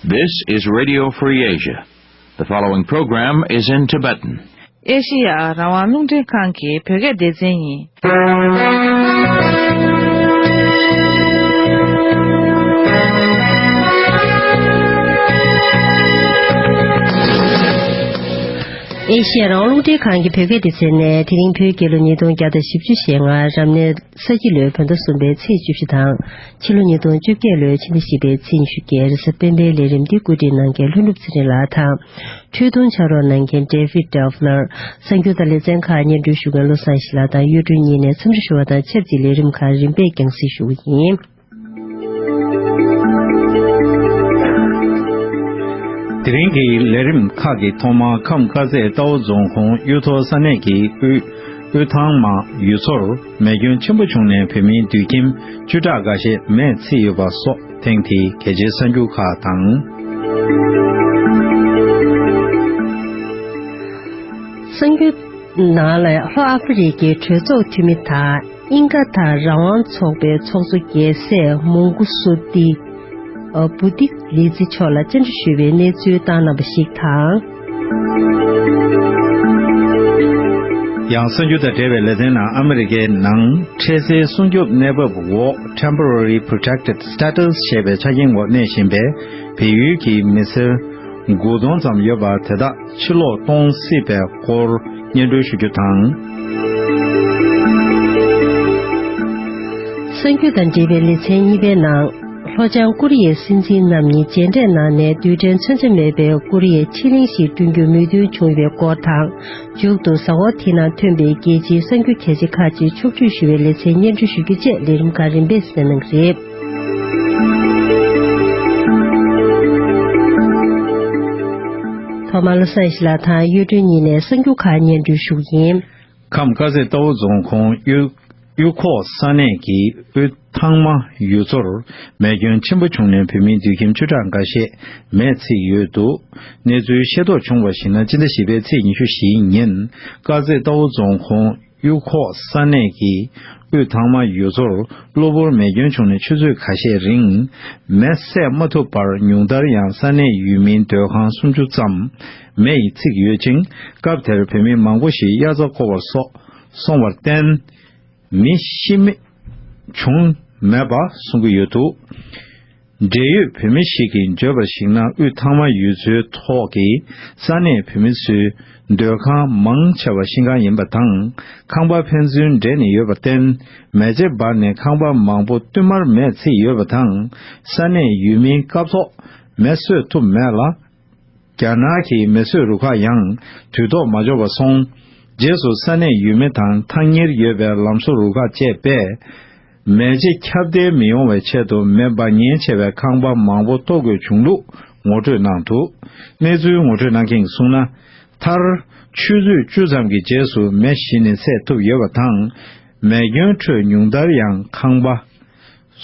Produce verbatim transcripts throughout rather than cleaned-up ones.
This is Radio Free Asia. The following program is in Tibetan. ཨེ་ཤེ་ཡ་རང་དབང་རླུང་འཕྲིན་ཁང་གི་བོད་སྐད་སྡེ་ཚན་ཡིན། ཨེ་ཤེ་ཡ་རང་དབང་རླུང་འཕྲིན་ཁང་གི་བོད་སྐད་སྡེ་ཚན་ནས་དེ་རིང་བོད་རྒྱལ་ལོ་ཉིས་སྟོང་བརྒྱ་དང་བཞི་བཅུ་ཞེ་ལྔ་རབ་གནས་ས་ཁྱི་ལོའི་བོད་ཟླ་གསུམ་པའི་ཚེས་བཅུ་བཞི་དང་། ཕྱི་ལོ་ཉིས་སྟོང་བཅོ་བརྒྱད་ལོའི་ཕྱི་ཟླ་བཞི་པའི་ཚེས་ཉི་ཤུ་བརྒྱད་རེས་གཟའ་སྤེན་པའི་ལས་རིམ་འདི་བཀོད་སྒྲིག་གནང་མཁན་ལྷུན་གྲུབ་ཚེ་རིང་ལགས་དང་། འཕྲོས་དུང་ཕྱག་རོགས་གནང་མཁན་David Telfler། གསར་འགྱུར་དང་ལེ་ཚན་ཁག་སྙན་སྒྲོན་ཞུ་མཁན་བློ་བཟང་ཡེ་ཤེས་ལགས་དང་གཡུ་སྒྲོན་གཉིས་ནས་འཚམས་འདྲི་ཞུ་བ་དང་ཆབས་ཅིག་ལས་རིམ་ཁག་རིམ་པས་རྒྱང་སྲིང་ཞུ་གི་ཡིན། དེ་རིང་གི་ལས་རིམ་ཁག་གི་ཐོག་མར་ཁམས་དཀར་མཛེས་རྟའུ་རྫོང་ཁོངས་གཡུ་ཐོག་ས་གནས་ཀྱི་དབུས་དབུས་ཐང་མ་ཡུལ་ཚོར་མེ་སྐྱོན་ཆེན་པོ་བྱུང་ནས་བོད་མིའི་དུད་ཁྱིམ་བཅུ་ཕྲག་འགའ་ཤས་མེས་ཚིག་ཡོད་པ་སོགས་ཐེངས་འདིའི་གལ་ཆེའི་གསར་འགྱུར་ཁག་དང་། གསར་འགྱུར་ནང་ལ་ལྷོ་ཨ་ཧྥེ་རི་ཁའི་གྲོས་ཚོགས་འཐུས་མི་དང་། དབྱིན་དགའ་དང་རང་དབང་ཚོགས་པའི་ཚོགས་གཙོ་རྒྱལ་སྲས་མོང་གུ་སུ་ཏི་བུ་ཏི་ལི་ཙི་མཆོག་ལ་བཅར་འདྲི་ཞུས་པའི་གནས་ཚུལ་བཏང་གནང་བ་ཞིག་དང་། ཡང་གསར་འགྱུར་དང་འབྲེལ་བའི་ལེ་ཚན་ནང་ཨ་མི་རི་ཀའི་ནང་འཕྲལ་སེལ་སྲུང་སྐྱོབ་གནས་བབ་འོག་Temporary Protected Status ཞེས་པའི་ཆ་རྐྱེན་འོག་གནས་བཞིན་པའི་བལ་ཡུལ་གྱི་མི་སེར་དགུ་སྟོང་ཙམ་ཡོད་པ་དེ་དག་ཕྱིར་ལོག་གཏོང་སྲིད་པའི་སྐོར་སྙན་སྒྲོན་ཞུ་རྒྱུ་དང་། གསར་འགྱུར་དང་འབྲེལ་བའི་ལེ་ཚན་གཉིས་པའི་ནང་། ལྷོ་བྱང་ཀོ་རི་ཡའི་སྲིད་འཛིན་རྣམ་གཉིས་མཇལ་འཕྲད་གནང་ནས་རྡུལ་ཕྲན་མཚོན་ཆ་མེད་པའི་ཀོ་རི་ཡའི་ཕྱེད་གླིང་ཞིག་བསྐྲུན་རྒྱུར་མོས་མཐུན་བྱུང་ཡོད་པའི་སྐོར་དང་། མཇུག་ཏུ་གཟའ་འཁོར་དེའི་ནང་ཐོན་པའི་རྒྱལ་སྤྱིའི་གསར་འགྱུར་གལ་ཆེ་ཁག་ཅིག་ཕྱོགས་བསྡུས་ཞུ་བའི་ལེ་ཚན་སྙན་སྒྲོན་ཞུ་རྒྱུ་བཅས་ལས་རིམ་ཁག་རིམ་པས་གསན་གནང་གི་རེད། ཐོག་མར་བློ་བཟང་ཡེ་ཤེས་ལགས་དང་གཡུ་སྒྲོན་གཉིས་ནས་གསར་འགྱུར་ཁག་སྙན་སྒྲོན་ཞུ་གི་ཡིན། ཁམས་དཀར་མཛེས་རྟའུ་རྫོང་ཁོངས་གཡུ་གཡུ་ཁོག་ས་གནས་ཀྱི་དབུས་ཐང་མ་ཡུལ་ཚོར་མེ་སྐྱོན་ཆེན་པོ་བྱུང་ནས་བོད་མིའི་དུད་ཁྱིམ་བཅུ་ཕྲག་འགའ་ཤས་མེས་ཚིག་ཡོད་འདུག་གནས་ཚུལ་ཤེས་རྟོགས་བྱུང་བར་གཞིགས་ན། སྤྱི་ཟླ་བཞི་པའི་ཚེས་ཉི་ཤུ་བཞིའི་ཉིན་དཀར་མཛེས་རྟའུ་རྫོང་ཁོངས་གཡུ་ཁོག་ས་གནས་ཀྱི་དབུས་ཐང་མ་ཡུལ་ཚོར་གློ་བུར་མེ་སྐྱོན་བྱུང་ནས་ཆུ་ཚོད་ཁ་ཤས་རིང་མེ་བསད་མ་ཐུབ་པར། ཉུང་མཐར་ཡང་ས་གནས་ཡུལ་མིའི་སྡོད་ཁང་སུམ་ཅུ་ཙམ་མེ་ཡིས་ཚིག་ཡོད་ཅིང་། སྐབས་དེར་བོད་མི་མང་པོ་ཞིག་དབྱར་རྩྭ་བརྐོ་བར་སོགས་སོང་བར་བརྟེན། མི་ཤི་རྨས་བྱུང་མེད་པ་གསུང་གི་ཡོད་འདུག་འབྲེལ་ཡོད་བོད་མི་ཞིག་གིས་བརྗོད་པར་གཞིགས་ན། དབུས་ཐང་མ་ཡུལ་ཚོའི་ཐོག་གི་ས་གནས་བོད་མི་ཚོའི་སྡོད་ཁང་མང་ཆེ་བ་ཤིང་ཁང་ཡིན་པ་དང་། ཁང་པ་ཕན་ཚུན་འབྲེལ་ནས་ཡོད་པར་བརྟེན། མེ་ལྕེ་འབར་ནས་ཁང་པ་མང་པོ་བསྟུད་མར་མེས་ཚིག་ཡོད་པ་དང་། ས་གནས་ཡུལ་མིའི་སྐབས་ཐོག་མེ་གསོད་ཐུབ་མེད་ལ། རྒྱ་ནག་གི་མེ་གསོད་རུ་ཁག་ཡང་དུས་ཐོག་མ་འབྱོར་བར་སོང་། རྗེས་སུ་ས་གནས་ཡུལ་མི་དང་ཐག་ཉེར་ཡོད་པའི་ལམ་བཟོ་རུ་ཁག་བཅས་པས། མེ་ལྕེ་ཁྱབ་གདལ་མི་ཡོང་བའི་ཆེད་དུ་མེ་འབར་ཉེན་ཆེ་བའི་ཁང་པ་མང་པོ་གཏོར་དགོས་བྱུང་ལུགས་ངོ་སྤྲོད་གནང་འདུག་གནས་ཚུལ་ངོ་སྤྲོད་གནང་མཁན་གྱིས་གསུངས་ན། མཐར་ཆུ་ཚོད་བཅུ་ཙམ་གྱི་རྗེས་སུ་མེ་གཞི་ནས་བསད་ཐུབ་ཡོད་པ་དང་། མེ་སྐྱོན་ཁྲོད་ཉུང་མཐར་ཡང་ཁང་པ་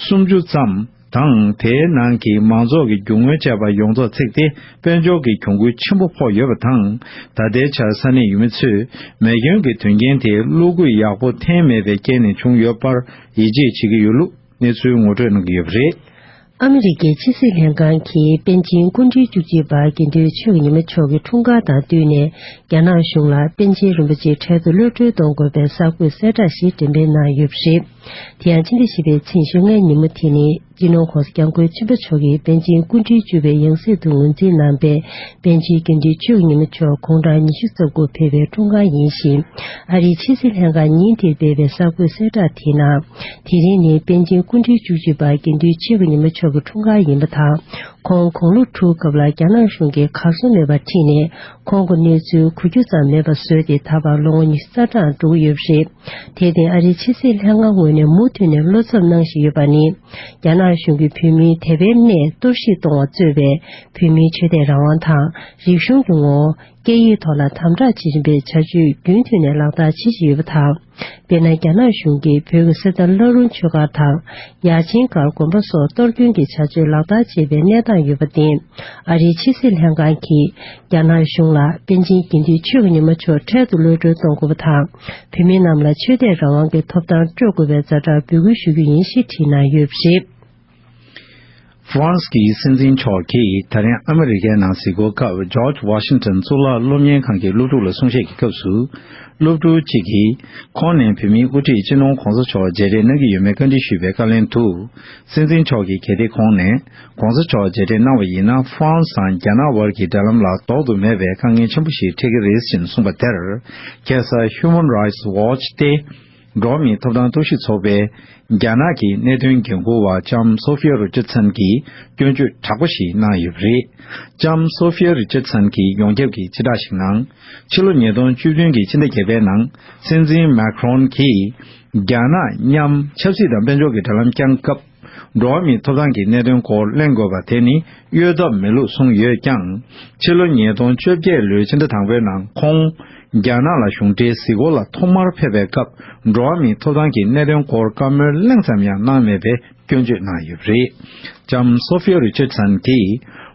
སུམ་ཅུ་ཙམ་དང་། དེའི་ནང་གི་མང་ཚོགས་ཀྱི་རྒྱུ་དངོས་བཅས་པ་ཡོངས་རྫོགས་ཚིག་སྟེ། དཔལ་འབྱོར་གྱི་གྱོང་གུན་ཆེན་པོ་ཕོག་ཡོད་པ་དང་། ད་ལྟའི་ཆར་ས་གནས་ཡུལ་མི་ཚོས་མེ་སྐྱོན་གྱི་དོན་རྐྱེན་དེ་བློ་འགུལ་ཡག་པོ་འཐེན་མེད་པའི་རྐྱེན་ནས་བྱུང་ཡོད་པར་ཡིད་ཆེས་བྱེད་ཀྱི་ཡོད་ལུགས་གནས་ཚུལ་ངོ་སྤྲོད་གནང་གི་ཡོད་པ་རེད། ཨ་མི་རི་ཀའི་ཕྱི་སྲིད་ལྷན་ཁང་གིས་པཎ་ཆེན་སྐུ་ཕྲེང་བཅུ་གཅིག་པ་དགེ་འདུན་ཆོས་ཀྱི་ཉི་མ་མཆོག་གི་འཁྲུངས་སྐར་དང་བསྟུན་ནས། རྒྱ་ནག་གཞུང་ལ་པཎ་ཆེན་རིན་པོ་ཆེ་འཕྲལ་དུ་གློད་གྲོལ་གཏོང་དགོས་པའི་གསར་འགོད་གསལ་བསྒྲགས་ཤིག་འགྲེམས་སྤེལ་གནང་ཡོད་པ་རེད། དེ་ཡང་ཕྱི་ཟླ་བཞི་པའི་ཚེས་ཉི་ཤུ་ལྔའི་ཉིན་མོ་དེ་ནི། སྤྱི་ནོར་༧གོང་ས་༧སྐྱབས་མགོན་ཆེན་པོ་མཆོག་གིས་པཎ་ཆེན་སྐུ་ཕྲེང་བཅུ་པའི་ཡང་སྲིད་དུ་ངོས་འཛིན་གནང་པའི་པཎ་ཆེན་དགེ་འདུན་ཆོས་ཀྱི་ཉི་མ་མཆོག་དགུང་གྲངས་ཉི་ཤུ་རྩ་དགུ་ཕེབས་པའི་འཁྲུངས་སྐར་ཡིན་ཞིང་། ཨ་རིའི་ཕྱི་སྲིད་ལྷན་ཁང་ཉིན་དེར་སྤེལ་བའི་གསར་འགོད་གསལ་བསྒྲགས་དེའི་ནང་། དེ་རིང་ནི་པཎ་ཆེན་སྐུ་ཕྲེང་བཅུ་གཅིག་པ་དགེ་འདུན་ཆོས་ཀྱི་ཉི་མ་མཆོག་གི་འཁྲུངས་སྐར་ཡིན་པ་དང་། ཁོང་དགུང་ལོ་དྲུག་སྐབས་ལ་རྒྱ་ནག་གཞུང་གིས་གར་སོང་མེད་པར་ཁྲིད་ནས། ཁོང་གི་གནས་ཚུལ་གོ་རྒྱུ་ཙམ་མེད་པ་བཟོས་ཏེ། ད་བར་ལོ་ངོ་ཉི་ཤུ་རྩ་གྲངས་འགྲོ་གི་ཡོད་པ་རེད། དེར་བརྟེན། ཨ་རིའི་ཕྱི་སྲིད་ལྷན་ཁང་ངོས་ནས་མུ་མཐུད་ནས་བློ་འཚབ་གནང་བཞིན་ཡོད་པ་ནི། རྒྱ་ནག་གཞུང་གིས་བོད་མིའི་དད་པའི་གནས་གཏོར་བཤིག་གཏོང་བར་གཙོས་པའི་བོད་མིའི་ཆོས་དད་རང་དབང་དང་། རིག་གཞུང་གི་ངོ་བོ། སྐད་ཡིག་ཐོག་ལ་དམ་དྲག་བྱེད་བཞིན་པའི་བྱ་སྤྱོད་རྒྱུན་མཐུད་ནས་ལག་བསྟར་བྱེད་བཞིན་ཡོད་པ་དང་། དཔེར་ན། རྒྱ་ནག་གཞུང་གིས་བོད་ཀྱི་གསེར་རྟ་བླ་རུང་ཆོས་སྒར་དང་། ཡ་ཆེན་སྒར་དགོན་པ་སོགས་གཏོར་སྐྱོན་གྱི་བྱ་སྤྱོད་ལག་བསྟར་བྱས་པའི་གནས་སྟངས་ཡོད་པར་བརྟེན། ཨ་རིའི་ཕྱི་སྲིད་ལྷན་ཁང་གིས། རྒྱ་ནག་གཞུང་ལ་པཎ་ཆེན་དགེ་འདུན་ཆོས་ཀྱི་ཉི་མ་མཆོག་འཕྲལ་དུ་གློད་གྲོལ་གཏོང་དགོས་པ་དང་། བོད་མི་རྣམས་ལ་ཆོས་དད་རང་དབང་གི་ཐོབ་ཐང་སྤྲོད་དགོས་པའི་ཛ་དྲག་འབོད་སྐུལ་ཞུ་རྒྱུ་ཡིན་ཞེས་བྲིས་གནང་ཡོད་པ་རེད། ཧྥ་རན་སི་གི་སྲིད་འཛིན་མཆོག་གིས་ད་རིང་ཨ་མི་རི་ཀའི་ནང་གཟིགས་སྐོར་སྐབས། ཇོརྗ་ཝ་ཤིང་ཊོན་གཙུག་ལག་སློབ་གཉེར་ཁང་གི་སློབ་ཕྲུག་ལ་གསུང་བཤད་ཀྱི་སྐབས་སུ། སློབ་ཕྲུག་གཅིག་གིས་ཁོང་ནས་བོད་མིའི་དབུ་ཁྲིད་སྤྱི་ནོར་༧གོང་ས་མཆོག་མཇལ་འཕྲད་གནང་གི་ཡོད་མེད་བཀའ་འདྲི་ཞུས་པའི་བཀའ་ལན་དུ། སྲིད་འཛིན་མཆོག་གིས་གལ་ཏེ་ཁོང་ནས་༧གོང་ས་མཆོག་མཇལ་འཕྲད་གནང་བ་ཡིན་ན། ཧྥ་རན་སི་དང་རྒྱ་ནག་དབར་གྱི་འབྲེལ་ལམ་ལ་ལྡོག་ཏུ་མེད་པའི་དཀའ་ངལ་ཆེན་པོ་ཞིག་འཕྲད་ཀྱི་རེད་ཅེས་གསུངས་པ་དེར། ཁ་སང་Human Rights Watch་སྟེ། འགྲོ་བ་མིའི་ཐོབ་ཐང་རྟོག་ཞིབ་ཚོགས་པའི་རྒྱ་ནག་གི་གནད་དོན་འགན་འཁུར་བ་ལྕམ་སོ་ཧྥི་ཡ་རི་ཅར་སན་གྱིས་སྐྱོན་བརྗོད་དྲག་པོ་ཞིག་གནང་ཡོད་པ་རེད། ལྕམ་སོ་ཧྥི་ཡ་རི་ཅར་སན་གྱིས་ཡོངས་ཁྱབ་ཀྱི་སྤྱི་བསྒྲགས་ཤིག་ནང་། ཕྱི་ལོ་ཉིས་སྟོང་བཅུ་བདུན་གྱི་ཕྱི་ཟླ་བརྒྱད་པའི་ནང་སྲིད་འཛིན་མེ་ཁ་རོན་གྱིས་རྒྱ་ནག་མཉམ་ཆབ་སྲིད་དང་དཔལ་འབྱོར་གྱི་འབྲེལ་ལམ་བསྐྱངས་སྐབས། འགྲོ་བ་མིའི་ཐོབ་ཐང་གི་གནད་དོན་སྐོར་གླེང་དགོས་པ་དེ་ནི་གཡོལ་ཐབས་མེད་ལུགས་གསུངས་ཡོད་ཀྱང་། ཕྱི་ལོ་ཉིས་སྟོང་བཅོ་བརྒྱད་ལོའི་ཕྱི་ཟླ་དང་པོའི་ནང་ཁོང་རྒྱ་ནག་ལ་གཞུང་འབྲེལ་གཟིགས་སྐོར་ལ་ཐོག་མར་ཕེབས་པའི་སྐབས། འགྲོ་བ་མིའི་ཐོབ་ཐང་གི་གནད་དོན་སྐོར་བཀའ་མོལ་གླེང་ཙམ་ཡང་གནང་མེད་པའི་སྐྱོན་བརྗོད་གནང་ཡོད་པ་རེད། ལྕམ་སོ་ཧྥི་ཡ་རི་ཅར་སན་གྱིས་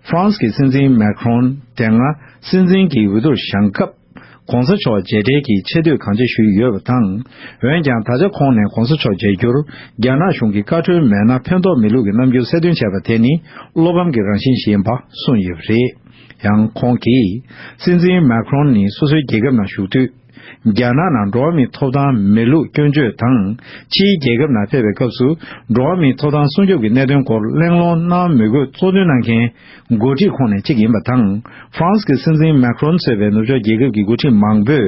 ཧྥ་རན་སི་གི་སྲིད་འཛིན་མེ་ཁ་རོན་དེ་སྔ་སྲིད་འཛིན་གྱི་འོས་བསྡུར་བཞེངས་སྐབས། ༧གོང་ས་མཆོག་མཇལ་འཕྲད་ཀྱི་ཆེ་བསྟོད་གང་ཆེ་ཞུས་ཡོད་པ་དང་། འོན་ཀྱང་ད་ཆ་ཁོང་ནས་༧གོང་ས་མཆོག་མཇལ་རྒྱུར་རྒྱ་ནག་གཞུང་གི་བཀའ་འཁྲོལ་མེད་ན་ཕན་ཐོགས་མེད་ལུགས་ཀྱི་རྣམ་འགྱུར་གསལ་སྟོན་བྱས་པ་དེ་ནི་བློ་ཕམ་གྱི་རང་བཞིན་ཞིག་ཡིན་པ་གསུངས་ཡོད་པ་རེད། ཡང་ཁོང་གིས་སྲིད་འཛིན་མེ་ཁ་རོན་ནི་སོ་སོའི་རྒྱལ་ཁབ་ནང་བཞུགས་དུས། རྒྱ་ནག་ནང་འགྲོ་བ་མིའི་ཐོབ་ཐང་མེད་ལུགས་སྐྱོན་བརྗོད་དང་། ཕྱིའི་རྒྱལ་ཁབ་ནང་ཕེབས་པའི་སྐབས་སུ་འགྲོ་བ་མིའི་ཐོབ་ཐང་སྲུང་སྐྱོབ་ཀྱི་གནད་དོན་སྐོར་གླེང་སློང་གནང་མི་དགོས་གཙོ་འདོན་གནང་མཁན་འགོ་ཁྲིད་ཁོངས་ནས་གཅིག་ཡིན་པ་དང་། ཧྥ་རན་སི་གི་སྲིད་འཛིན་མེ་ཁ་རོན་གཙོས་པའི་ནུབ་ཕྱོགས་རྒྱལ་ཁབ་ཀྱི་འགོ་ཁྲིད་མང་པོས་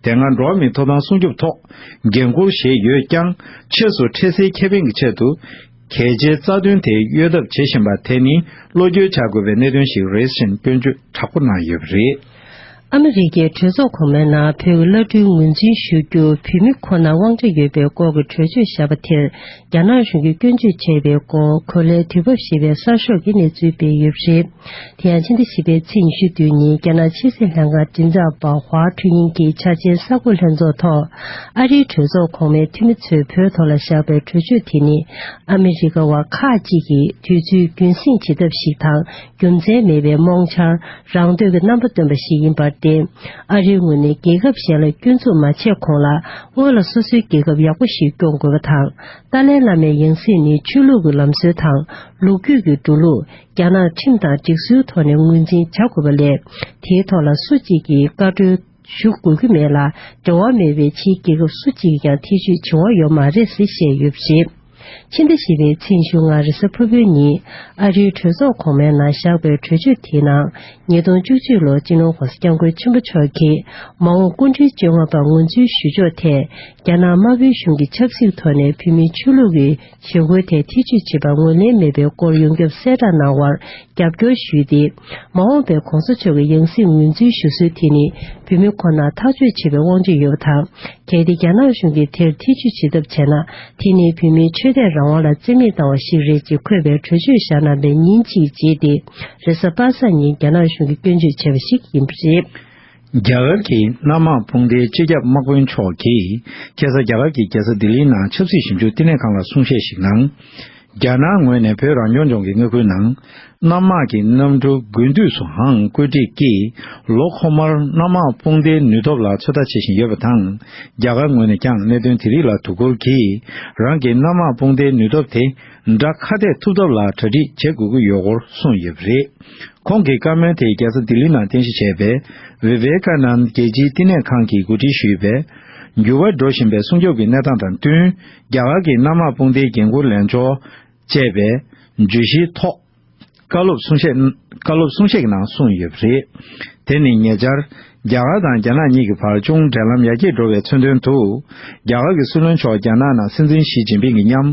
དེ་སྔ་འགྲོ་བ་མིའི་ཐོབ་ཐང་སྲུང་སྐྱོབ་ཐོག་འགན་འཁུར་བཞེས་ཡོད་ཀྱང་། ཕྱིས་སུ་འཕྲལ་སེལ་ཁེ་ཕན་གྱི་ཆེད་དུ་གལ་ཆེའི་རྩ་དོན་དེ་གཡོལ་ཐབས་བྱེད་བཞིན་པ་དེ་ནི་བློ་འགྱོད་བྱ་དགོས་པའི་གནད་དོན་ཞིག་རེད་ཅེས་སྐྱོན་བརྗོད་དྲག་པོ་གནང་ཡོད་པ་རེད། ཨ་མི་རི་ཀའི་གྲོས་ཚོགས་གོང་མའི་ནང་བོད་ཀྱི་བླ་སྤྲུལ་ངོས་འཛིན་ཞུ་རྒྱུ་བོད་མི་ཁོ་ན་དབང་ཆ་ཡོད་པའི་སྐོར་གྱི་གྲོས་ཆོད་བཞག་པ་དེར་རྒྱ་ནག་གཞུང་གིས་སྐྱོན་བརྗོད་བྱས་པའི་སྐོར་གོ་ལའི་དུས་བབ་ཞེས་པའི་གསར་ཤོག་གིས་གནས་ཚུལ་སྤེལ་ཡོད་པ་རེད། དེ་ཡང་ཕྱི་ཟླ་བཞི་པའི་ཚེས་ཉི་ཤུ་དྲུག་ཉིན་རྒྱ་ནག་ཕྱི་སྲིད་ལྷན་ཁང་མགྲིན་ཚབ་པ་ཧྭ་ཁྲུན་ཡིན་གྱིས་འཆར་ཅན་གསར་འགོད་ལྷན་ཚོགས་ཐོག་ཨ་རིའི་གྲོས་ཚོགས་གོང་མའི་འཐུས་མི་ཚོས་བོད་ཐོག་ལ་བཞག་པའི་གྲོས་ཆོད་དེ་ནི་ཨ་མི་རི་ཀ་བ་ཁག་ཅིག་གིས་དུས་ཚོད་རྒྱུན་སྲིང་བྱེད་ཐབས་ཤིག་དང་། རྒྱུ་མཚན་མེད་པའི་རྨོངས་འཆར། རང་འདོད་ཀྱི་རྣམ་པ་སྟོན་པ་ཞིག་ཡིན་པར་བརྟེན། ཨ་རིའི་ངོས་ནས་རྒྱལ་ཁབ་གཞན་ལ་སྐྱོན་འཛུགས་མ་བྱས་གོང་ལ། སྔོན་ལ་སོ་སོའི་རྒྱལ་ཁབ་ཡག་པོ་ཞིག་སྐྱོང་དགོས་པ་དང་། ཏཱ་ལའི་བླ་མའི་ཡང་སྲིད་ནི་ཆོས་ལུགས་ཀྱི་ལམ་སྲོལ་དང་། ལོ་རྒྱུས་ཀྱི་འགྲོ་ལུགས། རྒྱ་ནག་ཁྲིམས་དང་སྒྲིག་སྲོལ་ཐོག་ནས་ངོས་འཛིན་བྱ་དགོས་པ་ལས། དེའི་ཐོག་ལ་སུ་གཅིག་གིས་བཀའ་འཁྲོལ་ཞུ་དགོས་ཀྱི་མེད་ལ། འབྲེལ་བ་མེད་པའི་ཕྱིའི་རྒྱལ་ཁབ་སུ་གཅིག་གིས་ཀྱང་ཐེ་བྱུས་བྱེད་དབང་ཡོད་མ་རེད་ཟེར་བཤད་ཡོད་པ་རེད། ཕྱི་ཟླ་བཞི་པའི་ཚེས་ཉི་ཤུ་ལྔ་རེས་གཟའ་ཕུར་བུའི་ཉིན་ཨ་རིའི་གྲོས་ཚོགས་གོང་མའི་ནང་བཞག་པའི་གྲོས་ཆོད་དེའི་ནང་། ཉིས་སྟོང་བཅུ་གཅིག་ལོར་སྤྱི་ནོར་༧གོང་ས་༧སྐྱབས་མགོན་ཆེན་པོ་མཆོག་གིས་མ་འོངས་སྐུ་ཕྲེང་བཅོ་ལྔ་པར་ངོས་འཛིན་ཞུ་ཕྱོགས་ཐད། རྒྱ་ནག་དམར་པོའི་གཞུང་གིས་ཆབ་སྲིད་ཐོག་ནས་བོད་མིའི་ཆོས་ལུགས་ཀྱི་བྱེད་སྒོའི་ཐད་ཐེ་བྱུས་བྱེད་པར་ངོས་ལེན་མེད་པའི་སྐོར་ཡོངས་ཁྱབ་གསལ་བསྒྲགས་གནང་བར་རྒྱབ་སྐྱོར་ཞུས་ཏེ། མ་འོངས་པའི་༧གོང་ས་མཆོག་གི་ཡང་སྲིད་ངོས་འཛིན་ཞུ་སྲོལ་དེ་ནི་བོད་མི་ཁོ་ནར་ཐག་གཅོད་བྱེད་པའི་དབང་ཆ་ཡོད་པ་དང་། གལ་ཏེ་རྒྱ་ནག་གཞུང་གིས་དེར་ཐེ་བྱུས་བྱེད་ཐབས་བྱས་ན། དེ་ནི་བོད་མིའི་ཆོས་དད་རང་དབང་ལ་བརྩི་མེད་བཏང་བ་ཞིག་རེད་ཅེས་འཁོད་པའི་གྲོས་ཆོད་བཞག་གནང་པའི་ཉིན་གཅིག་རྗེས་ཏེ། རེས་གཟའ་པ་སངས་ཉིན་རྒྱ་ནག་གཞུང་གིས་སྐྱོན་བརྗོད་བྱས་པ་ཞིག་ཡིན་པ་རེད། རྒྱ་གར་གྱི་གནམ་དམག་དཔུང་སྡེའི་སྤྱི་ཁྱབ་དམག་དཔོན་མཆོག་གིས་ཁ་སང་རྒྱ་གར་གྱི་རྒྱལ་ས་ལྡི་ལིའི་ནང་ཆབ་སྲིད་ཞིབ་འཇུག་བསྟི་གནས་ཁང་ལ་གསུང་བཤད་ཞིག་ནང་། རྒྱ་ནག་ངོས་ནས་བོད་རང་སྐྱོང་ལྗོངས་ཀྱི་མངའ་ཁུལ་ནང་། གནམ་དམག་གི་གནམ་གྲུ་དགུན་དུས་སུའང་བཀོད་སྒྲིག་གིས། ལོ་འཁོར་མར་གནམ་དམག་དཔུང་སྡེའི་ནུས་སྟོབས་ལ་ཚོད་ལྟ་བྱེད་བཞིན་ཡོད་པ་དང་། རྒྱ་གར་ངོས་ནས་ཀྱང་གནད་དོན་དེ་རིགས་ལ་དོ་ཁུར་གྱིས། རང་གི་གནམ་དམག་དཔུང་སྡེའི་ནུས་སྟོབས་དེ། དགྲ་ཁ་གཏད་ཐུབ་ཐབས་ལ་གྲ་སྒྲིག་བྱེད་དགོས་ཀྱི་ཡོད་སྐོར་གསུངས་ཡོད་པ་རེད། ཁོང་གི་བཀའ་མོལ་དེ་རྒྱལ་ས་ལྡི་ལི་ནང་རྟེན་གཞི་བྱས་པའི་བི་ཝེ་ཀ་ནན་རྒྱལ་སྤྱིའི་བསྟི་གནས་ཁང་གིས་གོ་སྒྲིག་ཞུས་པའི། འགྱུར་བ་འགྲོ་བཞིན་པའི་སྲུང་སྐྱོབ་ཀྱི་གནས་སྟངས་དང་བསྟུན། རྒྱ་གར་གྱི་གནམ་དམག་དཔུང་སྡེའི་འགན་འཁུར་ལེན་ཕྱོགས་བཅས་པའི་བརྗོད་གཞིའི་ཐོག་བཀའ་སློབ་གསུང་བཤད། བཀའ་སློབ་གསུང་བཤད་ཀྱི་ནང་གསུངས་ཡོད་པ་རེད། དེ་ནི་ཉེ་ཆར། རྒྱ་གར་དང་རྒྱ་ནག་གཉིས་ཀྱི་བར་ཅུང་འབྲེལ་ལམ་ཡར་རྒྱས་འགྲོ་བའི་མཚོན་དོན་དུ། རྒྱ་གར་གྱི་སྲིད་བློན་མཆོག་རྒྱ་ནག་ནང་སྲིད་འཛིན་ཞི་ཅིན་ཕིང་གི་མཉམ།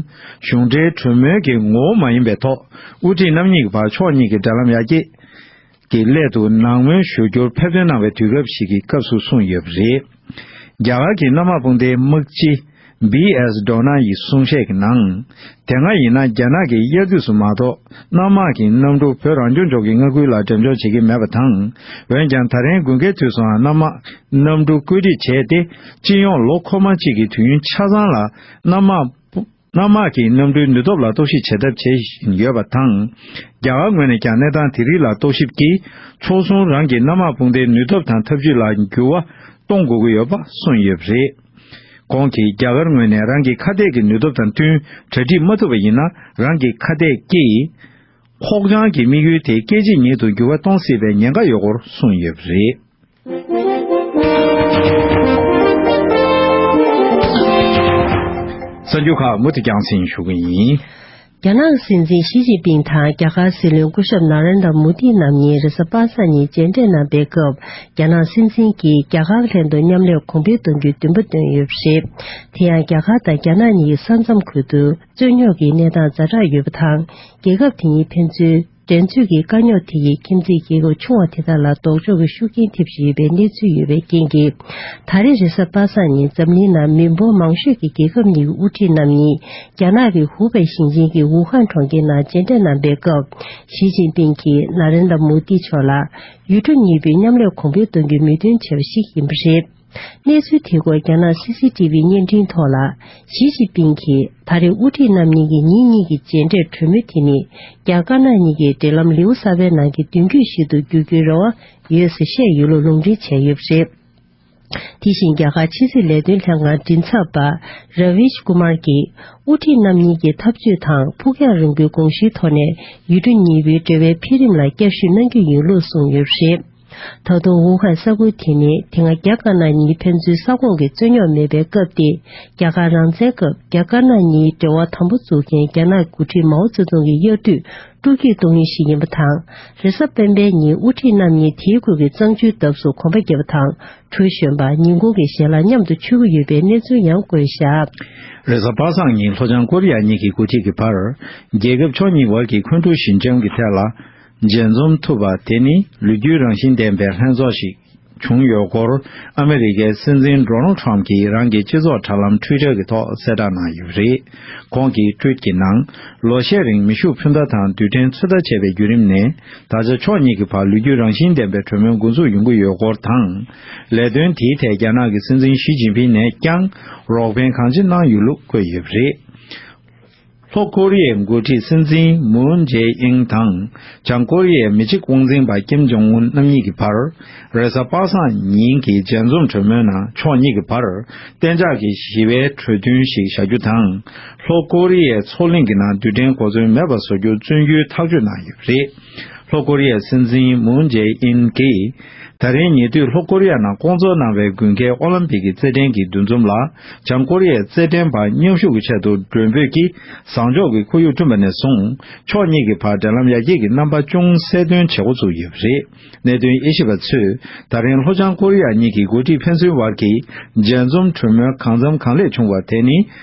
གཞུང་འབྲེལ་གྲོས་མོལ་གྱི་ངོ་བོ་མ་ཡིན་པའི་ཐོག་དབུ་ཁྲིད་རྣམ་གཉིས་ཀྱི་བར་ཕྱོགས་གཉིས་ཀྱི་འབྲེལ་ལམ་ཡར་རྒྱས་ཀྱི་སླད་དུ་ནང་མོལ་ཞུ་རྒྱུར་ཕེབས་ཐོན་གནང་བའི་དུས་སྐབས་ཤིག་གི་སྐབས་སུ་གསུངས་ཡོད་པ་རེད། རྒྱ་གར་གྱི་གནམ་དམག་དཔུང་སྡེའི་དམག་སྤྱི། བྷི་ཨེས་ཌོ་ན་ཡིས་གསུང་བཤད་ཀྱི་ནང་། དེ་སྔ་ཡིན་ན་རྒྱ་ནག་གིས་དབྱར་དུས་སུ་མ་གཏོགས་གནམ་དམག་གི་གནམ་གྲུ་བོད་རང་སྐྱོང་ལྗོངས་ཀྱི་མངའ་ཁུལ་ལ་འགྲེམས་འཇོག་བྱེད་ཀྱི་མེད་པ་དང་། འོན་ཀྱང་ད་རིང་དགུན་ཁའི་དུས་སུའང་གནམ་དམག་གནམ་གྲུ་བཀོད་སྒྲིག་བྱས་ཏེ། སྤྱི་ཡོངས་ལོ་འཁོར་མ་གཅིག་གི་དུས་ཡུན་ཆ་ཚང་ལ་གནམ་དམག་གནམ་དམག་གི་གནམ་གྲུའི་ནུས་སྟོབས་ལ་རྟོག་ཞིབ་བྱེད་ཐབས་བྱེད་བཞིན་ཡོད་པ་དང་། རྒྱ་གར་ངོས་ནས་ཀྱང་གནས་སྟངས་དེ་རིགས་ལ་རྟོག་ཞིབ་ཀྱིས་ཕྱོགས་མཚུངས་རང་གི་གནམ་དམག་དཔུང་སྡེའི་ནུས་སྟོབས་དང་ཐབས་ཇུས་ལ་འགྱུར་བ་གཏོང་དགོས་ཀྱི་ཡོད་པ་གསུངས་ཡོད་པ་རེད། ཁོང་གིས་རྒྱ་གར་ངོས་ནས་རང་གི་ཁ་གཏད་ཀྱི་ནུས་སྟོབས་དང་བསྟུན་གྲ་སྒྲིག་མ་ཐུབ་པ་ཡིན་ན། རང་གི་ཁ་གཏད་ཀྱིས་ ཁོག་བཅངས་ཀྱི་དམིགས་ཡུལ་དེ་སྐད་ཅིག་ཉིད་དུ་འགྱུར་བ་གཏོང་སྲིད་པའི་ཉེན་ཁ་ཡོད་སྐོར་གསུངས་ཡོད་པ་རེད། གསར་འགྱུར་ཁག་མུ་མཐུད་རྒྱང་སྲིང་ཞུ་གི་ཡིན། རྒྱ་ནག་སྲིད་འཛིན་ཞི་ཅིན་ཕིང་དང་རྒྱ་གར་སྲིད་བློན་སྐུ་ཞབས་ན་རེན་དྲ་མོ་དི་རྣམ་གཉིས་རེས་གཟའ་པ་སངས་ཉིན་མཇལ་འཕྲད་གནང་པའི་སྐབས། རྒྱ་ནག་སྲིད་འཛིན་གྱིས་རྒྱ་གར་ལྷན་དུ་མཉམ་ལས་གོང་འཕེལ་གཏོང་རྒྱུའི་འདུན་པ་བཏོན་ཡོད་པ་རེད། དེ་ཡང་རྒྱ་གར་དང་རྒྱ་ནག་གཉིས་ཀྱི་ས་མཚམས་ཁུལ་དུ་རྩོད་རྙོག་གི་གནས་སྟངས་ཛ་དྲག་ཡོད་པ་དང་། རྒྱལ་ཁབ་དེ་གཉིས་ཕན་ཚུན་འགྲན་རྩོད་ཀྱི་དཀའ་རྙོག་དེ་ཡིས་ཁྱིམ་མཚེས་རྒྱལ་ཁབ་ཆུང་བ་དེ་དག་ལ་ལྡོག་ཕྱོགས་ཀྱི་ཤུགས་རྐྱེན་ཐེབས་བཞིན་ཡོད་པའི་གནས་ཚུལ་ཡོད་པའི་རྐྱེན་གྱིས། ད་རེས་རེས་གཟའ་པ་སངས་ཉིན་འཛམ་གླིང་ནང་མི་འབོར་མང་ཤོས་ཀྱི་རྒྱལ་ཁབ་གཉིས་ཀྱི་དབུ་ཁྲིད་རྣམ་གཉིས་རྒྱ་ནག་གི་ཧུའུ་པེ་ཞིང་ཆེན་གྱི་ཝུ་ཧན་གྲོང་ཁྱེར་ནང་མཇལ་འཕྲད་གནང་པའི་སྐབས། ཞི་ཅིན་ཕིང་གིས་ན་རེན་དྲ་མོ་དི་མཆོག་ལ་ཡུལ་གྲུ་གཉིས་པོའི་མཉམ་ལས་གོང་འཕེལ་གཏོང་རྒྱུའི་མོས་མཐུན་བྱས་པ་ཞིག་ཡིན་པ་རེད། གནས་ཚུལ་དེའི་སྐོར་རྒྱ་ནག་སི་སི་ཊི་བི་བརྙན་འཕྲིན་ཐོག་ལ། ཞི་ཅིན་ཕིང་གིས་ད་རེས་དབུ་ཁྲིད་རྣམ་གཉིས་ཀྱི་ཉིན་གཉིས་ཀྱི་མཇལ་འཕྲད་གྲོས་མོལ་དེ་ནི། རྒྱ་དཀར་ནག་གཉིས་ཀྱི་འབྲེལ་ལམ་ལེའུ་གསར་པའི་ནང་གི་མདུན་སྐྱོད་ཞིག་ཏུ་འགྱུར་རྒྱུའི་རེ་བ་ཡོད་ཟེར་བཤད་ཡོད་ལུགས་ལུང་འདྲེན་བྱས་ཡོད་པ་རེད། དེ་བཞིན་རྒྱ་གར་ཕྱི་སྲིད་ལས་དོན་ལྷན་ཁང་མགྲིན་ཚབ་པ་ར་བིཤ་ཀུ་མར་གྱིས། དབུ་ཁྲིད་རྣམ་གཉིས་ཀྱི་འཐབ་ཇུས་དང་ཕུགས་རྒྱང་རིང་པོའི་དགོངས་གཞིའི་ཐོག་ནས་ཡུལ་གྲུ་གཉིས་པོའི་འབྲེལ་བའི་འཕེལ་རིམ་ལ་བསྐྱར་ཞིབ་གནང་རྒྱུ་ཡིན་ལུགས་གསུངས་ཡོད་པ་རེད། ད་དུང་ཝུ་ཧན་ས་ཁུལ་དེ་ནི་དེ་སྔ་རྒྱ་དཀར་ནག་གཉིས་ཕན་ཚུན་ས་ཁོངས་ཀྱི་རྩོད་རྙོག་མེད་པའི་སྐབས་ཏེ། རྒྱ་གར་རང་བཙན་སྐབས་རྒྱ་དཀར་ནག་གཉིས་འབྲེལ་བ་དམ་པོ་བཙུགས་མཁན་རྒྱ་ནག་འགོ་ཁྲིད་མའོ་ཙེ་ཏུང་གི་དབྱར་དུས་སྤྲོ་སྐྱིད་གཏོང་ཡུལ་ཞིག་ཡིན་པ་དང་། རེས་གཟའ་སྤེན་པའི་ཉིན་དབུ་ཁྲིད་རྣམ་གཉིས་དེའི་ཁུལ་གྱི་གཙང་ཆུའི་འདབས་སུ་གོམ་པ་བརྒྱབ་པ་དང་། གྲུ་བཞོན་པ། ཉིན་གུང་གི་ཞལ་ལག་མཉམ་དུ་མཆོད་ཀྱི་ཡོད་པའི་གནས་ཚུལ་ཡང་བཀོད་བཞག་རེས་གཟའ་པ་སངས་ཉིན་ལྷོ་བྱང་ཀོ་རི་ཡ་གཉིས་ཀྱི་འགོ་ཁྲིད་ཀྱི་བར། རྒྱལ་ཁབ་ཕྱོགས་གཉིས་བར་གྱི་འཁོན་འཁྲུག་ཞི་འཇམ་གྱི་ཐད་ལ། མཇལ་འཛོམས་ཐུབ་པ་དེ་ནི་ལོ་རྒྱུས་རང་བཞིན་ལྡན་པའི་ལྷན་ཚོགས་ཤིག་བྱུང་ཡོད་སྐོར། ཨ་མི་རི་ཀའི་སྲིད་འཛིན་ཌོ་ནལ་ཁྲམ་གྱིས་རང་གི་སྤྱི་ཚོགས་དྲ་ལམ་ཊུའི་ཊར་གྱི་ཐོག་གསལ་བསྒྲགས་གནང་ཡོད་པ་རེད། ཁོང་གིས་ཊུའིཊ་ཀྱི་ནང་། ལོ་ཤས་རིང་མེ་ཤུགས་འཕུར་མདའ་དང་རྡུལ་ཕྲན་ཚོད་ལྟ་བྱས་པའི་བརྒྱུད་རིམ་ནས། ད་ཆ་ཕྱོགས་གཉིས་ཀྱི་བར་ལོ་རྒྱུས་རང་བཞིན་ལྡན་པའི་གྲོས་མོལ་འགོ་འཛུགས་ཡོང་གི་ཡོད་སྐོར་དང་། ལས་དོན་དེའི་ཐད་རྒྱ་ནག་གི་སྲིད་འཛིན་ཞི་ཅིན་ཕིང་ནས་ཀྱང་རོགས་ཕན་གང་ཅི་གནང་ཡོད་ལུགས་བཀོད་ཡོད་པ་རེད། ལྷོ་ཀོ་རི་ཡའི་འགོ་ཁྲིད་སྲིད་འཛིན་མུན་ཇེ་ཨིན་དང་། བྱང་ཀོ་རི་ཡའི་མི་གཅིག་དབང་འཛིན་པ་ཀིམ་ཇོང་ཨུན་རྣམ་གཉིས་ཀྱི་བར། རེས་གཟའ་པ་སངས་ཉིན་གྱི་མཇལ་འཛོམས་གྲོས་མོལ་ནང་ཕྱོགས་གཉིས་ཀྱི་བར། གཏན་འཇགས་ཀྱི་ཞི་བའི་གྲོས་མཐུན་ཞིག་བཞག་རྒྱུ་དང་། ལྷོ་ཀོ་རི་ཡའི་མཚོ་གླིང་གི་ནང་རྡུལ་ཕྲན་གོ་མཚོན་མེད་པ་བཟོ་རྒྱུ་བརྩོན་རྒྱུའི་ཐག་གཅོད་གནང་ཡོད་པ་རེད། ལྷོ་ཀོ་རི་ཡའི་སྲིད་འཛིན་མུན་ཇེ་ཨིན་གྱིས། ད་རིང་ཉེ་དུས་ལྷོ་ཀོ་རི་ཡ་ནང་བསྐོང་ཚོགས་གནང་བའི་དགུན་ཁའི་ཨོ་ལིམ་པིག་གི་རྩེད་འགྲན་གྱི་འདུ་འཛོམས་ལ། བྱང་ཀོ་རི་ཡའི་རྩེད་འགྲན་པ་མཉམ་ཞུགས་ཀྱི་ཆེད་དུ་མགྲོན་འབོད་ཀྱིས་བཟང་ཕྱོགས་ཀྱི་ཁོར་ཡུག་བསྐྲུན་པ་ནས་བཟུང་། ཕྱོགས་གཉིས་ཀྱི་བར་འབྲེལ་ལམ་ཡར་རྒྱས་ཀྱི་རྣམ་པ་ཅུང་གསལ་སྟོན་བྱེད་འགོ་ཚུགས་ཡོད་པ་རེད། གནད་དོན་དབྱེ་ཞིབ་པ་ཚོས། ད་རིང་ལྷོ་བྱང་ཀོ་རི་ཡ་གཉིས་ཀྱི་འགོ་ཁྲིད་ཕན་ཚུན་བར་གྱི་མཇལ་འཛོམས་གྲོས་མོལ་གང་འཚམ་གང་ལེགས་བྱུང་བ་དེ་ནི།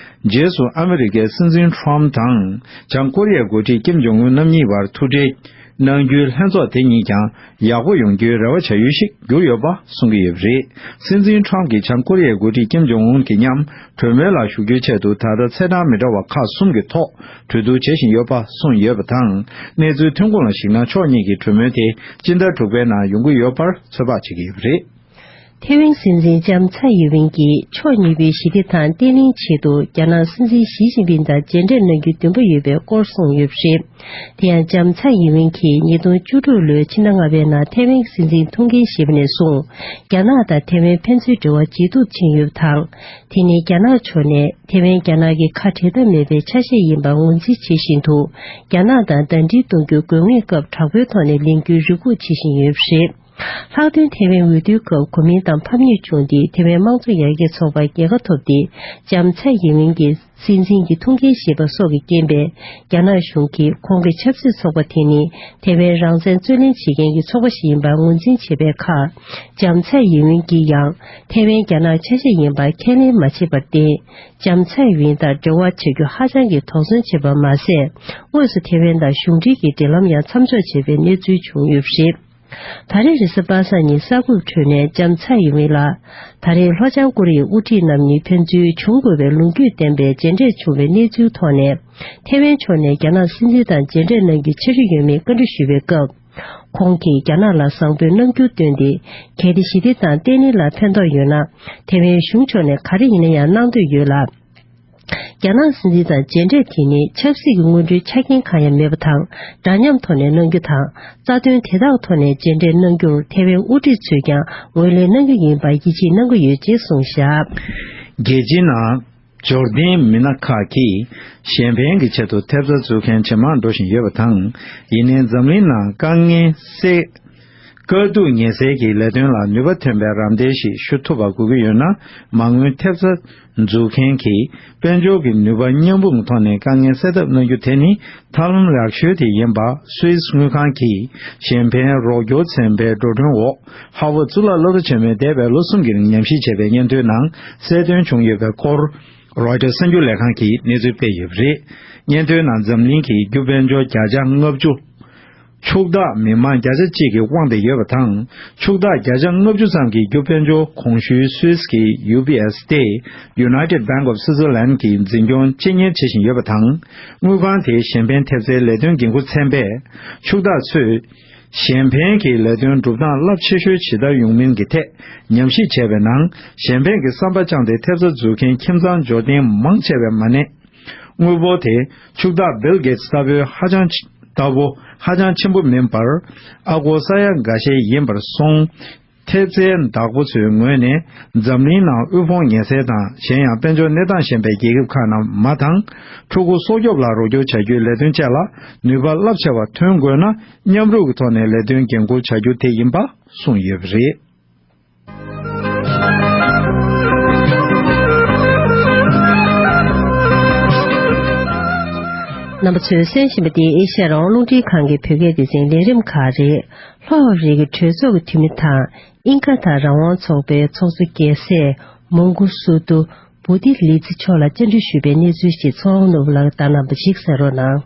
རྗེས་སུ་ཨ་མི་རི་ཀའི་སྲིད་འཛིན་ཁྲོམ་དང་། བྱང་ཀོ་རི་ཡའི་འགོ་ཁྲིད་ཀིམ་ཇོང་ཨུན་རྣམ་གཉིས་བར་ཐུག་འཕྲད་གནང་རྒྱུའི་ལྷན་ཚོགས་དེ་གཉིས་ཀྱང་ཡག་པོ་ཡོང་རྒྱུའི་རེ་བ་བྱ་ཡུལ་ཞིག་གྱུར་ཡོད་པ་གསུང་གི་ཡོད་པ་རེད། སྲིད་འཛིན་ཁྲོམ་གྱིས་བྱང་ཀོ་རི་ཡའི་འགོ་ཁྲིད་ཀིམ་ཇོང་ཨུན་གྱི་མཉམ་གྲོས་མོལ་ལ་ཞུགས་རྒྱུའི་ཆེད་དུ་ད་ལྟ་ཚེས་གྲངས་མི་འདྲ་བ་ཁག་གསུམ་གྱི་ཐོག་གྲོས་བསྡུར་བྱེད་བཞིན་ཡོད་པ་གསུངས་ཡོད་པ་དང་། གནས་ཚུལ་ཐོན་ཁུངས་ལ་གཞིགས་ན་ཕྱོགས་གཉིས་ཀྱི་གྲོས་མོལ་དེ་སྤྱི་ཟླ་དྲུག་པའི་ནང་ཡོང་གི་ཡོད་པར་ཚོད་དཔག་བྱེད་ཀྱི་ཡོད་པ་རེད། ཐེ་ཝན་སྲིད་འཛིན་ལྕམ་ཚའེ་ཡིན་ཝིན་གྱིས་ཕྱོགས་གཉིས་པོའི་ཞི་བདེ་དང་བརྟན་ལྷིང་ཆེད་དུ་རྒྱ་ནག་སྲིད་འཛིན་ཞི་ཅིན་ཕིང་དང་མཇལ་འཕྲད་གནང་རྒྱུའི་འདུན་པ་ཡོད་པའི་སྐོར་གསུངས་ཡོད་པ་རེད། དེ་ཡང་ལྕམ་ཚའེ་ཡིན་ཝིན་གྱིས་ཉིས་སྟོང་བཅུ་དྲུག་ལོའི་ཕྱི་ཟླ་ལྔ་པའི་ནང་ཐེ་ཝན་གྱི་སྲིད་འཛིན་ཐུག་འགན་བཞེས་པ་ནས་བཟུང་རྒྱ་ནག་དང་ཐེ་ཝན་ཕན་ཚུན་འབྲེལ་བ་ཇེ་སྡུག་ཕྱིན་ཡོད་པ་དང་། དེ་ནི་རྒྱ་ནག་ཕྱོགས་ནས་ཐེ་ཝན་རྒྱ་ནག་གི་ཁ་བྲལ་ཐབས་མེད་པའི་ཆ་ཤས་ཡིན་པ་ངོས་འཛིན་བྱེད་བཞིན་དུ་རྒྱ་ནག་དང་ཟླ་སྒྲིལ་གཏོང་རྒྱུའི་དགོས་ངེས་སྐབས་དྲག་པོའི་ཐོག་ནས་ལེན་རྒྱུའི་རེ་སྒུག་བྱེད་བཞིན་ཡོད་པ་རེད། ལྷག་དོན་ཐེ་ཝན་འོས་བསྡུའི་སྐབས་གོ་མིན་ཏང་ཕམ་ཉེས་བྱུང་སྟེ་ཐེ་ཝན་དམངས་གཙོ་ཡར་རྒྱས་ཚོགས་པར་རྒྱལ་ཁ་ཐོབ་སྟེ་ལྕམ་ཚའེ་ཡིན་ཝིན་གྱིས་སྲིད་འཛིན་གྱི་ཐུགས་འགན་བཞེས་པ་སོགས་ཀྱི་རྐྱེན་པས་རྒྱ་ནག་གཞུང་གིས་ཁོང་གི་ཆབ་སྲིད་ཚོགས་པ་དེ་ནི་ཐེ་ཝན་རང་བཙན་རྩོད་ལེན་བྱེད་མཁན་གྱི་ཚོགས་པ་ཞིག་ཡིན་པར་ངོས་འཛིན་བྱས་པའི་ཁར། ལྕམ་ཚའེ་ཡིན་ཝིན་གྱིས་ཡང་ཐེ་ཝན་རྒྱ་ནག་ཆ་ཤས་ཡིན་པར་ཁས་ལེན་མ་བྱས་པར་བརྟེན། ལྕམ་ཚའེ་ཝིན་དང་འབྲེལ་བ་བྱ་རྒྱུ་ཧ་ཅང་གི་དོགས་ཟོན་བྱས་པ་མ་ཟད། དངོས་སུ་ཐེ་ཝན་དང་གཞུང་འབྲེལ་གྱི་འབྲེལ་ལམ་ཡང་མཚམས་འཇོག་བྱས་པའི་གནས་ཚུལ་བྱུང་ཡོད་པ་རེད། ད་རེས་རེས་གཟའ་པ་སངས་ཉིན་གསར་འགོད་ཁྲོད་ནས་ལྕམ་ཚའེ་ཡིན་ཝིན་ལགས། ད་རེས་ལྷོ་བྱང་ཀོ་རི་ཡའི་དབུ་ཁྲིད་རྣམ་གཉིས་ཕན་ཚུན་བྱུང་དགོས་པའི་ལོ་རྒྱུས་ལྡན་པའི་མཇལ་འཕྲད་བྱུང་བའི་གནས་ཚུལ་ཐོག་ནས། ཐེ་ཝན་ཕྱོགས་ནས་རྒྱ་ནག་སྲིད་འཛིན་དང་མཇལ་འཕྲད་གནང་རྒྱུའི་འཆར་གཞི་ཡོད་མེད་བཀའ་འདྲི་ཞུས་པའི་སྐབས། ཁོང་གིས་རྒྱ་ནག་ལ་བཟང་པོའི་རྣམ་འགྱུར་བསྟན་ཏེ། གལ་ཏེ་ཞི་བདེ་དང་བརྟན་ལྷིང་ལ་ཕན་ཐོགས་ཡོད་ན། ཐེ་ཝན་གཞུང་ཕྱོགས་ནས་ག་རེ་ཡིན་ན་ཡང་གནང་འདོད་ཡོད་ལ། རྒྱ་ནག་སྲིད་འཛིན་དང་མཇལ་འཕྲད་དེ་ནི་ཆབ་སྲིད་ཀྱི་སྔོན་འགྲོའི་ཆ་རྐྱེན་གང་ཡང་མེད་པ་དང་། འདྲ་མཉམ་ཐོག་ནས་གནང་རྒྱུ་དང་། རྩ་དོན་དེ་དག་ཐོག་ནས་མཇལ་འཕྲད་གནང་རྒྱུར་ཐེ་ཝན་དབུ་ཁྲིད་ཚོས་ཀྱང་ངོས་ལེན་གནང་རྒྱུ་ཡིན་པར་ཡིད་ཆེས་གནང་གི་ཡོད་ཅེས་གསུངས་བཞག་རྒྱལ་སྤྱིའི་ནང་ འབྱོར་ལྡན་མི་སྣ་ཁག་གིས་གཞན་ཕན་གྱི་ཆེད་དུ་ཐེབས་རྩ་འཛུགས་མཁན་ཇེ་མང་འགྲོ་བཞིན་ཡོད་པ་དང་། ཡིན་ནའི་འཛམ་གླིང་ནང་དཀའ་ངལ་སེལ། དཀའ་སྡུག་ངལ་སེལ་གྱི་ལས་དོན་ལ་ནུས་པ་ཐོན་པའི་རམ་འདེགས་ཤིག་ཞུ་ཐུབ་པ་དགོས་ཀྱི་ཡོད་ན། མ་དངུལ་ཐེབས་རྩ་འཛུགས་མཁན་གྱིས་དཔལ་འབྱོར་གྱི་ནུས་པ་མཉམ་སྤུངས་ཐོག་ནས་དཀའ་ངལ་སེལ་ཐབས་གནང་རྒྱུ་དེ་ནི་ཐབས་ལམ་ཡག་ཤོས་དེ་ཡིན་པ་སུད་སི་དངུལ་ཁང་གིས་གཞན་ཕན་རོགས་སྐྱོར་ཚན་པའི་འགྲོ་གྲོན་འོག་ཧ་ཝར་གཙུག་ལག་སློབ་གྲྭ་ཆེན་མོའི་འདས་པའི་ལོ་གསུམ་གྱི་རིང་ཉམས་ཞིབ་བྱས་པའི་སྙན་ཐོའི་ནང་གསལ་སྟོན་བྱུང་ཡོད་པའི་སྐོར། རོའི་ཊར་གསར་འགྱུར་ལས་ཁང་གིས་གནས་ཚུལ་སྤེལ་ཡོད་པ་རེད། སྙན་ཐོའི་ནང་འཛམ་གླིང་གི་རྒྱུ་དཔལ་འབྱོར་བརྒྱ་ཆ་ལྔ་བཅུ། ཕྱུག་བདག་མི་མང་བརྒྱ་ཆ་གཅིག་གི་དབང་དུ་ཡོད་པ་དང་། ཕྱུག་བདག་བརྒྱ་ཆ་ལྔ་བཅུ་ཙམ་གྱི་རྒྱུ་དཔལ་འབྱོར་གོང་ཞུས་སུད་སི་གི་ཡུ་བི་ཨེས་སྟེ། United Bank of Switzerland གྱིས་འཛིན་སྐྱོང་སྤྱི་གཉེར་བྱེད་བཞིན་ཡོད་པ་དང་། དངུལ་ཁང་དེའི་གཞན་ཕན་ཐེབས་རྩའི་ལས་དོན་འགན་འཁུར་ཚན་པས། ཕྱུག་བདག་ཚོས་གཞན་ཕན་གྱི་ལས་དོན་སྒྲུབ་སྟངས་རླབས་ཆེ་ཤོས་ཇི་ལྟར་ཡོང་མིན་གྱི་ཐད་ཉམས་ཞིབ་བྱས་པའི་ནང་། གཞན་ཕན་གྱི་བསམ་པ་བཅངས་ཏེ་ཐེབས་རྩ་འཛུགས་མཁན་ཁྱིམ་ཚང་འབྱོར་ལྡན་མང་ཆེ་བས་མ་གནས། དངུལ་འབོར་དེ་ཕྱུག་བདག་བིལ་གེ་ཊི་ལྟ་བུའི་ཧ་ཅང་ཆེ་ལྟ་བུ་ཧ་ཅང་ཆེན་པོ་མིན་པར། ཨ་སྒོར་ས་ཡ་འགའ་ཤས་ཡིན་པར་སོང་། ཐེབས་རྩའི་བདག་པོ་ཚོའི་ངོས་ནས། འཛམ་གླིང་ནང་དབུལ་ཕོངས་ངལ་སེལ་དང་། གཞན་ཡང་དཔལ་འབྱོར་གནས་སྟངས་ཞན་པའི་རྒྱལ་ཁབ་ཁག་ནང་མ་དང་། ཕྲུ་གུ་སྲོག་སྐྱོབ་ལ་རོགས་སྐྱོར་བྱ་རྒྱུའི་ལས་དོན་བཅས་ལ་ནུས་པ་རླབས་ཆེ་བ་ཐོན་དགོས་ན། མཉམ་རུབ་ཀྱི་ཐོག་ནས་ལས་དོན་འགན་འཁུར་བྱ་རྒྱུ་དེ་ཡིན་པ་གསུངས་ཡོད་པ་རེད། རྣམ་པ་ཚོས་གསན་བཞིན་པ་འདི་ཨེ་ཤ་ཡ་རང་དབང་རླུང་འཕྲིན་ཁང་གི་བོད་སྐད་སྡེ་ཚན་ལས་རིམ་ཁག་རེད། ལྷོ་ཨ་ཧྥེ་རི་ཁའི་གྲོས་ཚོགས་ཀྱི་འཐུས་མི་དང་། ཨིན་ཁ་དང་རང་དབང་ཚོགས་པའི་ཚོགས་གཙོ་རྒྱལ་སྲས་མོང་གུ་སུ་ཏུ་བུ་ཏི་ལི་ཙི་མཆོག་ལ་བཅར་འདྲི་ཞུས་པའི་གནས་ཚུལ་ཞིག་ཚོང་ནོར་བུ་ལགས་དང་རྣམ་པ་ཞིག་གསན་རོགས་གནང་།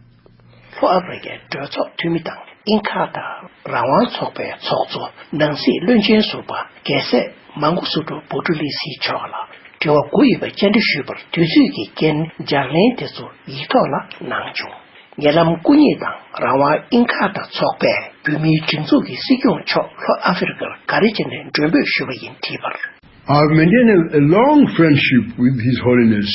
ལྷོ་ཨ་ཧྥེ་རི་ཁའི་གྲོས་ཚོགས་འཐུས་མི་དང་ཨིན་ཁ་དང་རང་དབང་ཚོགས་པའི་ཚོགས་གཙོ་ནང་སྲིད་བློན་ཆེན་ཟུར་པ་རྒྱལ་སྲས་མང་གུ་སུ་ཏུ་བུ་ཏུ་ལི་སི་མཆོག་ལ་དྲི་བ་དགུ་ཡོད་པའི་བཅར་འདྲི་ཞུས་པར་དུས་ཚོད་ཀྱི་རྐྱེན་ལྗགས་ལན་དེ་ཚོ་ཡིག་ཐོག་ལ་གནང་བྱུང་། ཉེ་ལམ་སྐུ་ཉིད་དང་རང་དབང་ཨིན་ཁ་དང་ཚོགས་པས་བོད་མིའི་སྒྲིག་འཛུགས་ཀྱི་སྲིད་སྐྱོང་མཆོག་ལྷོ་ཨ་ཧྥེ་རི་ཁར་ག་རེ་བྱས་ནས་མགྲོན་འབོད་ཞུས་པ་ཡིན་དྲིས་པར། I have maintained a, a long friendship with His Holiness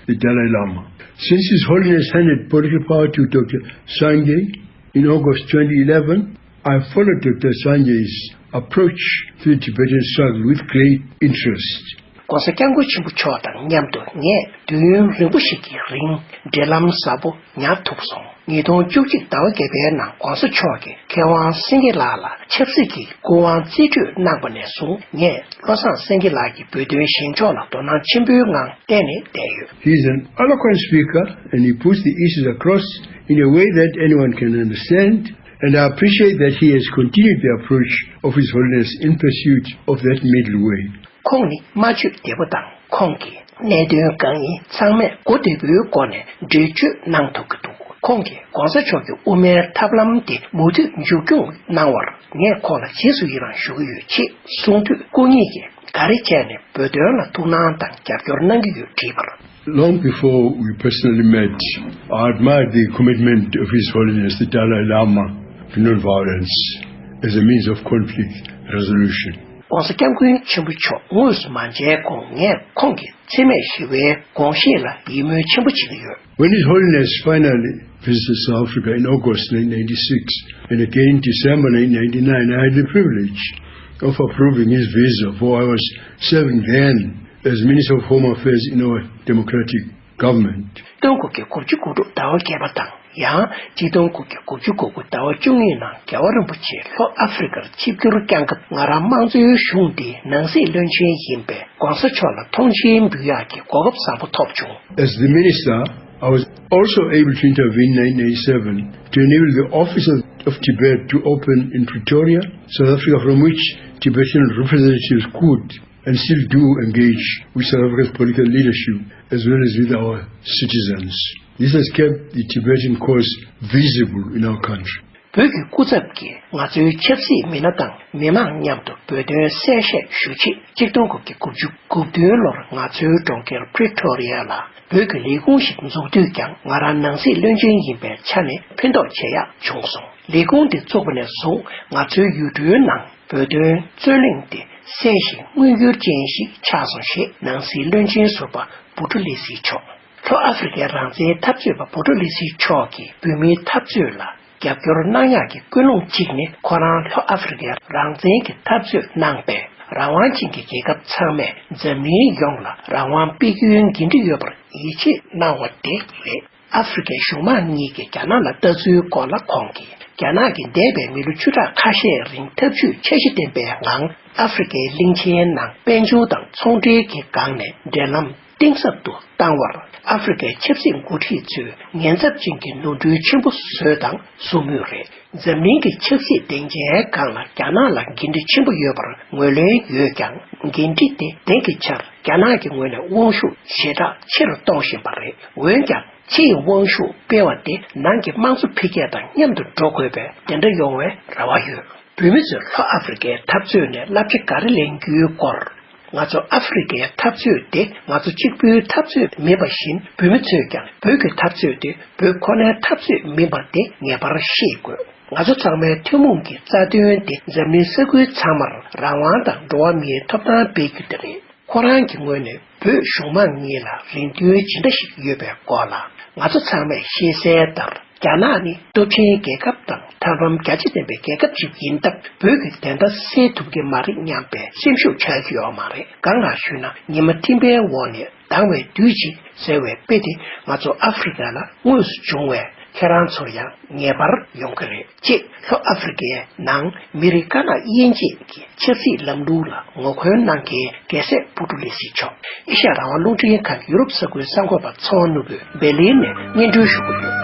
the Dalai Lama. Since His Holiness handed political power to Doctor Sangay in August twenty eleven, I followed Doctor Sanjay's approach to the Tibetan struggle with great interest. ༸གོང་ས་༸སྐྱབས་མགོན་ཆེན་པོ་མཆོག་དང་མཉམ་དུ་ངས་དུས་ཡུན་རིང་པོ་ཞིག་གི་རིང་འབྲེལ་ལམ་ཟབ་པོ་ཉར་ཐུབ་སོང་། ཉིས་སྟོང་བཅུ་གཅིག་ཟླ་བ་བརྒྱད་པའི་ནང་༸གོང་ས་མཆོག་གིས་མཁས་དབང་སེང་གེ་ལགས་ལ་ཆབ་སྲིད་ཀྱི་སྐུ་དབང་རྩིས་སྤྲོད་གནང་པ་ནས་བཟུང་ངས་བློ་བཟང་སེང་གེ་ལགས་ཀྱི་བོད་དོན་བཞེངས་ཕྱོགས་ལ་དོ་སྣང་ཆེན་པོའི་ངང་བལྟས་ནས་བསྡད་ཡོད། He is an eloquent speaker and he puts the issues across in a way that anyone can understand, and I appreciate that he has continued the approach of His Holiness in pursuit of that middle way. ཁོང་ནི་སྨྲ་བརྗོད་བདེ་པོ་དང་ཁོང་གིས་གནད་དོན་གང་ཡིན་ཚང་མས་གོ་བདེ་པོའི་སྒོ་ནས་འགྲེལ་བརྗོད་གནང་ཐུབ་ཀྱི་འདུག་ཁོང་གིས་༸གོང་ས་མཆོག་གི་དབུ་མའི་ཐབས་ལམ་དེ་མུ་མཐུད་མཇུག་སྐྱོང་གནང་བར་ངས་ཁོང་ལ་རྗེས་སུ་ཡི་རང་ཞུ་གི་ཡོད་ཅེས་གསུངས་དུས། སྐུ་ཉིད་ཀྱིས་ག་རེ་བྱས་ནས་བོད་དོན་ལ་ཐུགས་སྣང་དང་རྒྱབ་སྐྱོར་གནང་གི་ཡོད་དྲིས་པར། Long before we personally met, I admired the commitment of His Holiness the Dalai Lama to non-violence as a means of conflict resolution. ༸གོང་ས་༸སྐྱབས་མགོན་ཆེན་པོ་མཆོག་དངོས་སུ་མ་མཇལ་གོང་ངས་ཁོང་གི་འཚེ་མེད་ཞི་བའི་དགོངས་བཞེད་ལ་ཡིད་སྨོན་ཆེན་པོ་བྱེད་ཀྱི་ཡོད། When His Holiness finally visited South Africa in August nineteen ninety-six and again in December nineteen ninety-nine, I had the privilege of approving his visa, for I was serving then as Minister of Home Affairs in our democratic government. ཆིག་སྟོང་དགུ་བརྒྱ་དགུ་བཅུ་གོ་དྲུག་ཟླ་བ་བརྒྱད་པ་དང་། ཡང་ཆིག་སྟོང་དགུ་བརྒྱ་དགུ་བཅུ་གོ་དགུ་ཟླ་བ་བཅུ་གཉིས་ནང་རྒྱལ་བ་རིན་པོ་ཆེ་ལྷོ་ཨ་ཧྥེ་རི་ཁར་ཆིབས་བསྒྱུར་བསྐྱངས་སྐབས། ང་རང་དམངས་གཙོའི་གཞུང་འདིའི་ནང་སྲིད་བློན་ཆེན་ཡིན་པས། ༸གོང་ས་མཆོག་ལ་མཐོང་མཆན་འབུལ་ཡག་གི་གོ་སྐབས་བཟང་པོ་ཐོབ་བྱུང་། As the minister, I was also able to intervene in nineteen ninety-seven to enable the office of, of Tibet to open in Pretoria, South Africa, from which Tibetan representatives could and still do engage with South Africa's political leadership as well as with our citizens. This has kept the Tibetan cause visible in our country. བོད་ཀྱི་སྐུ་ཚབ་ཀྱིས་ང་ཚོའི་ཆབ་སྲིད་མི་སྣ་དང་མི་མང་མཉམ་དུ་བོད་དོན་གསལ་བཤད་ཞུ་ཆེད། ཆིག་སྟོང་དགུ་བརྒྱ་དགུ་བཅུ་གོ་བདུན་ལོར་ང་ཚོའི་གྲོང་ཁྱེར་པི་རི་ཐོ་རི་ཡ་ལ་བོད་ཀྱི་ལས་ཁུངས་ཤིག་འཛུགས་དུས་ཀྱང་། ང་རང་ནང་སྲིད་བློན་ཆེན་ཡིན་པའི་ཆ་ནས་ཕན་ཐོགས་བྱེད་ཡག་བྱུང་སོང་། ལས་ཁུངས་དེ་བཙུགས་པ་ནས་བཟུང་། ང་ཚོའི་ཡུལ་གྲུའི་ནང་བོད་དོན་རྩོད་གླེང་དེ་གསལ་ཞིང་མངོན་གྱུར་ཅན་ཞིག་ཆགས་སོང་ཞེས་ནང་སྲིད་བློན་ཆེན་ཟུར་པ་བུ་ཊོ་ལི་སི་མཆོག་ལྷོ་ཨ་ཧྥེ་རི་ཁའི་རང་བཙན་འཐབ་རྩོད་པ་བུ་ཊོ་ལི་སི་མཆོག་གིས་བོད་མིའི་འཐབ་རྩོད་ལ་རྒྱབ་སྐྱོར་གནང་ཡག་གི་ཀུན་སློང་གཅིག་ནི། ཁོ་རང་ལྷོ་ཨ་ཧྥེ་རི་ཁའི་རང་བཙན་གྱི་འཐབ་རྩོད་གནང་པའི་ རང་དབང་ཅན་གྱི་རྒྱལ་ཁབ་ཚང་མས་འཛམ་གླིང་ཡོངས་ལ་རང་དབང་སྤེལ་རྒྱུའི་འགན་འཁྲི་ཡོད་པར་ཡིད་ཆེས་གནང་བ་དེ་རེད། ཨ་ཧྥེ་རི་ཁའི་གཞུང་མང་གཉིས་ཀྱིས་རྒྱ་ནག་ལ་ལྟ་ཚུལ་སྐོར་ལ་ཁོང་གིས། རྒྱ་ནག་གིས་འདས་པའི་མི་ལོ་བཅུ་ཕྲག་ཁ་ཤས་རིང་འཐབ་ཇུས་འཆར་གཞི་ལྡན་པའི་ངང་ཨ་ཧྥེ་རི་ཁའི་གླིང་ཆེན་ནང་དཔལ་འབྱོར་དང་ཚོང་འབྲེལ་གྱི་སྒང་ནས་འབྲེལ་ལམ་གཏིང་ཟབ་ཏུ་བཏང་བར། ཨ་ཧྥེ་རི་ཁའི་ཆབ་སྲིད་འགོ་ཁྲིད་ཚོས་ཉེན་ཚབས་ཅན་གྱི་ནོར་འཁྲུལ་ཆེན་པོ་བཟོས་དང་བཟོ་མུས་རེད། འཛམ་གླིང་གི་ཆབ་སྲིད་སྡིངས་ཆའི་སྒང་ལ་རྒྱ་ནག་ལ་འགན་འཁྲི་ཆེན་པོ་ཡོད་པར་ངོས་ལེན་ཡོད་ཀྱང་། འགན་འཁྲི་དེ་དེང་གི་ཆར་རྒྱ་ནག་གི་ངོས་ནས་དབང་ཤུགས་ཞེ་དྲག་ཆེ་རུ་གཏོང་བཞིན་པ་རེད། འོན་ཀྱང་། ཕྱི་ཡི་དབང་ཤུགས་སྤེལ་བ་དེ་ནང་གི་དམངས་གཙོ་འཕེལ་རྒྱས་དང་མཉམ་དུ་འགྲོ་དགོས་པས་དེ་འདྲ་ཡོང་བའི་རེ་བ་ཡོད། བོད་མི་ཚོས་ལྷོ་ཨ་ཧྥེ་རི་ཁའི་འཐབ་རྩོད་ནས་བསླབ་བྱ་ག་རེ་ལེན་རྒྱུའི་སྐོར། ང་ཚོ་ཨ་ཧྥེ་རི་ཁའི་འཐབ་རྩོད་དེ་ང་ཚོ་གཅིག་པུའི་འཐབ་རྩོད་མིན་པ་བཞིན། བོད་མི་ཚོས་ཀྱང་བོད་ཀྱི་འཐབ་རྩོད་དེ་བོད་ཁོ་ནའི་འཐབ་རྩོད་མིན་པ་དེ་ངེས་པར་ཤེས་དགོས། ང་ཚོ་ཚང་མའི་ཐུན་མོང་གི་རྩ་དོན་དེ་འཛམ་གླིང་ས་ཁུལ་ཚང་མར་རང་དབང་དང་འགྲོ་བ་མིའི་ཐོབ་ཐང་སྤེལ་རྒྱུ་དེ་རེད། ཁོ་རང་གི་ངོས་ནས་བོད་གཞུང་མང་གཉིས་ལ་རེ་འདུན་ཇི་འདྲ་ཞིག་ཡོད་པའི་སྐོར་ལ། ང་ཚོ་ཚང་མས་ཤེས་གསལ་ལྟར། རྒྱ་ནག་ནི་སྟོབས་ཆེན་རྒྱལ་ཁབ་དང་ཐབས་ལམ་རྒྱ་ཆེ་ལྡན་པའི་རྒྱལ་ཁབ་ཅིག་ཡིན་སྟབས། བོད་ཀྱི་བདེན་མཐའ་གསལ་ཐུབ་ཀྱི་མ་རེད་སྙམ་པའི་སེམས་ཤུགས་ཆག་གི་ཡོད་མ་རེད། གང་ལགས་ཞུས་ན། ཉི་མ་ཐིམ་པའི་འོག་ནས་ལྡང་བའི་དུས་གཅིག་ཟེར་བའི་དཔེ་དེ་ང་ཚོ་ཨ་ཧྥེ་རི་ཁ་ལ་དངོས་སུ་བྱུང་བས། ཁྱེད་རང་ཚོར་ཡང་ངེས་པར་ཡོང་གི་རེད། ཅེས་ལྷོ་ཨ་ཧྥེ་རི་ཁའི་ནང་མི་རིགས་དཀར་ནག་དབྱེ་འབྱེད་ཀྱི་ཆབ་སྲིད་ལམ་ལུགས་ལ་ངོ་རྒོལ་གནང་མཁན་རྒྱལ་སྲས་བུ་ཕྲུག་ལི་སི་མཆོག་ཨེ་ཤ་ཡ་རང་དབང་རླུང་འཕྲིན་ཁང་གི་ཡུ་རོབ་ས་ཁུལ་གསར་འགོད་པ་ཚེ་དབང་ནོར་བུས་འབེར་ལིན་ནས་སྙན་སྒྲོན་ཞུ་གི་ཡོད།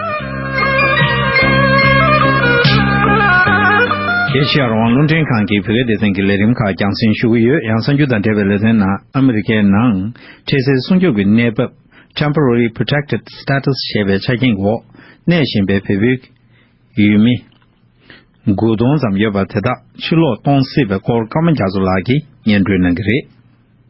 ཨེ་ཤ་ཡ་རང་དབང་རླུང་འཕྲིན་ཁང་གི་བོད་སྐད་སྡེ་ཚན་གྱི་ལས་རིམ་ཁག་རྒྱང་སྲིང་ཞུ་གི་ཡོད། ཡང་གསར་འགྱུར་དང་འབྲེལ་བའི་ལེ་ཚན་ནང་ཨ་མི་རི་ཀའི་ནང་འཕྲལ་སེལ་སྲུང་སྐྱོབ་ཀྱི་གནས་བབ། Temporary Protected Status ཞེས་པའི་ཆ་རྐྱེན་འོག་གནས་བཞིན་པའི་བལ་པོའི་ཡུལ་མི་དགུ་སྟོང་ཙམ་ཡོད་པ་དེ་དག་ཕྱིར་ལོག་གཏོང་སྲིད་པའི་སྐོར་ཀརྨ་རྒྱ་མཚོ་ལགས་ཀྱིས་སྙན་སྒྲོན་གནང་གི་རེད།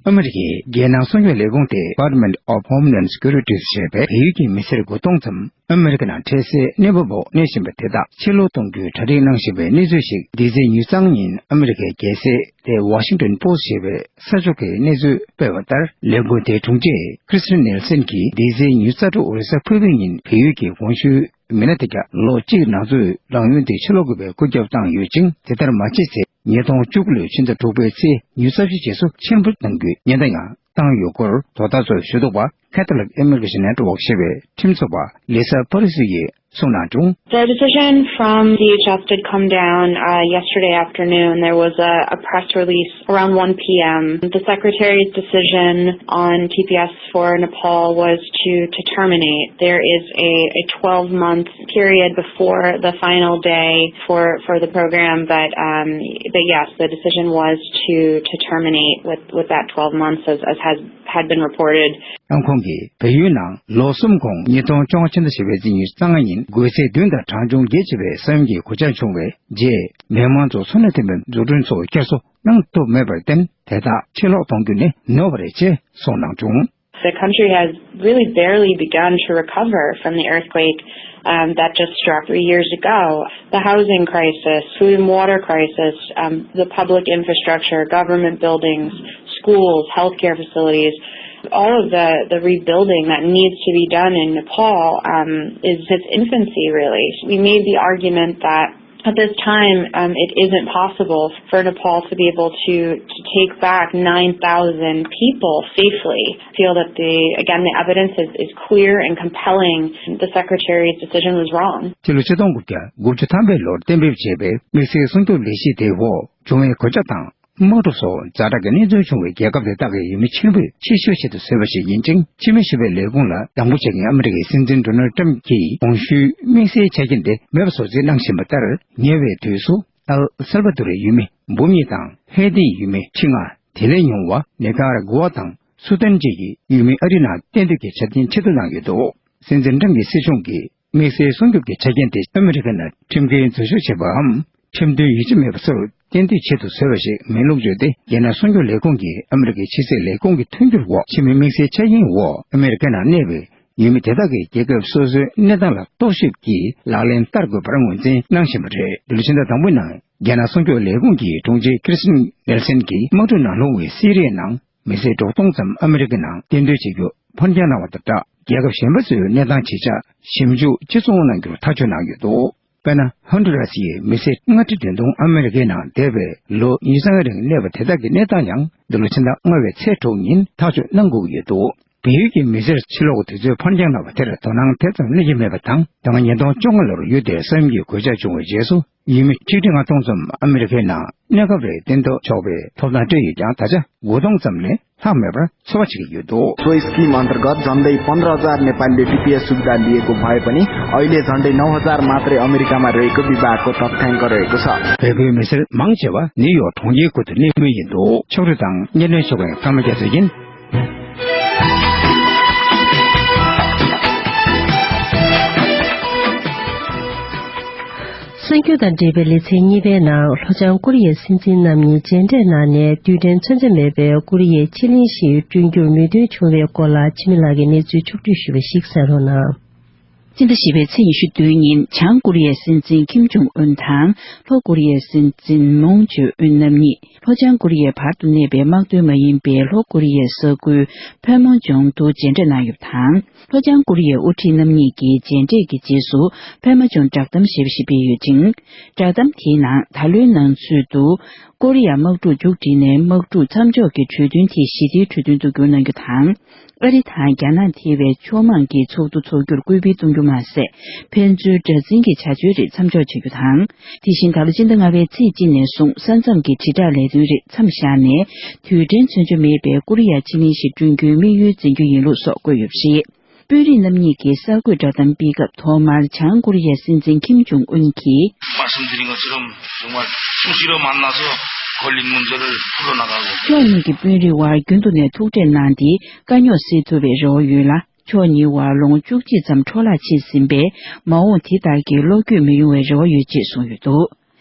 ཨ་མི་རི་ཀའི་རྒྱལ་ནང་སྲུང་སྐྱོབ་ལས་ཁུངས་དེ་Department of Homeland Security ཞེས་པའི་བལ་ཡུལ་གྱི་མི་སེར་དགུ་སྟོང་ཙམ་ཨ་མི་རི་ཀ་ནང་འཕྲལ་སེལ་གནས་བབ་འོག་གནས་བཞིན་པ་དེ་དག་ཕྱིར་ལོག་གཏོང་རྒྱུའི་གྲ་སྒྲིག་གནང་བཞིན་པའི་གནས་ཚུལ་ཞིག་འདི་ཚེས་ཉེར་གཉིས་ཉིན་ཨ་མི་རི་ཀའི་རྒྱལ་སྲིད། དེ་Washington Post ཞེས་པའི་གསར་ཤོག་གིས་གནས་ཚུལ་སྤེལ་བ་ལྟར། ལས་འགུལ་དེའི་དྲུང་ཆེ་Kirstjen Nielsen གྱིས་འདི་ཚེས་ཉེར་དྲུག་འོ་རི་ས་ཕུར་བུའི་ཉིན་བལ་ཡུལ་གྱི་གོང་ཞུས་མི་སྣ་དེ་དག་ལོ་གཅིག་ནང་ཚུད་རང་ཡུལ་དུ་ཕྱིར་ལོག་དགོས་པའི་བཀོད་ཁྱབ་བཏང་ཡོད་ཅིང་། དེ་ལྟར་མ་བྱས་ཚེ་ཉིས་སྟོང་བཅུ་དགུ་ལོའི་ཕྱི་ཟླ་དྲུག་པའི་ཚེས་ཉེར་བཞི་རྗེས་སུ་ཕྱིར་འབུད་གཏང་རྒྱུའི་ཉེན་བརྡ་ཡང་བཏང་ཡོད་སྐོར། དོ་བདག་ཚོའི་ཞུ་གཏུག་པ་Catholic Immigration Network ཞེས་པའི་ཁྲིམས་རྩོད་པ་Lisa Parisi ཡིས་གསུངས་གནང་བྱུང་། The decision from D H S did come down uh, yesterday afternoon. There was a, a press release around one p.m. The secretary's decision on T P S for Nepal was to, to terminate. There is a, a twelve month period before the final day for, for the program, but, um, but yes, the decision was to, to terminate with, with that twelve months as, as has had been reported. ཡང་ཁོང་གིས་བལ་ཡུལ་ནང་ལོ་གསུམ་གོང་ཉིས་སྟོང་བཅོ་ལྔ་ཕྱི་ཟླ་བཞི་པའི་ཚེས་ཉི་ཤུ་རྩ་ལྔ་ཉིན་དགོས་ཚད་བདུན་དང་གྲངས་ཆུང་བརྒྱད་ཅེས་པའི་ས་ཡོམ་གྱི་གོད་ཆག་བྱུང་བའི་རྗེས། མི་མང་ཚོ་འཚོ་གནས་ཐེབས་པའི་འཛུགས་སྐྲུན་སོགས་བསྐྱར་གསོ་གནང་ཐུབ་མེད་པར་བརྟེན། དེ་དག་ཕྱིར་ལོག་གཏོང་རྒྱུ་ནི་ནོར་བ་རེད་ཅེས་གསུངས་གནང་བྱུང་། The country has really barely begun to recover from the earthquake um, that just struck three years ago. The housing crisis, food and water crisis, um, the public infrastructure, government buildings, schools, healthcare facilities, all of the, the rebuilding that needs to be done in Nepal um, is its infancy, really. We made the argument that at this time, um, it isn't possible for Nepal to be able to, to take back nine thousand people safely. Feel that the, again, the evidence is, is clear and compelling. The secretary's decision was wrong. སྤྱི་ལོ་ཆིག་སྟོང་དགུ་བརྒྱ་དགུ་བཅུ་ཐམ་པའི་ལོར་གཏན་འབེབས་བྱས་པའི་དམིགས་བསལ་སྲུང་སྐྱོབ་ལས་གཞི་དེའི་འོག་བྱུང་བའི་གོད་ཆག་དང་། དམག་འཁྲུག་སོགས་ཛ་དྲག་གི་གནས་ཚུལ་བྱུང་བའི་རྒྱལ་ཁབ་དེ་དག་གི་ཡུལ་མི་ཕྱིར་འབུད་ཕྱིར་བཤོལ་ཆེད་དུ་བཟོས་པ་ཞིག་ཡིན་ཅིང་། ཕྱི་མི་ཞི་བའི་ལས་ཁུངས་ལ་སྡང་པོ་བྱེད་མཁན་ཨ་མི་རི་ཀའི་སྲིད་འཛིན་Donald Trump གྱིས་གོང་ཞུས་དམིགས་བསལ་ཆ་རྐྱེན་དེ་མེད་པ་བཟོ་རྩིས་གནང་བཞིན་པ་ལྟར། ཉེ་བའི་དུས་སུ་ཨལ་སལ་བ་དོ་རིའི་ཡུལ་མི་འབུམ་གཉིས་དང་། ཧེ་ཏིའི་ཡུལ་མི་ཁྲི་ལྔ། དེ་ལས་ཉུང་བ་ནི་ཀ་ར་གུ་ཝ་དང་སུ་དན་བཅས་ཀྱི་ཡུལ་མི་ཨ་རིའི་ནང་གཏན་སྡོད་ཀྱི་ཆ་རྐྱེན་ཕྱིར་བསྡུ་གནང་ཡོད་འདུག་སྲིད་འཛིན་ཀྲམ་གྱི་སྲིད་གཞུང་གིས། དམིགས་བསལ་སྲུང་སྐྱོབ་ཀྱི་ཆ་རྐྱེན་དེ་ཨ་མི་རི་ཀ་ནང་ཁྲིམས་འགལ་འཛུལ་ཞུགས་བྱས་པའམ། ཁྲིམས་མཐུན་ཡིད་ཆེས་མེད་པ་སོགས་གཏན་སྡོད་ཆེད་དུ་བཟོས་པ་ཞིག་མིན་ལུགས་བརྗོད་དེ། རྒྱལ་ནང་སྲུང་སྐྱོབ་ལས་ཁུངས་ཀྱིས་ཨ་མི་རི་ཀའི་ཕྱི་སྲིད་ལས་ཁུངས་ཀྱི་མཐུན་འགྱུར་འོག་ཕྱི་མི་དམིགས་བསལ་ཆ་རྐྱེན་འོག་ཨ་མི་རི་ཀ་ནང་གནས་པའི་ཡུལ་མི་དེ་དག་གིས་རྒྱལ་ཁབ་སོ་སོའི་གནས་སྟངས་ལ་རྟོག་ཞིབ་ཀྱིས་ལག་ལེན་བསྟར་དགོས་པར་ངོས་འཛིན་གནང་བཞིན་པ་རེད། འདི་ལོ་ཕྱི་ཟླ་དང་པོའི་ནང་རྒྱལ་ནང་སྲུང་སྐྱོབ་ལས་ཁུངས་ཀྱི་དྲུང་ཆེ་ཁིར་སྟན་ནེལ་སན་གྱིས་དམག་འཁྲུག་ནང་ལྷུང་བའི་སི་རི་ཡའི་ནང་མི་སེར་དྲུག་སྟོང་ཙམ་ཨ་མི་རི་ཀའི་ནང་གཏན་སྡོད་བྱེད་རྒྱུ་ཕར་འགྱངས་གནང་བ་དང་སྦྲགས། རྒྱལ་ཁབ་གཞན་པ་ཚོའི་གནས་སྟངས་ཇི་ཆགས་ཞིབ་འཇུག་ཆེད་བཟུང་གནང་རྒྱུར་ཐག་གཅོད་གནང་ཡོད་འདུག་དཔེར་ན། ཧོན་ཌུ་ར་སི་ཡི་མི་སེར་ལྔ་ཁྲི་བདུན་སྟོང་ཨ་མི་རི་ཀའི་ནང་འདས་པའི་ལོ་ཉི་ཤུ་རྩ་ལྔའི་རིང་གནས་པ་དེ་དག་གི་གནས་སྟངས་ཡང་འདི་ལོ་ཕྱི་ཟླ་ལྔ་པའི་ཚེས་དྲུག་ཉིན་ཐག་གཅོད་གནང་དགོས་ཀྱི་ཡོད་འདུག་བལ་ཡུལ་གྱི་མི་སེར་ཕྱི་ལོགས་དུས་ཚོད་ཕར་འགྱངས་གནང་བ་དེར་དོ་སྣང་དེ་ཙམ་སླེབས་ཀྱི་མེད་པ་དང་། ད་སྔ་ཉིས་སྟོང་བཅོ་ལྔ་ལོར་ཡུལ་དེར་ས་ཡོམ་གྱི་གོད་ཆག་བྱུང་བའི་རྗེས་སུ། ཡུལ་མི་ཆིག་ཁྲི་ལྔ་སྟོང་ཙམ་ཨ་མི་རི་ཀའི་ནང་གནས་སྐབས་རེ་གཏན་ཐོབ་ཆོག་པའི་ཐོབ་ཐང་སྤྲད་ཡོད་ཀྱང་། ད་ཆ་དགུ་སྟོང་ཙམ་ལས་ལྷག་མེད་པར་འཚོ་བ་བྱེད་ཀྱི་ཡོད་འདུག सो इस स्कीम अंतर्गत झन्डै पन्ध्र हजार नेपालीले टिपिएस सुविधा लिएको भए पनि अहिले झन्डै नौ हजार मात्रै अमेरिकामा रहेको विभागको तथ्याङ्क रहेको छ। བལ་པོའི་མི་སེར་མང་ཆེ་བ་ནིའུ་ཡོག་གྲོང་ཁྱེར་ཁུལ་དུ་གནས་མུས་ཡིན་འདུག་ཕྱོགས་སྒྲིག་དང་སྙན་སྒྲོན་ཞུ་མཁན་ཀརྨ་རྒྱ་མཚོ་ཡིན། གསར་འགྱུར་དང་འབྲེལ་བའི་ལེ་ཚན་གཉིས་པའི་ནང་། ལྷོ་བྱང་ཀོ་རི་ཡའི་སྲིད་འཛིན་རྣམ་གཉིས་མཇལ་འཕྲད་གནང་ནས། རྡུལ་ཕྲན་མཚོན་ཆ་མེད་པའི་ཀོ་རི་ཡའི་ཕྱེད་གླིང་ཞིག་བསྐྲུན་རྒྱུར་མོས་མཐུན་བྱུང་བའི་སྐོར་ལ། འཆི་མེད་ལགས་ཀྱིས་གནས་ཚུལ་ཕྱོགས་བསྒྲིགས་ཞུས་པ་ཞིག་གསན་རོགས་གནང་། སྤྱི་ཟླ་བཞི་པའི་ཚེས་ཉི་ཤུ་བདུན་ཉིན་བྱང་ཀོ་རི་ཡའི་སྲིད་འཛིན་ཁིམ་ཇོང་ཨུན་དང་། ལྷོ་ཀོ་རི་ཡའི་སྲིད་འཛིན་མུང་ཇེ་ཨུན་རྣམ་གཉིས། ལྷོ་བྱང་ཀོ་རི་ཡའི་བར་དུ་གནས་པའི་དམག་དོན་མ་ཡིན་པའི་ལྷོ་ཀོ་རི་ཡའི་ས་ཁུལ་ཕན་མ་ཇོང་དུ་མཇལ་འཕྲད་གནང་ཡོད་པ་དང་། ལྷོ་བྱང་ཀོ་རི་ཡའི་དབུ་ཁྲིད་རྣམ་གཉིས་ཀྱིས་མཇལ་འཕྲད་ཀྱི་རྗེས་སུ། ཕན་མ་ཇོང་བསྒྲགས་གཏམ་ཞེས་པ་ཞིག་སྤེལ་ཡོད་ཅིང་། བསྒྲགས་གཏམ་དེའི་ནང་། ད་ལོའི་ནང་ཚུད་དུ་ཀོ་རི་ཡ་དམག་འཁྲུག་མཇུག་སྒྲིལ་ནས། དམག་འཁྲུག་མཚམས་འཇོག་གི་གྲོས་མཐུན་དེ་ཞི་བདེའི་གྲོས་མཐུན་དུ་བསྒྱུར་གནང་རྒྱུ་དང་། ཨ་རི་དང་རྒྱ་ནག་ཐེ་བའི་ཕྱོགས་མང་གི་ཚོགས་འདུ་འཚོགས་རྒྱུར་སྐུལ་སྤེལ་གཏོང་རྒྱུ་མ་ཟད། ཕན་ཚུན་དགྲར་འཛིན་གྱི་བྱ་སྤྱོད་རིགས་མཚམས་འཇོག་བྱ་རྒྱུ་དང་། དེ་བཞིན་ད་ལོ་སྤྱི་ཟླ་ལྔ་པའི་ཚེས་གཅིག་ནས་བཟུང་། ས་མཚམས་ཀྱི་དྲིལ་བསྒྲགས་ལས་དོན་རིགས་མཚམས་བཞག་ནས། རྡུལ་ཕྲན་མཚོན་ཆ་མེད་པའི་ཀོ་རི་ཡ་ཕྱེད་གླིང་ཞིག་བསྐྲུན་རྒྱུའི་དམིགས་ཡུལ་འཛིན་རྒྱུ་ཡིན་ལུགས་སོགས་བཀོད་ཡོད་པ་རེད། དཔོན་རིགས་རྣམ་གཉིས་ཀྱིས་གསར་འགོད་བསྒྲགས་གཏམ་སྤེལ་སྐབས། ཐོག་མར་བྱང་ཀོ་རི་ཡའི་སྲིད་འཛིན་ཁིམ་ཇོང་ཨུན་གྱིས། 말씀드린 것처럼 정말 수시로 만나서 걸린 문제를 풀어나가고 ཕྱོགས་གཉིས་ཀྱི་དཔོན་རིགས་དབར་རྒྱུན་དུ་ནས་ཐུག་འཕྲད་གནང་སྟེ། དཀའ་རྙོག་སེལ་ཐུབ་པའི་རེ་བ་ཡོད་ལ། ཕྱོགས་གཉིས་དབར་ལོ་ངོ་བཅུ་གཅིག་ཙམ་འཕྲོ་བརླག་ཕྱིན་ཟིན་པས། མ་འོངས་དེ་དག་གི་བློ་འགྱོད་མི་ཡོང་བའི་རེ་བ་ཡོད་ཅེས་གསུངས་ཡོད་འདུག་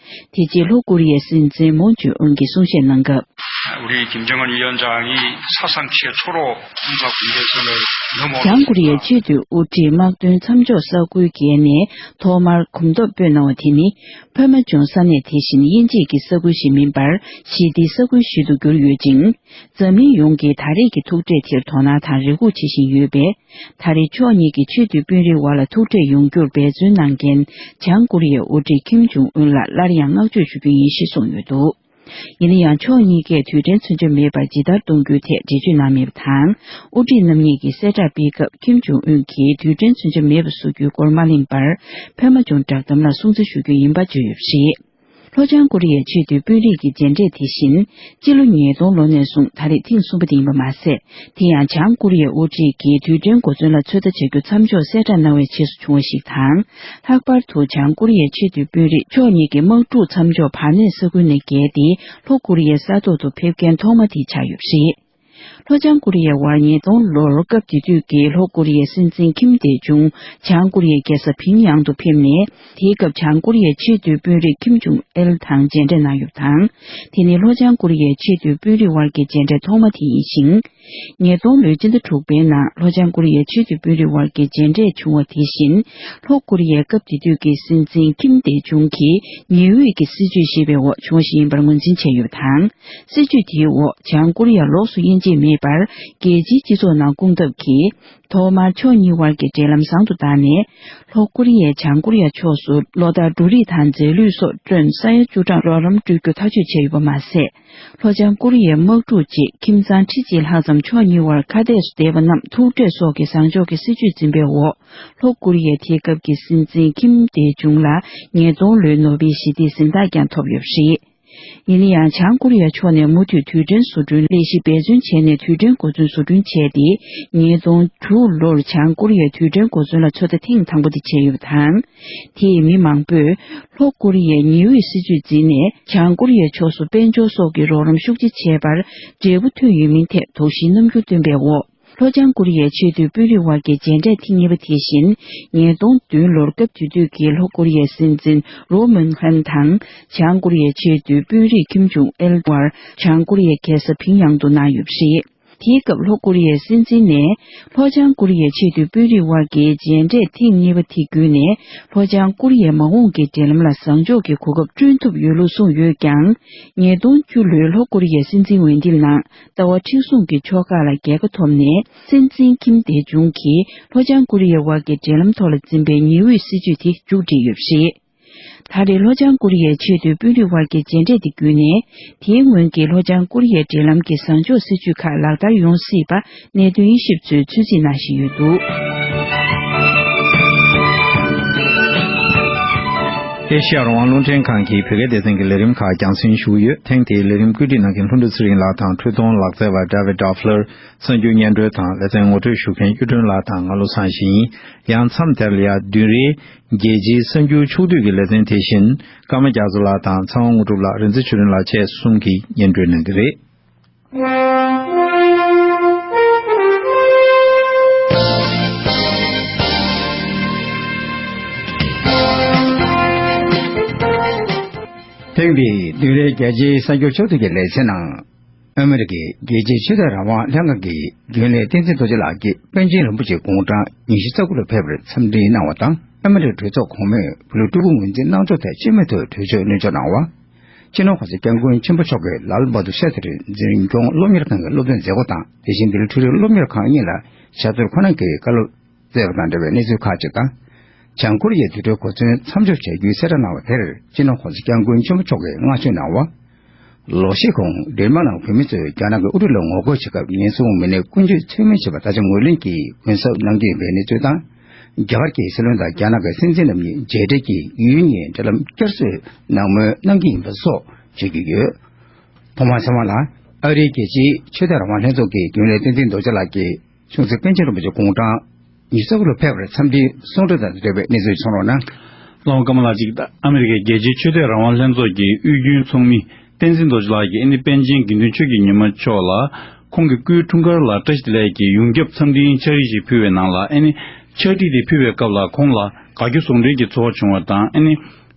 དེ་རྗེས་ལྷོ་ཀོ་རི་ཡའི་སྲིད་འཛིན་མུང་ཇེ་ཨུན་གྱིས་གསུང་བཤད་གནང་སྐབས། 우리 김정은 위원장이 사상 최초로 군사 분계선을 넘어 བྱང་ཀོ་རི་ཡའི་ཆེས་མཐོའི་དབུ་ཁྲིད་དམག་དོན་མཚམས་འཇོག་ས་ཁུལ་བརྒལ་ནས་ཐོག་མར་གོམ་སྟབས་སྤོས་གནང་བ་དེ་ནི། ཕན་མ་ཇོང་ས་གནས་དེ་བཞིན་དབྱེ་འབྱེད་ཀྱི་ས་ཁུལ་ཞིག་མིན་པར། ཞི་བདེའི་ས་ཁུལ་ཞིག་ཏུ་གྱུར་ཡོད་ཅིང་། འཛམ་གླིང་ཡོངས་ཀྱིས་ད་རེས་ཀྱི་ཐུག་འཕྲད་དེར་དོ་སྣང་དང་རེ་སྒུག་བྱེད་བཞིན་ཡོད་པས། ད་རེས་ཕྱོགས་གཉིས་ཀྱི་ཆེས་མཐོའི་དཔོན་རིགས་དབར་ལ་ཐུག་འཕྲད་ཡོང་རྒྱུར་འབད་བརྩོན་གནང་མཁན། བྱང་ཀོ་རི་ཡའི་དབུ་ཁྲིད་ཁིམ་ཇོང་ཨུན་ལ་སླར་ཡང་བསྔགས་བརྗོད་ཞུ་རྒྱུ་ཡིན་ཞེས་གསུངས་ཡོད་འདུག་ཡིན་ན་ཡང་། ཕྱོགས་གཉིས་ཀས་རྡུལ་ཕྲན་མཚོན་ཆ་མེད་པར་ཇི་ལྟར་གཏོང་རྒྱུའི་ཐད་འགྲེལ་བརྗོད་གནང་མེད་པ་དང་། དབུ་ཁྲིད་རྣམ་གཉིས་ཀྱིས་གསལ་བསྒྲགས་སྤེལ་སྐབས། ཁིམ་ཇོང་ཨུན་གྱིས་རྡུལ་ཕྲན་མཚོན་ཆ་མེད་པ་བཟོ་རྒྱུའི་སྐོར་མ་གླེང་བར། ཕན་མ་ཇོང་བསྒྲགས་གཏམ་ལ་སྲུང་བརྩི་ཞུ་རྒྱུ་ཡིན་པ་བརྗོད་ཡོད་པ་རེད། ལྷོ་བྱང་ཀོ་རི་ཡའི་ཆེས་མཐོའི་དཔོན་རིགས་ཀྱི་མཇལ་འཕྲད་དེ་བཞིན། སྤྱི་ལོ་ཉིས་སྟོང་ལོ་ནས་བཟུང་ད་རེས་ཐེངས་གསུམ་པ་དེ་ཡིན་པ་མ་ཟད། དེ་ཡང་བྱང་ཀོ་རི་ཡའི་དབུ་ཁྲིད་ཀྱིས་རྡུལ་ཕྲན་གོ་མཚོན་ལ་ཚོད་ལྟ་བྱ་རྒྱུ་མཚམས་འཇོག་གསལ་བསྒྲགས་གནང་བའི་རྗེས་སུ་བྱུང་བ་ཞིག་དང་། ལྷག་པར་དུ་བྱང་ཀོ་རི་ཡའི་ཆེས་མཐོའི་དཔོན་རིགས་ཕྱོགས་གཉིས་ཀྱི་དམག་འཁྲུག་མཚམས་འཇོག་བར་གནས་ས་ཁུལ་ནས་བརྒལ་ཏེ། ལྷོ་ཀོ་རི་ཡའི་ས་ཐོག་ཏུ་ཕེབས་མཁན་ཐོག་མ་དེ་ཆགས་ཡོད་པ་རེད། ལྷོ་བྱང་ཀོ་རི་ཡའི་དབར་ཉིས་སྟོང་ལོར་སྐབས་དེ་དུས་ཀྱི་ལྷོ་ཀོ་རི་ཡའི་སྲིད་འཛིན་ཁིམ་ཏེ་ཇུང་བྱང་ཀོ་རི་ཡའི་རྒྱལ་ས་ཕིང་ཡང་དུ་ཕེབས་ནས། དེའི་སྐབས་བྱང་ཀོ་རི་ཡའི་ཆེས་མཐོའི་དཔོན་རིགས་ཁིམ་ཇུང་ཨེལ་དང་མཇལ་འཕྲད་གནང་ཡོད་པ་དང་། དེ་ནི་ལྷོ་བྱང་ཀོ་རི་ཡའི་ཆེས་མཐོའི་དཔོན་རིགས་དབར་གྱི་མཇལ་འཕྲད་ཐོག་མ་དེ་ཡིན་ཞིང་། ཉིས་སྟོང་ལོའི་སྤྱི་ཟླ་དྲུག་པའི་ནང་ལྷོ་བྱང་ཀོ་རི་ཡའི་ཆེས་མཐོའི་དཔོན་རིགས་དབར་གྱི་མཇལ་འཕྲད་བྱུང་བ་དེ་བཞིན། ལྷོ་ཀོ་རི་ཡའི་སྐབས་དེ་དུས་ཀྱི་སྲིད་འཛིན་ཁིམ་ཏེ་ཇུང་གིས་ཉི་འོད་ཀྱི་སྲིད་བྱུས་ཞེས་པའི་འོག་བྱུང་བ་ཞིག་ཡིན་པར་ངོས་འཛིན་བྱས་ཡོད་པ་དང་། སྲིད་བྱུས་དེའི་འོག་བྱང་ཀོ་རི་ཡ་ལོགས་སུ་དབྱེ་འབྱེད་མེད་པར་རྒྱལ་སྤྱིའི་སྤྱི་ཚོགས་ནང་སྐུང་ཐབས་ཀྱིས། ཐོག་མར་ཕྱོགས་གཉིས་དབར་གྱི་འབྲེལ་ལམ་བཟང་དུ་བཏང་ནས། ལྷོ་ཀོ་རི་ཡས་བྱང་ཀོ་རི་ཡ་ཕྱོགས་སུ་ལོ་ལྟར་འབྲུ་རིགས་དང་རྫས་ལུད་སོགས་བསྐྲུན། ས་ཡ་བཅུ་གྲངས་རོགས་རམ་སྤྲོད་རྒྱུ་ཐག་གཅོད་བྱས་ཡོད་པ་མ་ཟད། ལྷོ་བྱང་ཀོ་རི་ཡའི་དམག་འཁྲུག་རྗེས་ཁྱིམ་ཚང་ཁྲི་གཅིག་ལྷག་ཙམ་ཕྱོགས་གཉིས་དབར་ཁ་གཏད་སུ་བསྡད་པ་རྣམས་ཐུག་འཕྲད་སོགས་ཀྱི་བཟང་ཕྱོགས་ཀྱི་སྲིད་བྱུས་འཛིན་པའི་འོག་ལྷོ་ཀོ་རི་ཡའི་དེའི་སྐབས་ཀྱི་སྲིད་འཛིན་ཁིམ་ཏེ་ཇུང་ལ་ཉིས་སྟོང་ལོའི་ནོ་བེལ་ཞི་བདེའི་གཟེངས་རྟགས་ཀྱང་ཐོབ་ཡོད་པ་རེད། ཡིན་ན་ཡང་། བྱང་ཀོ་རི་ཡ་ཕྱོགས་ནས་མུ་མཐུད་རྡུལ་ཕྲན་བཟོ་སྐྲུན་ལས་གཞི་འབད་བརྩོན་བྱས་ནས། རྡུལ་ཕྲན་གོ་མཚོན་བཟོ་སྐྲུན་བྱས་ཏེ། ཉིས་སྟོང་དྲུག་ལོར་བྱང་ཀོ་རི་ཡའི་རྡུལ་ཕྲན་གོ་མཚོན་ལ་ཚོད་ལྟ་ཐེངས་དང་པོ་དེ་བྱས་ཡོད་པ་དང་། དེས་མི་མང་པོས་ལྷོ་ཀོ་རི་ཡའི་ཉི་འོད་སྲིད་བྱུས་འཛིན་ནས། བྱང་ཀོ་རི་ཡའི་ཕྱོགས་སུ་དཔལ་འབྱོར་སོགས་ཀྱི་རོགས་རམ་ཤུགས་ཆེ་བྱས་པར་འབྲས་བུ་ཐོན་ཡོད་མིན་ཐད་དོགས་གཞིའི་རྣམ་འགྱུར་བཏོན་པའི་འོག་ལྷོ་བྱང་ཀོ་རི་ཡའི་ཆེས་མཐོའི་དཔོན་རིགས་དབར་གྱི་མཇལ་འཕྲད་ཐེངས་གཉིས་པ་དེ་བཞིན། ཉིས་སྟོང་བདུན་ལོར་སྐབས་དེ་དུས་ཀྱི་ལྷོ་ཀོ་རི་ཡའི་སྲིད་འཛིན་རོ་མུན་ཧན་དང་། བྱང་ཀོ་རི་ཡའི་ཆེས་མཐོའི་དཔོན་རིགས་ཁིམ་ཇུང་ཨེལ་དབར་བྱང་ཀོ་རི་ཡའི་རྒྱལ་ས་ཕིང་ཡང་དུ་གནང་ཡོད་པ་རེད། དེའི་སྐབས་ལྷོ་ཀོ་རི་ཡའི་སྲིད་འཛིན་ནས། ལྷོ་བྱང་ཀོ་རི་ཡའི་ཆེས་མཐོའི་དཔོན་རིགས་དབར་གྱི་མཇལ་འཕྲད་ཐེངས་གཉིས་པ་དེ་བརྒྱུད་ནས། ལྷོ་བྱང་ཀོ་རི་ཡའི་མ་འོངས་ཀྱི་འབྲེལ་ལམ་ལ་བཟང་ཕྱོགས་ཀྱི་གོ་སྐབས་བསྐྲུན་ཐུབ་ཡོད་ལུགས་གསུངས་ཡོད་ཀྱང་། ཉིས་སྟོང་བཅུ་ལོའི་ལྷོ་ཀོ་རི་ཡའི་སྲིད་འཛིན་འོས་འདེམས་ནང་ལྟ་བ་མཁྲེགས་བཟུང་གི་ཕྱོགས་ཁག་ལ་རྒྱལ་ཁ་ཐོབ་ནས། སྲིད་འཛིན་ཁིམ་ཏེ་ཇུང་གིས་ལྷོ་བྱང་ཀོ་རི་ཡའི་དབར་གྱི་འབྲེལ་ལམ་ཐོག་ལ་འཛིན་པའི་ཉི་འོད་སྲིད་བྱུས་དེ་མཇུག་བསྒྲིལ་ཡོད་པ་རེད། ད་རེས་ལྷོ་བྱང་ཀོ་རི་ཡའི་ཆེས་མཐོའི་དཔོན་རིགས་དབར་གྱི་མཇལ་འཕྲད་དེ་བརྒྱུད་ནས། དེའི་སྔོན་གྱི་ལྷོ་བྱང་ཀོ་རི་ཡའི་འབྲེལ་ལམ་གྱི་བཟང་ཕྱོགས་སྲིད་ཇུས་ཁག་ལག་བསྟར་ཡོང་སྲིད་པ་གནད་དོན་དབྱེ་ཞིབ་ཚོས་ཚོད་རྩིས་གནང་བཞིན་ཡོད་འདུག། ཨེ་ཤ་ཡ་རང་དབང་རླུང་འཕྲིན་ཁང་གི་བོད་སྐད་སྡེ་ཚན་གྱི་ལས་རིམ་ཁག་རྒྱང་སྲིང་ཞུ་གི་ཡོད། ཐེངས་འདིའི་ལས་རིམ་བཀོད་སྒྲིག་གནང་མཁན་ལྷུན་གྲུབ་ཚེ་རིང་ལགས་དང་། འཕྲུལ་གཏོང་ལག་རྩལ་བ་David Doffler། གསར་འགྱུར་སྙན་སྒྲོན་དང་ལེ་ཚན་ངོ་སྤྲོད་ཞུ་མཁན་གཡུ་སྒྲོན་ལགས་དང་ང་ལོ་ཚང་ཞིང་། ཡང་མཚམས་དེར་ལ་ཡ་བདུན་རེའི་རྒྱལ་སྤྱིའི་གསར་འགྱུར་ཕྱོགས་བསྡུས་ཀྱི་ལེ་ཚན་དེ་བཞིན་ཀརྨ་རྒྱ་མཚོ་ལགས་དང་། ཚེ་དབང་དངོས་གྲུབ་ལགས། རིག་འཛིན་ཆོས་སྒྲོན་ལགས་བཅས་གསུམ་གྱིས་སྙན་སྒྲོན་གནང་གི་རེད། ཐེངས་འདིའི་བདུན་རེའི་རྒྱལ་སྤྱིའི་གསར་འགྱུར་ཕྱོགས་བསྡུས་ཀྱི་ལེ་ཚན་ནང་། ཨ་མི་རི་ཀའི་རྒྱལ་སྤྱིའི་ཆོས་དད་རང་དབང་ལྷན་ཁང་གི་རྒྱུན་ལས་བསྟན་འཛིན་རྡོ་རྗེ་ལགས་ཀྱིས་པཎ་ཆེན་རིན་པོ་ཆེའི་དགུང་གྲངས་ཉི་ཤུ་རྩ་དགུ་ལ་ཕེབས་པར་འཚམས་འདྲི་གནང་བ་དང་། ཨ་མི་རི་ཀའི་གྲོས་ཚོགས་གོང་མས་བོད་ལུགས་སྤྲུལ་སྐུ་ངོས་འཛིན་གནང་ཕྱོགས་ཐད་སྤྱི་མོས་ཐོག་གྲོས་ཆོད་སྣོན་འཇོག་གནང་བ། སྤྱི་ནོར་༸གོང་ས་༸སྐྱབས་མགོན་ཆེན་པོ་མཆོག་གིས་ལཱལ་བྷ་དུར་ཤཱ་ཐི་རི་འཛིན་སྐྱོང་སློབ་གཉེར་ཁང་གི་སློབ་སྟོན་མཛད་སྒོ་དང་། དེ་བཞིན་ལྡི་ལི་འཕྲུལ་རིག་སློབ་གཉེར་ཁང་གཉིས་ལ་ཞབས་ཏོག་ཁོ་ན་གི་བཀའ་སློབ་སྩལ་བ་དང་འབྲེལ་བའི་གནས་ཚུལ་ཁག་ཅིག་དང་། བྱང་ཀོ་རི་ཡའི་དུས་དྲན་གོ་མཚོན་མཚམས་འཇོག་བྱ་རྒྱུའི་གསལ་བསྒྲགས་གནང་བ་དེར་སྤྱི་ནོར་༸གོང་ས་༸སྐྱབས་མགོན་ཆེན་པོ་མཆོག་གིས་བསྔགས་བརྗོད་གནང་བ། ལོ་ཤས་གོང་ཌེན་མཱག་ནང་བོད་མི་ཚོས་རྒྱ་ནག་གི་དབུ་ཁྲིད་ལ་ངོ་རྒོལ་བྱེད་སྐབས་ཉེན་སྲུང་མི་སྣས་ཀུན་སྤྱོད་ཚད་མེད་བྱས་པ་ད་ཆ་ངོས་ལེན་གྱིས་གུན་གསབ་གནང་གི་ཡིན་པའི་གནས་ཚུལ་དང་། རྒྱ་གར་གྱི་སྲིད་བློན་དང་རྒྱ་ནག་གི་སྲིད་འཛིན་རྣམ་གཉིས་མཇལ་འཕྲད་ཀྱིས་ཡུལ་གཉིས་འབྲེལ་ལམ་བསྐྱར་གསོའི་གནང་མོལ་གནང་གི་ཡིན་པ་སོགས་བརྗོད་ཀྱི་ཡོད། ཐོག་མར་ཚང་མ་ལ་ཨ་རིའི་རྒྱལ་སྤྱིའི་ཆོས་དད་རང་དབང་ལྷན་ཚོགས་ཀྱི་རྒྱུན་ལས་བསྟན་འཛིན་རྡོ་རྗེ་ལགས་ཀྱིས། ཆུང་སྲིད་པཎ་ཆེན་རིན་པོ་ཆེ་དགུང་གྲངས་ཉི་ཤུ་རྩ་དགུ་ལ་ཕེབས་པར་འཚམས་འདྲིའི་གསུང་གྲོས་དང་འབྲེལ་བའི་གནས་ཚུལ་གསུང་རོགས་གནང་། བླ་མ་ཀརྨ་ལགས་གཅིག་ཨ་མི་རི་ཀའི་རྒྱལ་སྤྱིའི་ཆོས་དད་རང་དབང་ལྷན་ཚོགས་ཀྱི་དབུས་རྒྱུན་ཚོགས་མི་བསྟན་འཛིན་རྡོ་རྗེ་ལགས་ཀྱིས་ཨ་ནི་པཎ་ཆེན་དགེ་འདུན་ཆོས་ཀྱི་ཉི་མ་མཆོག་ལ་ཁོང་གི་སྐུའི་འཁྲུངས་སྐར་ལ་བཀྲ་ཤིས་བདེ་ལེགས་ཀྱི་ཡོངས་ཁྱབ་འཚམས་འཕྲིན་ཕྱག་བྲིས་ཤིག་ཕུལ་བའི་ནང་ལ། ཨ་ནི་ཕྱག་བྲིས་དེ་ཕུལ་བའི་སྐབས་ལ་ཁོང་ལ་དགའ་སྐྱོ་ཟུང་འབྲེལ་གྱི་ཚོར་བ་བྱུང་བ་དང་། ཨ་ནི་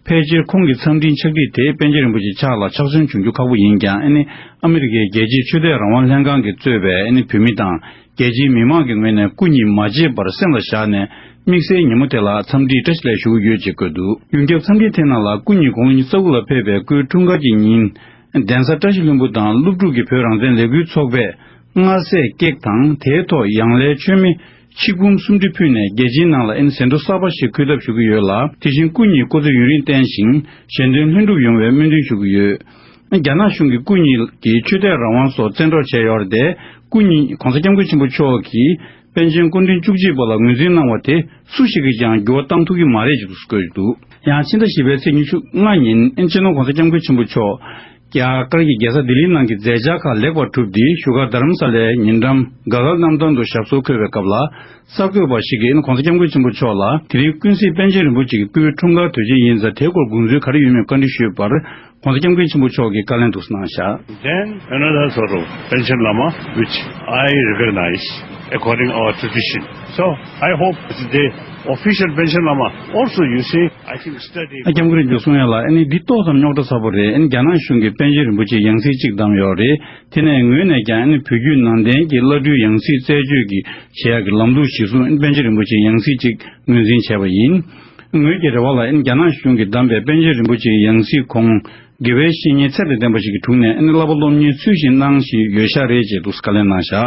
ཕལ་ཆེར་ཁོང་གི་འཚམས་འཕྲིན་ཕྱག་བྲིས་དེ་པཎ་ཆེན་རིན་པོ་ཆེ་ཕྱག་ལ་ཕྱག་སོན་བྱུང་རྒྱུ་ཁག་པོ་ཡིན་ཀྱང་། ཨ་ནི་ཨ་མི་རི་ཀའི་རྒྱལ་སྤྱིའི་ཆོས་དད་རང་དབང་ལྷན་ཁང་གིས་གཙོས་པའི་ཨ་ནི་བོད་མི་དང་། རྒྱལ་སྤྱིའི་མི་མང་གི་ངོས་ནས་སྐུ་ཉིད་མ་བརྗེད་པར་སེམས་ལ་བཞག་ནས། དམིགས་བསལ་ཉིན་མོ་དེ་ལ་འཚམས་འདྲི་བཀྲ་ཤིས་བདེ་ལེགས་ཞུ་གི་ཡོད་ཅེས་བཀོད་འདུག། ཡོངས་ཁྱབ་འཚམས་འདྲིའི་ཐད་ནང་ལ། སྐུ་ཉིད་དགུང་ལོ་ཉི་ཤུ་རྩ་དགུ་ལ་ཕེབས་པའི་སྐུའི་འཁྲུངས་སྐར་གྱི་ཉིན། གདན་ས་བཀྲ་ཤིས་ལྷུན་པོ་དང་སློབ་ཕྲུག་གི་བོད་རང་བཙན་ལས་འགུལ་ཚོགས་པས་མངའ་སྲས་ཀེག་དང་། དེའི་ཐོག་ཡང་ལའི་མཆོད་མེ་ཆིག་འབུམ་སུམ་ཁྲི་ཕུལ་ནས། རྒྱལ་ཆེན་ནང་ལ་ཨ་ནི་ཟེའུ་འབྲུ་གསར་པ་ཞིག་འཁུར་ཐབས་ཞུ་གི་ཡོད་ལ། དེ་བཞིན་སྐུ་ཉིད་སྐུ་ཚེ་ཡུན་རིང་བརྟན་ཞིང་གཞན་དོན་ལྷུན་གྲུབ་ཡོང་བའི་སྨོན་འདུན་ཞུ་གི་ཡོད། རྒྱ་ནག་གཞུང་གིས་སྐུ་ཉིད་ཀྱི་ཆོས་དད་རང་དབང་སོགས་བཙན་འཕྲོག་བྱས་ཡོད་རེད་དེ། སྐུ་ཉིད་༸གོང་ས་༸སྐྱབས་མགོན་ཆེན་པོ་མཆོག་གིས་པཎ་ཆེན་སྐུ་ཕྲེང་བཅུ་གཅིག་པ་ལ་ངོས་འཛིན་གནང་བ་དེ་སུ་ཞིག་གིས་ཀྱང་འགྱུར་བ་གཏང་ཐུབ་ཀྱི་མ་རེད་ཅེས་བཀོད་འདུག། ཡང་ཕྱི་ཟླ་བཞི་པའི་ཚེས་ཉི་ཤུ་ལྔ་ཉིན་ཨ་ནི་སྤྱི་ནོར་༸གོང་ས་༸སྐྱབས་མགོན་ཆེན་པོ་མཆོག་རྒྱ་གར་གྱི་རྒྱལ་ས་ལྡི་ལིའི་ནང་གི་མཛད་འཆར་ཁག་ལེགས་པར་གྲུབ་སྟེ། བཞུགས་སྒར་རྡ་རམ་ས་ལའི་ཉེ་འགྲམ་ག་གལ་གནམ་ཐང་དུ་ཞབས་སོར་འཁོད་པའི་སྐབས་ལ། གསར་འགོད་པ་ཞིག་གིས་༸གོང་ས་༸སྐྱབས་མགོན་ཆེན་པོ་མཆོག་ལ། དེ་རིང་ཀུན་གཟིགས་པཎ་ཆེན་རིན་པོ་ཆེ་གི་སྐུའི་འཁྲུངས་སྐར་དུས་ཆེན་ཡིན་ཙང་། དེའི་སྐོར་དགོངས་ཚུལ་ག་རེ་ཡོད་མེད་བཀའ་འདྲི་ཞུས་པར། ༸གོང་ས་༸སྐྱབས་མགོན་ཆེན་པོ་མཆོག་གིས་བཀའ་ལན་འདུག་སེ་གནང་བཞག། Then another sort of Panchen Lama, which I recognize according our tradition. So I hope the official Panchen Lama also, you see, I think study. ༸སྐྱབས་མགོན་རིན་པོ་ཆེས་གསུང་ཡ་ལ། ཨ་ནི་འདི་ཏོག་ཙམ་རྙོག་དྲ་ཚ་པོ་རེད། ཨ་ནི་རྒྱ་ནག་གཞུང་གིས་པཎ་ཆེན་རིན་པོ་ཆེའི་ཡང་སྲིད་གཅིག་བདམས་ཡོད་རེད། དེ་ནས་ངོས་ནས་ཀྱང་ཨ་ནི་བོད་བརྒྱུད་ནང་བསྟན་གྱི་བླ་སྤྲུལ་ཡང་སྲིད་རྩད་གཅོད་ཀྱི་བྱེད་ཡག་གི་ལམ་ལུགས་གཞིར་བཟུང་ཨ་ནི་པཎ་ཆེན་རིན་པོ་ཆེའི་ཡང་སྲིད་ཅིག་ངོས་འཛིན་བྱས་པ་ཡིན། ངོས་ཀྱི་རེ་བ་ལ་ཨ་ནི་རྒྱ་ནག་གཞུང་གིས་བདམས་པའི་པཎ་ཆེན་རིན་པོ་ཆེའི་ཡང་སྲིད་ཁོང་དགེ་བའི་བཤེས་གཉེན་ཚད་དང་ལྡན་པ་ཞིག་གི་དྲུང་ནས་ཨ་ནི་བསླབ་པ་སློབ་གཉེར་ཚུལ་བཞིན་གནང་བཞིན་ཡོད་ཤག་རེད་ཅེས་འདུག་སེ་བཀའ་ལན་གནང་བཞག།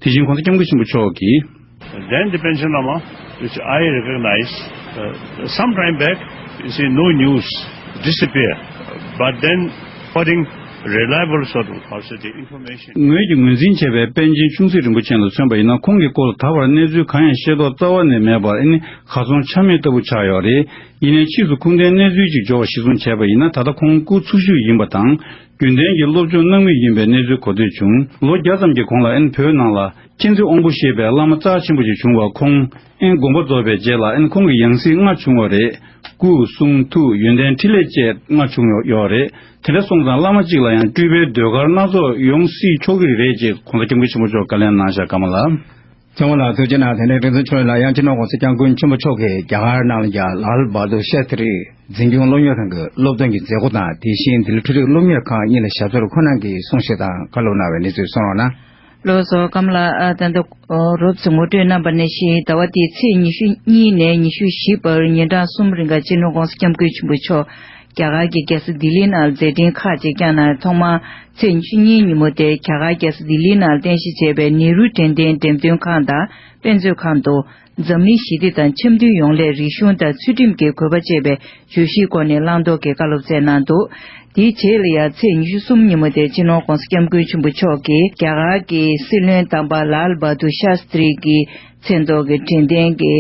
དེ་བཞིན་༸གོང་ས་༸སྐྱབས་མགོན་ཆེན་པོ་མཆོག་གིས། Then the Panchen Lama, which I recognize, uh, some time back, you see, no news, disappear. But then, according reliable sort of, how should I say, information. ངོས་ཀྱིས་ངོས་འཛིན་བྱས་པའི་པཎ་ཆེན་ཆུང་སྲིད་རིན་པོ་ཆེ་ལ་མཚོན་པ་ཡིན་ན། ཁོང་གི་སྐོར་ལ་ད་བར་གནས་ཚུལ་གང་ཡང་ཤེས་རྟོགས་རྩ་བ་ནས་མེད་པར་ཨ་ནི་གར་སོང་ཆ་མེད་ལྟ་བུ་ཆགས་ཡོད་རེད། ཡིན་ནའི་ཕྱིས་སུ་ཁུངས་ལྡན་གནས་ཚུལ་ཅིག་འབྱོར་བ་གཞིར་བཟུང་བྱས་པ་ཡིན་ན། ད་ལྟ་ཁོང་སྐུ་འཚོ་བཞུགས་ཡིན་པ་དང་། རྒྱུན་ལྡན་གྱི་སློབ་སྦྱོང་གནང་མུས་ཡིན་པའི་གནས་ཚུལ་གོ་ཐོས་བྱུང་། ལོ་བརྒྱ་ཙམ་གྱི་གོང་ལ་ཨ་ནི་བོད་ནང་ལ་མཁྱེན་བརྩེ་དབང་པོ་ཞེས་པའི་བླ་མ་རྩ་ཆེན་པོ་ཞིག་བྱུང་བ། ཁོང་ཨ་ནི་དགོངས་པ་རྫོགས་པའི་རྗེས་ལ་ཨ་ནི་ཁོང་གི་ཡང་སྲིད་ལྔ་བྱུང་བ་རེད། སྐུ་གསུང་ཐུགས་ཡོན་ཏན་འཕྲིན་ལས་བཅས་ལྔ་བྱུང་ཡོད་རེད། དེ་འདྲ་སོང་ཙང་བླ་མ་གཅིག་ལ་ཡང་སྤྲུལ་པའི་ཟློས་གར་སྣ་ཚོགས་ཡོང་སྲིད་ཆོག་གི་རེད་ཅེས་༸གོང་ས་༸སྐྱབས་མགོན་ཆེན་པོ་མཆོག་བཀའ་ལན་གནང་བཞག། ཀརྨ་ལགས། ཚེ་དབང་ལགས་ཐུགས་རྗེ་གནང་། དེ་ནས་རིག་འཛིན་ཆོས་ལགས། ཡང་སྤྱི་ནོར་༸གོང་ས་༸སྐྱབས་མགོན་ཆེན་པོ་མཆོག་གིས་རྒྱ་གར་ནང་ལ་ཡང་ལཱལ་བྷ་དུར་ཤཱ་སྟྲི་འཛིན་སྐྱོང་སློབ་གཉེར་ཁང་གི་སློབ་སྟོན་གྱི་མཛད་སྒོ་དང་། དེ་བཞིན་ལྡི་ལི་འཕྲུལ་རིག་སློབ་གཉེར་ཁང་གཉིས་ལ་ཞབས་སོར་ཁོ་ན་གིས་གསུང་བཤད་དང་བཀའ་སློབ་གནང་བའི་གནས་ཚུལ་གསུང་རོགས་གནང་། ལགས་སོ། ཀརྨ་ལགས། ཨ། ད་ལྟ་རོབ་ཙམ་ངོ་སྤྲོད་གནང་བ་ནང་བཞིན། ཟླ་བ་འདིའི་ཚེས་ཉི་ཤུ་གཉིས་ནས་ཉི་ཤུ་བཞི་བར་ཉིན་གྲངས་གསུམ་རིང་ག་སྤྱི་ནོར་༸གོང་ས་༸སྐྱབས་མགོན་ཆེན་པོ་མཆོག་རྒྱ་གར་གྱི་རྒྱལ་ས་ལྡི་ལིའི་ནང་མཛད་འཕྲིན་ཁག་ཅིག་བསྐྱངས་གནང་། ཐོག་མར་ཚེས་ཉི་ཤུ་གཉིས་ཉིན་མོ་དེ་རྒྱ་གར་རྒྱལ་ས་ལྡི་ལིའི་ནང་རྟེན་གཞི་བྱས་པའི་ནེ་རུ་དྲན་རྟེན་འགྲེམས་སྟོན་ཁང་དང་དཔེ་མཛོད་ཁང་དུ། འཛམ་གླིང་ཞི་བདེ་དང་འཆམ་མཐུན་ཡོང་སླད་རིག་གཞུང་དང་ཚུལ་ཁྲིམས་ཀྱི་དགོས་པ་བཅས་པའི་བརྗོད་གཞིའི་སྐོར་ནས་བླང་དོར་གྱི་བཀའ་སློབ་སྩལ་གནང་འདུག་དེའི་རྗེས་ལ་ཡང་ཚེས་ཉི་ཤུ་གསུམ་ཉིན་མོ་དེར་སྤྱི་ནོར་༧གོང་ས་༧སྐྱབས་མགོན་ཆེན་པོ་མཆོག་གིས་རྒྱ་གར་གྱི་སྲིད་བློན་དམ་པ་ལཱལ་བྷ་དུར་ཤཱ་སྟྲི་གི་མཚན་ཐོག་གི་དྲན་རྟེན་གྱི་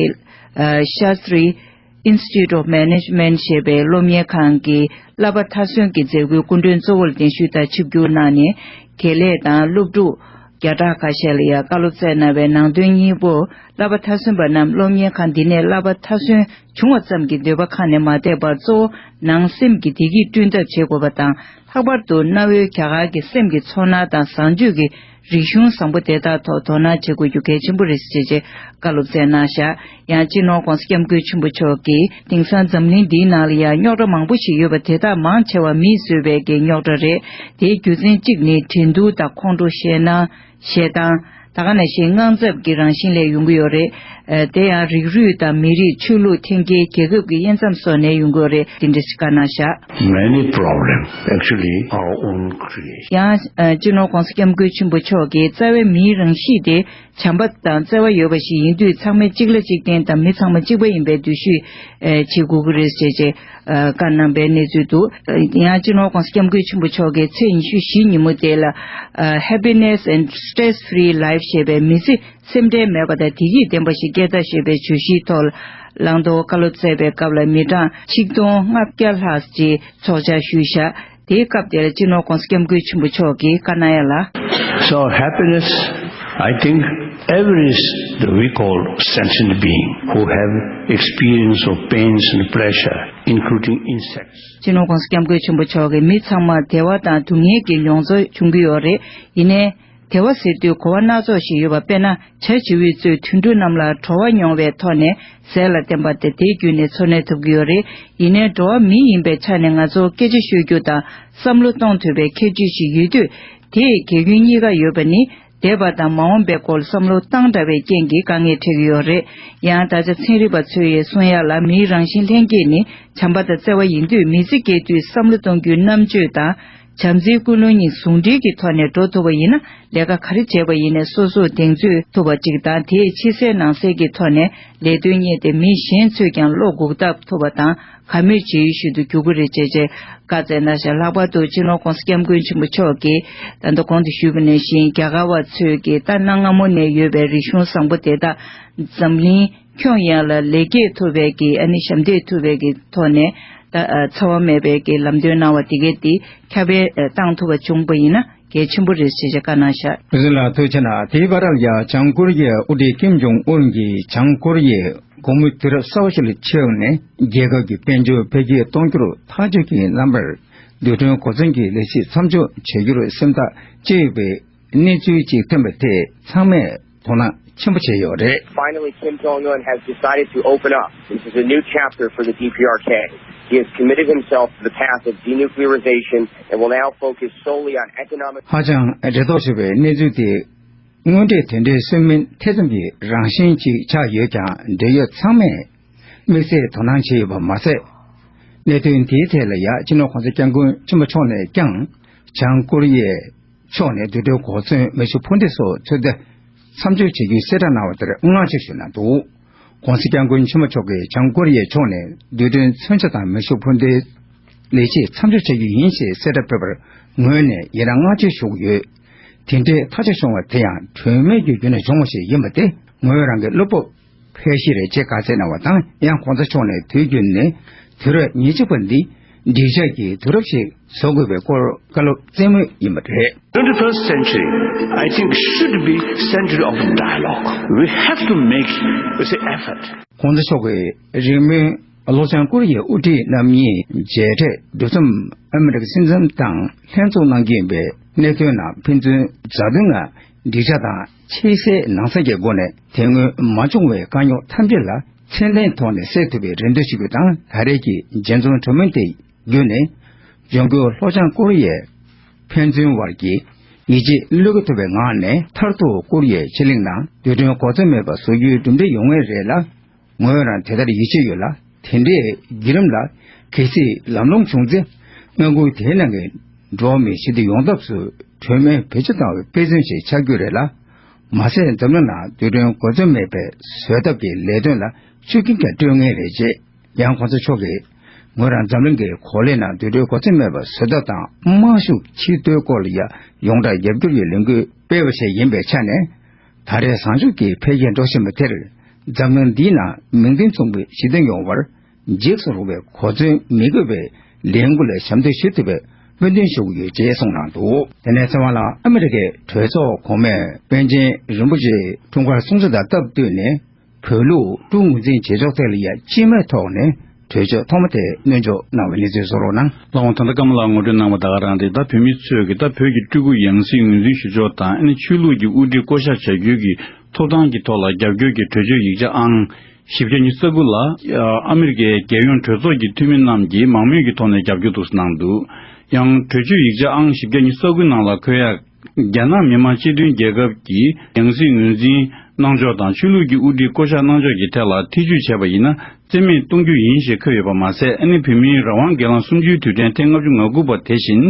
ཨ་ཤཱ་སྟྲི་Institute of Management ཞེས་པའི་སློབ་གཉེར་ཁང་གི་བསླབ་པ་མཐར་སོན་གྱི་མཛད་སྒོའི་སྐུ་མགྲོན་གཙོ་བོར་གདན་ཞུས་དང་ཆིབས་བསྒྱུར་གནང་ནས། དགེ་ལས་དང་སློབ་ཕྲུག་བརྒྱ་ཕྲག་ཁ་ཤས་ལ་ཡང་བཀའ་སློབ་སྩལ་གནང་བའི་ནང་དོན་གཉིས་པོ། བསླབ་པ་མཐར་སོན་པ་རྣམས་སློབ་གཉེར་ཁང་འདི་ནས་བསླབ་པ་མཐར་སོན་བྱུང་བ་ཙམ་གྱིས་འདོད་པ་ཁ་ནས་མ་འདས་པར། གཙོ་བོ་ནང་སེམས་ཀྱི་བདེ་སྐྱིད་བསྐྲུན་ཐབས་བྱེད་དགོས་པ་དང་། ལྷག་པར་དུ་གནའ་བོའི་རྒྱ་གར་གྱི་སེམས་ཀྱི་ཚོར་སྣང་དང་བཟང་སྤྱོད་ཀྱི་རིག་གཞུང་བཟང་པོ་དེ་དག་ཐོག་དོ་སྣང་བྱེད་དགོས་རྒྱུ་གལ་ཆེན་པོ་རེད་ཅེས་བཀའ་སློབ་སྩལ་གནང་བཞག་ཡང་སྤྱི་ནོར་༧གོང་ས་༧སྐྱབས་མགོན་ཆེན་པོ་མཆོག་གིས་དེང་སང་འཛམ་གླིང་འདིའི་ནང་ལ་ཡང་རྙོག་དྲ་མང་པོ་ཞིག་ཡོད་པ་དེ་དག་མང་ཆེ་བ་མིས་བཟོས་པའི་གི་རྙོག་དྲ་རེད། དེའི་རྒྱུ་མཚན་གཅིག་ནི་འགྲན་བསྡུར་དང་ཁོང་ཁྲོ་ཞེད་སྣང་། ཞེ་སྡང་། ད་ག་ནང་བཞིན་དངངས་འཚབ་ཀྱི་རང་བཞིན་ལས་ཡོང་གི་ཡོད་རེད། ཨ། དེ་ཡང་རིགས་རུས་དང་མི་རིགས་ཆོས་ལུགས་འཐེན་འཁྱེར་རྒྱལ་ཁབ་ཀྱི་དབྱེ་མཚམས་སོགས་ནས་ཡོང་གི་ཡོད་རེད། དེ་འདྲ་ཞིག་བཀའ་གནང་བཞག Many problems actually our own creation. ཡང་། ཨ། སྤྱི་ནོར་༧གོང་ས་༧སྐྱབས་མགོན་ཆེན་པོ་མཆོག་གིས་རྩ་བའི་མིའི་རང་གཤིས་དེ་བྱམས་པ་དང་བརྩེ་བ་ཡོད་པ་ཞིག་ཡིན་དུས་ཚང་མས་གཅིག་ལ་གཅིག་བརྟེན་དང་མི་ཚང་མ་གཅིག་པ་ཡིན་པའི་འདུ་ཤེས་བྱེད་དགོས་ཀྱི་རེད་ཅེས་བཀའ་གནང་པའི་གནས་ཚུལ་འདུག་ཡང་སྤྱི་ནོར་༧གོང་ས་༧སྐྱབས་མགོན་ཆེན་པོ་མཆོག་གིས་ཚེས་ཉི་ཤུ་བཞི་ཉིན་མོ་དེ་ལ་Happiness and Stress Free Life ཞེས་པའི་མི་ཚེ་སེམས་ཁྲལ་མེད་པ་དང་བདེ་སྐྱིད་ལྡན་པ་ཞིག་སྐྱེལ་ཐབས་ཞེས་པའི་བརྗོད་གཞིའི་ཐོག་བླང་དོར་བཀའ་སློབ་སྩལ་བའི་སྐབས་ལ་མི་གྲངས་ཆིག་སྟོང་ལྔ་བརྒྱ་ལྷག་ཅིག་ཚོགས་བཅར་ཞུས་བཞག་དེའི་སྐབས་དེར་སྤྱི་ནོར་༧གོང་ས་༧སྐྱབས་མགོན་ཆེན་པོ་མཆོག་གིས་བཀའ་གནང་ཡ་ལ། So happiness, I think, every is the we call sentient being who have experience of pains and pleasure, including insects. སྤྱི་ནོར་༧གོང་ས་༧སྐྱབས་མགོན་ཆེན་པོ་མཆོག་གིས་མི་ཚང་མ་བདེ་བ་དང་སྡུག་བསྔལ་གྱི་མྱོང་ཚོར་བྱུང་གི་ཡོད་རེད། ཡིན་ནའི། བདེ་བ་ཟེར་དུས་གོ་བ་སྣ་ཚོགས་ཤིག་ཡོད་པ། དཔེར་ན། བྱ་བྱིའུ་གཙོས་དུད་འགྲོ་རྣམས་ལ་བྲོ་བ་མྱོང་བའི་ཐོག་ནས་ཟས་ལ་བརྟེན་པ་དེ་དེ་བརྒྱུད་ནས་འཚོ་གནས་ཐུབ་ཀྱི་ཡོད་རེད། ཡིན་ནའི་འགྲོ་བ་མི་ཡིན་པའི་ཆ་ནས་ང་ཚོར་སྐད་ཆ་ཤོད་རྒྱུ་དང་བསམ་བློ་གཏོང་ཐུབ་པའི་ཁྱད་ཆོས་ཤིག་ཡོད་དུས། དེས་དགེ་སྐུན་གཉིས་ཀ་ཡོད་པ་ནི་འདས་པ་དང་མ་འོངས་པའི་སྐོར་བསམ་བློ་བཏང་དྲགས་པའི་རྐྱེན་གྱིས་དཀའ་ངལ་འཕྲད་ཀྱི་ཡོད་རེད། ཡང་ད་ཆ་ཚན་རིག་པ་ཚོ་ཡིས་གསུང་ཡག་ལ་མིའི་རང་བཞིན་ལྷན་སྐྱེས་ནི་བྱམས་པ་དང་བརྩེ་བ་ཡིན་དུས་མི་ཚེ་སྐྱེལ་དུས་བསམ་བློ་གཏོང་རྒྱུའི་རྣམ་དཔྱོད་དང་། བྱམས་བརྩེའི་ཀུན་སློང་གཉིས་ཟུང་འབྲེལ་གྱི་ཐོག་ནས་འགྲོ་ཐུབ་པ་ཡིན་ན། ལས་ཀ་ག་རེ་བྱས་པ་ཡིན་ནའི་སོ་སོར་གདེང་ཚོད་ཐུབ་པ་གཅིག་དང་། དེས་ཕྱི་གསལ་ནང་གསལ་གྱི་ཐོག་ནས་ལས་དོན་གཉེར་ཏེ་མི་གཞན་ཚོས་ཀྱང་བློ་འགུག་ཐབས་ཐུབ་པ་དང་། དགའ་མོས་བྱེད་ཡུལ་ཞིག་ཏུ་འགྱུར་གྱི་རེད་ཅེས་བཀའ་སྩལ་གནང་བཞག་ལྷག་པར་དུ་སྤྱི་ནོར་༧གོང་ས་༧སྐྱབས་མགོན་ཆེན་པོ་མཆོག་གིས་ད་ལྟ་གོང་དུ་ཞུས་པ་ནང་བཞིན་རྒྱ་གར་བ་ཚོས་ཀྱི་ད་གནའ་སྔ་མོ་ནས་ཡོད་པའི་རིག་གཞུང་བཟང་པོ་དེ་དག་འཛམ་གླིང་ཁྱོན་ཡོངས་ལ་ལེགས་སྐྱེས་ཐུབ་པའི་གི་ཨ་ནི་ཞབས་འདེགས་ཐུབ་པའི་གི་ཐོག་ནས་ད་ཨ་འཚེ་བ་མེད་པའི་གི་ལམ་སྟོན་གནང་བ་དེ་གས་དེ་ཁྱབ་སྤེལ་བཏང་ཐུབ་པ་བྱུང་པ་ཡིན་ན་གལ་ཆེན་པོ་རེད་ཅེས་བཀའ་གནང་བཞག་བུ་ཟིན་ལགས་ཐུགས་རྗེ་གནང་། དེའི་བར་ལ་ཡང་བྱང་ཀོ་རི་ཡའི་དབུ་ཁྲིད་ཀིམ་ཇོང་ཨུན་གྱིས་བྱང་ཀོ་རི་ཡས་དགོང་མོའི་དུས་རབས་གསར་པ་ཞིག་ལ་ཕྱེ་བ་ནས་རྒྱལ་ཁབ་ཀྱི་དཔལ་འབྱོར་འཕེལ་རྒྱས་གཏོང་རྒྱུར་ཐག་གཅོད་ཀྱི་རྣམ་པར་རྡུལ་ཕྲན་གོ་མཚོན་གྱི་ལས་གཞི་མཚམས་འཇོག་བྱེད་རྒྱུར་སེམས་ཐག་བཅད་ཡོད་པའི་གནས་ཚུལ་ཅིག་ཐོན་པ་དེས་ཚང་མས་དོ་སྣང་ཆེན་པོ་བྱས་ཡོད་རེད། Finally, Kim Jong-un has decided to open up. This is a new chapter for the D P R K. He has committed himself to the path of denuclearization and will now focus solely on economic ཧ་ཅང་འབྲེལ་ཐག་ཆོད་པའི་གནས་ཚུལ་དེ། དངོས་འབྲེལ་དོན་འབྲེལ་སྲོལ་མིན་ཐེ་ཚོམ་གྱི་རང་བཞིན་ཅིག་ཆགས་ཡོད་ཀྱང་། འབྲེལ་ཡོད་ཚང་མས་དམིགས་བསལ་དོ་སྣང་བྱས་ཡོད་པ་མ་ཟད། གནད་དོན་དེའི་ཐད་ལ་ཡང་སྤྱི་ནོར་༧གོང་ས་༧སྐྱབས་མགོན་ཆེན་པོ་མཆོག་ནས་ཀྱང་། བྱང་ཀོ་རི་ཡའི་ཕྱོགས་ནས་རྡུལ་ཕྲན་གོ་མཚོན་མེ་ཤུགས་འཕུར་མདེལ་སོགས་ཚོད་ལྟ་མཚམས་འཇོག་བྱེད་རྒྱུའི་གསལ་བསྒྲགས་གནང་བ་དེར་བསྔགས་བརྗོད་ཞུས་གནང་འདུག ༸གོང་ས་༸སྐྱབས་མགོན་ཆེན་པོ་མཆོག་གིས་བྱང་ཀོ་རི་ཡའི་ཕྱོགས་ནས་རྡུལ་ཕྲན་མཚོན་ཆ་དང་མེ་ཤུགས་འཕུར་མདེལ་ལས་གཞི་མཚམས་འཇོག་བྱ་རྒྱུ་ཡིན་ཞེས་གསལ་བསྒྲགས་ཕེབས་པར་ངོས་ནས་ཡི་རང་བསྔགས་བརྗོད་ཞུ་གི་ཡོད། དེ་འདྲའི་ཐག་གཅོད་བྱུང་བ་དེ་ཡང་གྲོས་མོལ་གྱི་བརྒྱུད་ནས་བྱུང་བ་ཞིག་ཡིན་པ་དེ་ངོས་རང་གི་བློ་སྤོབས་འཕེལ་གཞི་རེད་ཅེས་བཀའ་སྩལ་གནང་བ་དང་། ཡང་༸གོང་ས་མཆོག་ནས་དུས་རྒྱུན་ནས་དུས་རབས་ཉེར་གཅིག་པ་འདི་འགྲིག་འཇགས་ཀྱི་དུས་རབས་ཤིག་བཟོ་དགོས་པའི་སྐོར་བཀའ་སློབ་སྩལ་མུས་ཡིན་པ་རེད། Twenty-first century, I think, should be century of dialogue. We have to make the effort. ༸གོང་ས་མཆོག་གིས་རིང་མིན་ལྷོ་བྱང་ཀོ་རི་ཡའི་དབུ་ཁྲིད་རྣམ་གཉིས་མཇལ་འཕྲད་གྲོས་འཆམ་ཨ་མི་རི་ཀ་སྲིད་འཛིན་དང་ལྷན་ཚོགས་གནང་གི་ཡིན་པའི་གནད་དོན་ནང་ཕན་ཚུན་མཛའ་མཐུན་ངང་འགྲིག་འཇགས་དང་ཕྱི་གསལ་ནང་གསལ་གྱི་སྒོ་ནས་དེ་སྔོན་མ་བྱུང་བའི་དཀའ་རྙོག་ཐམས་ཅད་ལ་ཚད་ལྡན་ཐོག་ནས་སེལ་ཐུབ་པའི་རེ་འདུན་ཞུ་རྒྱུ་དང་། ད་རེས་ཀྱི་རྒྱལ་འཛོམས་གྲོས་མོལ་དེ་བརྒྱུད་ནས་འབྱུང་འགྱུར་ལྷོ་བྱང་ཀོ་རི་ཡའི་ཕན་ཚུན་བར་གྱི་ཡིད་ཆེས་བློས་འགེལ་ཐུབ་པའི་ངང་ནས་མཐར་ཐུག་ཀོ་རི་ཡའི་ཕྱེད་གླིང་ནང་རྡུལ་ཕྲན་གོ་མཚོན་མེད་པ་བཟོ་རྒྱུའི་གྲུབ་འབྲས་ཡོང་ངེས་རེད་ལ། ངོས་རང་དེ་ལྟར་ཡིད་ཆེས་ཡོད་ལ། དེ་འདྲའི་བརྒྱུད་རིམ་ལ་གལ་སྲིད་ལམ་ལྷོང་བྱུང་ཚེ། མངའ་ཁུལ་དེའི་ནང་གི་འགྲོ་བ་མིའི་ཞི་བདེ་ཡོང་ཐབས་སུ་གྲོས་མོལ་བེད་སྤྱོད་བཏང་བའི་དཔེ་མཚོན་ཞིག་ཆགས་རྒྱུ་རེད་ལ། མ་ཟད་འཛམ་གླིང་ནང་རྡུལ་ཕྲན་གོ་མཚོན་མེད་པའི་བཟོ་ཐབས་ཀྱི་ལས་དོན་ལ་ཤུགས་རྐྱེན་ཀྱང་སྤྲོད་ངེས་རེད་ཅེས། ཡང་གོང་ས་མཆོག་གིས། ངོས་རང་འཛམ་གླིང་གི་གོ་ལའི་ནང་རྡུལ་ཕྲན་གོ་མཚོན་མེད་པ་བཟོ་ཐབས་དང་དམག་ཤུགས་ཕྱིར་གཏོང་སྐོར་ལ་ཡང་ཡོངས་གྲགས་རྒྱབ་སྐྱོར་གྱི་ལས་འགུལ་སྤེལ་བ་ཞིག་ཡིན་པའི་ཆ་ནས། ད་རེས་བཟང་ཕྱོགས་ཀྱི་འཕེལ་རྒྱས་འགྲོ་བཞིན་པ་དེར། འཛམ་གླིང་འདིའི་ནང་མིང་དོན་མཚུངས་པའི་གཞི་རྟེན་ཡོང་བར། འཇིགས་སུ་རུང་བའི་གོ་མཚོན་མི་དགོས་པའི་ལས་འགུལ་ལ་ཞབས་འདེགས་ཞུ་ཐུབ་པའི་སྨོན་འདུན་ཞུ་གི་ཡོད་ཅེས་གསུངས་གནང་འདུག་དེ་ནས་ཚེ་དབང་ལགས། ཨ་མི་རི་ཀའི་གྲོས་ཚོགས་གོང་མའི་པཎ་ཆེན་རིན་པོ་ཆེའི་འཁྲུངས་སྐར་སྲུང་བརྩི་དང་སྟབས་བསྟུན་ནས། བོད་ལུགས་འབྲུག་ངོས་འཛིན་བྱེད་ཕྱོགས་ཐད་ལ་ཡང་སྤྱི་མོས་ཐོག་ནས་གྲོས་ཆོད་ཐོག་མ་དེ་སྣོན་འཇོག་གནང་བའི་གནས་ཚུལ་གསུང་རོགས་གནང་། ལགས་འོང་། ད་ལྟ་ཀརྨ་ལགས་ངོ་སྤྲོད་གནང་བ་ད་ག་རང་རེད། ད་བོད་མི་ཚོས་ཀྱི་ད་བོད་ཀྱི་སྤྲུལ་སྐུ་ཡང་སྲིད་ངོས་འཛིན་ཞུ་ཕྱོགས་དང་ཨ་ནི་ཆོས་ལུགས་ཀྱི་དབུ་ཁྲིད་བསྐོ་གཞག་བྱ་རྒྱུའི་གི་ཐོབ་ཐང་གི་ཐོག་ལ་རྒྱབ་སྐྱོར་གྱི་གྲོས་ཆོད་ཡིག་ཆ་ཨང་བཞི་བརྒྱ་ཉི་ཤུ་རྩ་དགུ་ལ་ཨ་མི་རི་ཀའི་རྒྱལ་ཡོངས་གྲོས་ཚོགས་ཀྱི་འཐུས་མི་རྣམས་ཀྱིས་མང་མོས་ཀྱི་ཐོག་ནས་རྒྱབ་སྐྱོར་དུ་གནང་འདུག་ཡང་གྲོས་ཆོད་ཡིག་ཆ་ཨང་བཞི་བརྒྱ་ཉི་ཤུ་རྩ་དགུའི་ནང་ལ་འཁོད་ཡག་རྒྱ་ནག་མི་དམངས་སྤྱི་མཐུན་རྒྱལ་ཁབ་ཀྱི་ཡང་སྲིད་ངོས་འཛིན་གནང་ཕྱོགས་དང་ཆོས་ལུགས་ཀྱི་དབུ་ཁྲིད་བསྐོ་གཞག་གནང་ཕྱོགས་ཀྱི་ཐད་ལ་ཐེ་བྱུས་བྱས་པ་ཡིན་ན་རྩིས་མེད་གཏོང་རྒྱུ་ཡིན་ཞེས་འཁོད་ཡོད་པ་མ་ཟད། ཨ་ནི་བོད་མིའི་རང་དབང་སྒེར་ལངས་གསུམ་བཅུའི་དུས་དྲན་ཐེངས་ལྔ་བཅུ་ང་དགུ་པ་དེ་བཞིན།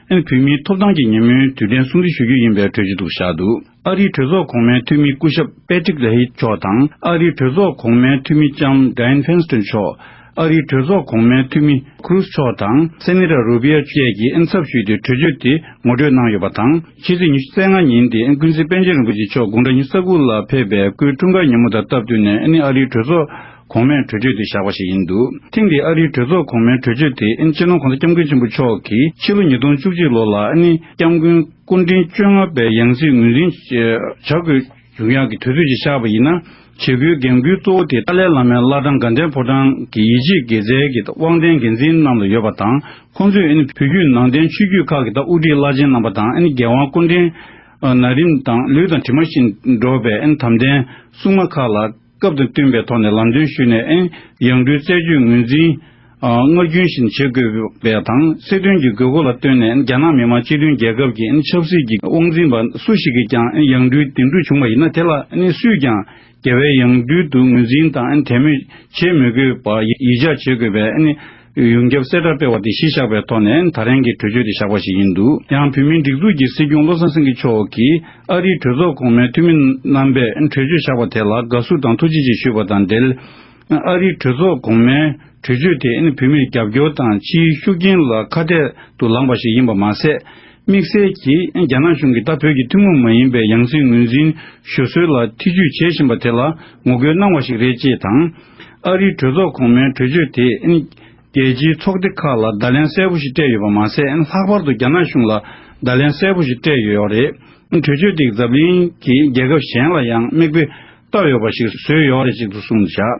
ཨ་ནི་བོད་མིའི་ཐོབ་ཐང་གི་ཉིན་མོའི་དུས་དྲན་སྲུང་བརྩི་ཞུ་རྒྱུ་ཡིན་པའི་གྲོས་ཆོད་དུ་བཞག་འདུག་ཨ་རིའི་གྲོས་ཚོགས་གོང་མའི་འཐུས་མི་སྐུ་ཞབས་པེ་ཏྲིག་ལེ་ཧི་མཆོག་དང་། ཨ་རིའི་གྲོས་ཚོགས་གོང་མའི་འཐུས་མི་ལྕམ་ཌ་ཡན་ཕེན་སི་ཏོན་མཆོག་ཨ་རིའི་གྲོས་ཚོགས་གོང་མའི་འཐུས་མི་ཁུ་རུ་སི་མཆོག་དང་སེ་ནེ་ཊར་རུ་བྷི་ཡ་བཅས་ཀྱིས་ཨ་ནི་ཚབ་ཞུས་ཏེ་གྲོས་ཆོད་དེ་ངོ་སྤྲོད་གནང་ཡོད་པ་དང་། ཕྱི་ཚེས་ཉི་ཤུ་རྩ་ལྔ་ཉིན་དེ་ཨ་ནི་ཀུན་གཟིགས་པཎ་ཆེན་རིན་པོ་ཆེ་མཆོག་དགུང་གྲངས་ཉི་ཤུ་རྩ་དགུ་ལ་ཕེབས་པའི་སྐུའི་འཁྲུངས་སྐར་ཉིན་མོ་དང་སྟབས་བསྟུན་ནས་ཨ་ནི་ཨ་རིའི་གྲོས་ཚོགས་གོང་མས་གྲོས་ཆོད་དེ་བཞག་པ་ཞིག་ཡིན་འདུག་ཐེངས་འདིའི་ཨ་རིའི་གྲོས་ཚོགས་གོང་མའི་གྲོས་ཆོད་དེ་ཨ་ནི་སྤྱི་ནོར་༸གོང་ས་༸སྐྱབས་མགོན་ཆེན་པོ་མཆོག་གིས་ཕྱི་ལོ་ཉིས་སྟོང་བཅུ་གཅིག་ལོ་ལ་ཨ་ནི་༸སྐྱབས་མགོན་སྐུ་ཕྲེང་བཅོ་ལྔ་པའི་ཡང་སྲིད་ངོས་འཛིན་བྱ་དགོས་བྱུང་ཡག་གི་དུས་ཚོད་ཅིག་བཞག་པ་ཡིན་ན། བྱེད་སྒོའི་འགན་ཁུར་གཙོ་བོ་དེ་ཏཱ་ལའི་བླ་མའི་བླ་བྲང་དགའ་ལྡན་ཕོ་བྲང་གི་ཡིད་ཆེས་དགེ་རྩའི་གི་དབང་ལྡན་འགན་འཛིན་རྣམས་ལ་ཡོད་པ་དང་། ཁོང་ཚོས་ཨ་ནི་བོད་བརྒྱུད་ནང་བསྟན་ཆོས་བརྒྱུད་ཁག་གི་ད་དབུ་ཁྲིད་བླ་ཆེན་རྣམ་པ་དང་ཨ་ནི་རྒྱལ་དབང་སྐུ་ཕྲེང་ན་རིམ་དང་ལུས་དང་གྲིབ་མ་བཞིན་འགྲོགས་པའི་ཨ་ནི་དམ་ལྡན་སྲུང་མ་ཁག་ལ་སྐབས་དང་བསྟུན་པའི་ཐོག་ནས་ལམ་སྟོན་ཞུས་ནས་ཨ་ནི་ཡང་སྤྲུལ་རྩད་གཅོད་ངོས་འཛིན། ཨ། སྔར་རྒྱུན་བཞིན་བྱེད་དགོས་པ་དང་། སྲིད་དོན་གྱི་དགོས་མཁོ་ལ་ལྟོས་ནས་རྒྱ་ནག་མི་དམངས་སྤྱི་མཐུན་རྒྱལ་ཁབ་ཀྱི་ཆབ་སྲིད་ཀྱི་དབང་འཛིན་པ་སུ་ཞིག་གིས་ཀྱང་ཡང་སྤྲུལ་འདེམས་སྒྲུག་བྱུང་བ་ཡིན་ན། དེ་ལ་སུས་ཀྱང་རྒྱལ་བའི་ཡང་སྤྲུལ་དུ་ངོས་འཛིན་དང་དད་མོས་བྱེད་མི་དགོས་པ་ཡིད་འཇགས་བྱེད་དགོས་པའི་ཡོངས་ཁྱབ་གསལ་བསྒྲགས་སྤེལ་བ་དེ་གཞི་བཞག་པའི་ཐོག་ནས་ད་རིང་གི་གྲོས་ཆོད་དེ་བཞག་པ་ཞིག་ཡིན་འདུག་ཡང་བོད་མིའི་སྒྲིག་འཛུགས་ཀྱི་སྲིད་སྐྱོང་བློ་བཟང་སེང་གེ་མཆོག་གིས་ཨ་རིའི་གྲོས་ཚོགས་གོང་མའི་འཐུས་མི་རྣམ་པས་གྲོས་ཆོད་བཞག་པ་དེ་ལ་དགའ་བསུ་དང་ཐུགས་རྗེ་ཆེ་ཞུས་པ་དང་འབྲེལ། ཨ་རིའི་གྲོས་ཚོགས་གོང་མའི་གྲོས་ཆོད་དེ་བོད་མིར་རྒྱབ་སྐྱོར་དང་ཕྱིའི་ཤུགས་རྐྱེན་ལ་ཁ་གཏད་དུ་ལངས་པ་ཞིག་ཡིན་པ་མ་ཟད། དམིགས་བསལ་གྱིས་རྒྱ་ནག་གཞུང་གིས་ད་བོད་ཀྱི་ཐུན་མོང་མ་ཡིན་པའི་ཡང་སྲིད་ངོས་འཛིན་ཞུ་སྲོལ་ལ་ཐེ་ཇུས་བྱེད་བཞིན་པ་དེ་ལ་ངོ་རྒོལ་གནང་བ་ཞིག་རེད་ཅེས་དང་། ཨ་རིའི་གྲོས་ཚོགས་གོང་མའི་གྲོས་ཆོད་དེ་རྒྱལ་སྤྱིའི་ཚོགས་སྡེ་ཁག་ལ་བརྡ་ལན་གསལ་པོ་ཞིག་སྤྲད་ཡོད་པ་མ་ཟད། ལྷག་པར་དུ་རྒྱ་ནག་གཞུང་ལ་བརྡ་ལན་གསལ་པོ་ཞིག་སྤྲད་ཡོད་ཡོད་རེད། གྲོས་ཆོད་དེས་འཛམ་གླིང་གི་རྒྱལ་ཁབ་གཞན་ལ་ཡང་མིག་དཔེ་བལྟ་འོས་པ་ཞིག་བཟོས་ཡོད་རེད་ཅེས་དུ་གསུངས་བཞག་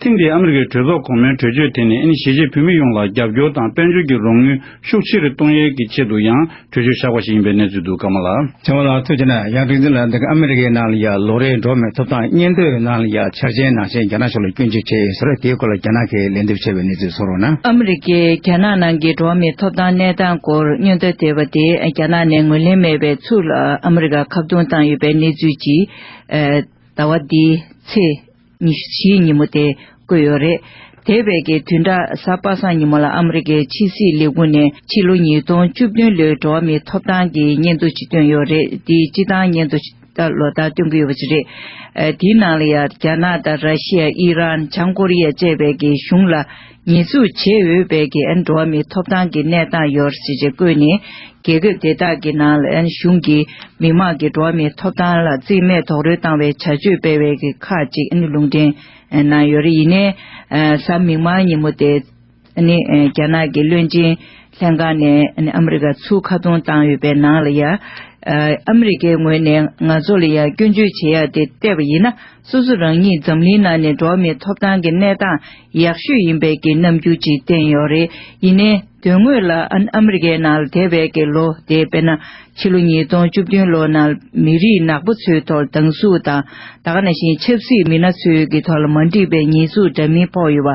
ཐེངས་འདིའི་ཨ་མི་རི་ཀའི་གྲོས་ཚོགས་གོང་མའི་གྲོས་ཆོད་དེ་ནི་གཞིས་བྱེས་བོད་མི་ཡོངས་ལ་རྒྱབ་སྐྱོར་དང་དཔལ་འབྱོར་གྱི་རོགས་དངུལ་ཤུགས་ཆེ་རུ་གཏོང་ཡས་ཀྱི་ཆེད་དུ་ཡང་གྲོས་ཆོད་བཞག་པ་ཞིག་ཡིན་པའི་གནས་ཚུལ་འདུག་ཀརྨ་ལགས། ཚེ་དབང་ལགས་ཐུགས་རྗེ་གནང་། ཡང་རིག་འཛིན་ལགས་འདི་ག་ཨ་མི་རི་ཀའི་ནང་ལ་ཡ་ལོ་རེའི་འགྲོ་བ་མིའི་ཐོབ་ཐང་སྙན་ཐོའི་ནང་ལ་ཡ་འཆར་ཅན་ནང་བཞིན་རྒྱ་ནག་གཞུང་ལ་སྐྱོན་བརྗོད་བྱས་ཡོད་ཟེར་བ་དེའི་སྐོར་ལ་རྒྱ་ནག་གིས་ལན་འདེབས་བྱས་པའི་གནས་ཚུལ་གསུང་རོགས་གནང་། ཨ་མི་རི་ཀས་རྒྱ་ནག་ནང་གི་འགྲོ་བ་མིའི་ཐོབ་ཐང་གནས་སྟངས་སྐོར་སྙན་ཐོ་དེབ་དེ་རྒྱ་ནག་ནས་ངོས་ལེན་མེད་པའི་ཚུལ་ལ་ཨ་མི་རི་ཀ་ཁ་རྡུང་བཏང་ཡོད་པའི་གནས་ཚུལ་གྱིས། ཟླ་བ་འདིའི་ཚེས་ཉི་ཤུ་བཞི་ཉིན་མོ་དེ་བཀོད་ཡོད་རེད། དེ་བས་ཀྱི་བདུན་ཕྲག་གཟའ་པ་སངས་ཉིན་མོ་ལ་ཨ་མི་རི་ཀའི་ཕྱི་སྲིད་ལས་ཁུངས་ནས་ཕྱི་ལོ་ཉིས་སྟོང་བཅུ་བདུན་ལོའི་འགྲོ་བ་མིའི་ཐོབ་ཐང་གི་སྙན་ཐོ་ཞིག་བཏོན་ཡོད་རེད། དེའི་སྤྱི་བཏང་སྙན་ཐོ་ཞིག་ད་ལོ་ལྟར་སྟོན་གྱི་ཡོད་པ་ཞིག་རེད། ཨ། དེའི་ནང་ལ་ཡང་རྒྱ་ནག་དང་ར་ཤི་ཡ། ཨི་རན། བྱང་ཀོ་རི་ཡ་བཅས་པའི་གི་གཞུང་ལ་ཉེས་འཛུགས་བྱེད་འོས་པའི་གི་ཨ་འགྲོ་བ་མིའི་ཐོབ་ཐང་གི་གནས་སྟངས་ཡོད་རེད་ཅེས་བཀོད་ནས། རྒྱལ་ཁབ་དེ་དག་གི་ནང་ལ་ཨ་གཞུང་གིས་མི་དམངས་ཀྱི་འགྲོ་བ་མིའི་ཐོབ་ཐང་ལ་རྩིས་མེད་རྡོག་རོལ་བཏང་བའི་བྱ་སྤྱོད་སྤེལ་བའི་གི་ཁག་ཅིག་ཨ་ནི་ལུང་འདྲེན་གནང་ཡོད་རེད། ཡིན་ནའི་གཟའ་མིག་དམར་ཉིན་མོ་དེ། ཨ་ནི་རྒྱ་ནག་གི་བློན་ཆེན་ལྷན་ཁང་ནས་ཨ་ནི་ཨ་མི་རི་ཀ་ཚུར་ཁ་རྡུང་བཏང་ཡོད་པའི་ནང་ལ་ཡ། ཨ་མི་རི་ཀའི་ངོས་ནས་ང་ཚོ་ལ་ཡ་སྐྱོན་བརྗོད་བྱེད་ཡ་དེ་བལྟས་པ་ཡིན་ན། སོ་སོ་རང་ཉིད་འཛམ་གླིང་ནང་ནས་འགྲོ་བ་མིའི་ཐོབ་ཐང་གི་གནས་སྟངས་ཡག་ཤོས་ཡིན་པའི་གི་རྣམ་འགྱུར་ཅིག་བསྟན་ཡོད་རེད། ཡིན་ནའི་དོན་དངོས་ལ་ཨ་ཨ་མི་རི་ཀའི་ནང་ལ་འདས་པའི་གི་ལོ་དེ་དཔེར་ན་ཕྱི་ལོ་ཉིས་སྟོང་བཅུ་བདུན་ལོ་ནང་མི་རིགས་ནག་པོ་ཚོའི་ཐོག་སྡང་ཟུག་དང་། ད་ག་ནང་བཞིན་ཆབ་སྲིད་མི་སྣ་ཚོའི་གི་ཐོག་ལ་མ་འགྲིག་པའི་ཉེས་འཛུགས་འདྲ་མིན་ཕོག་ཡོད་པ།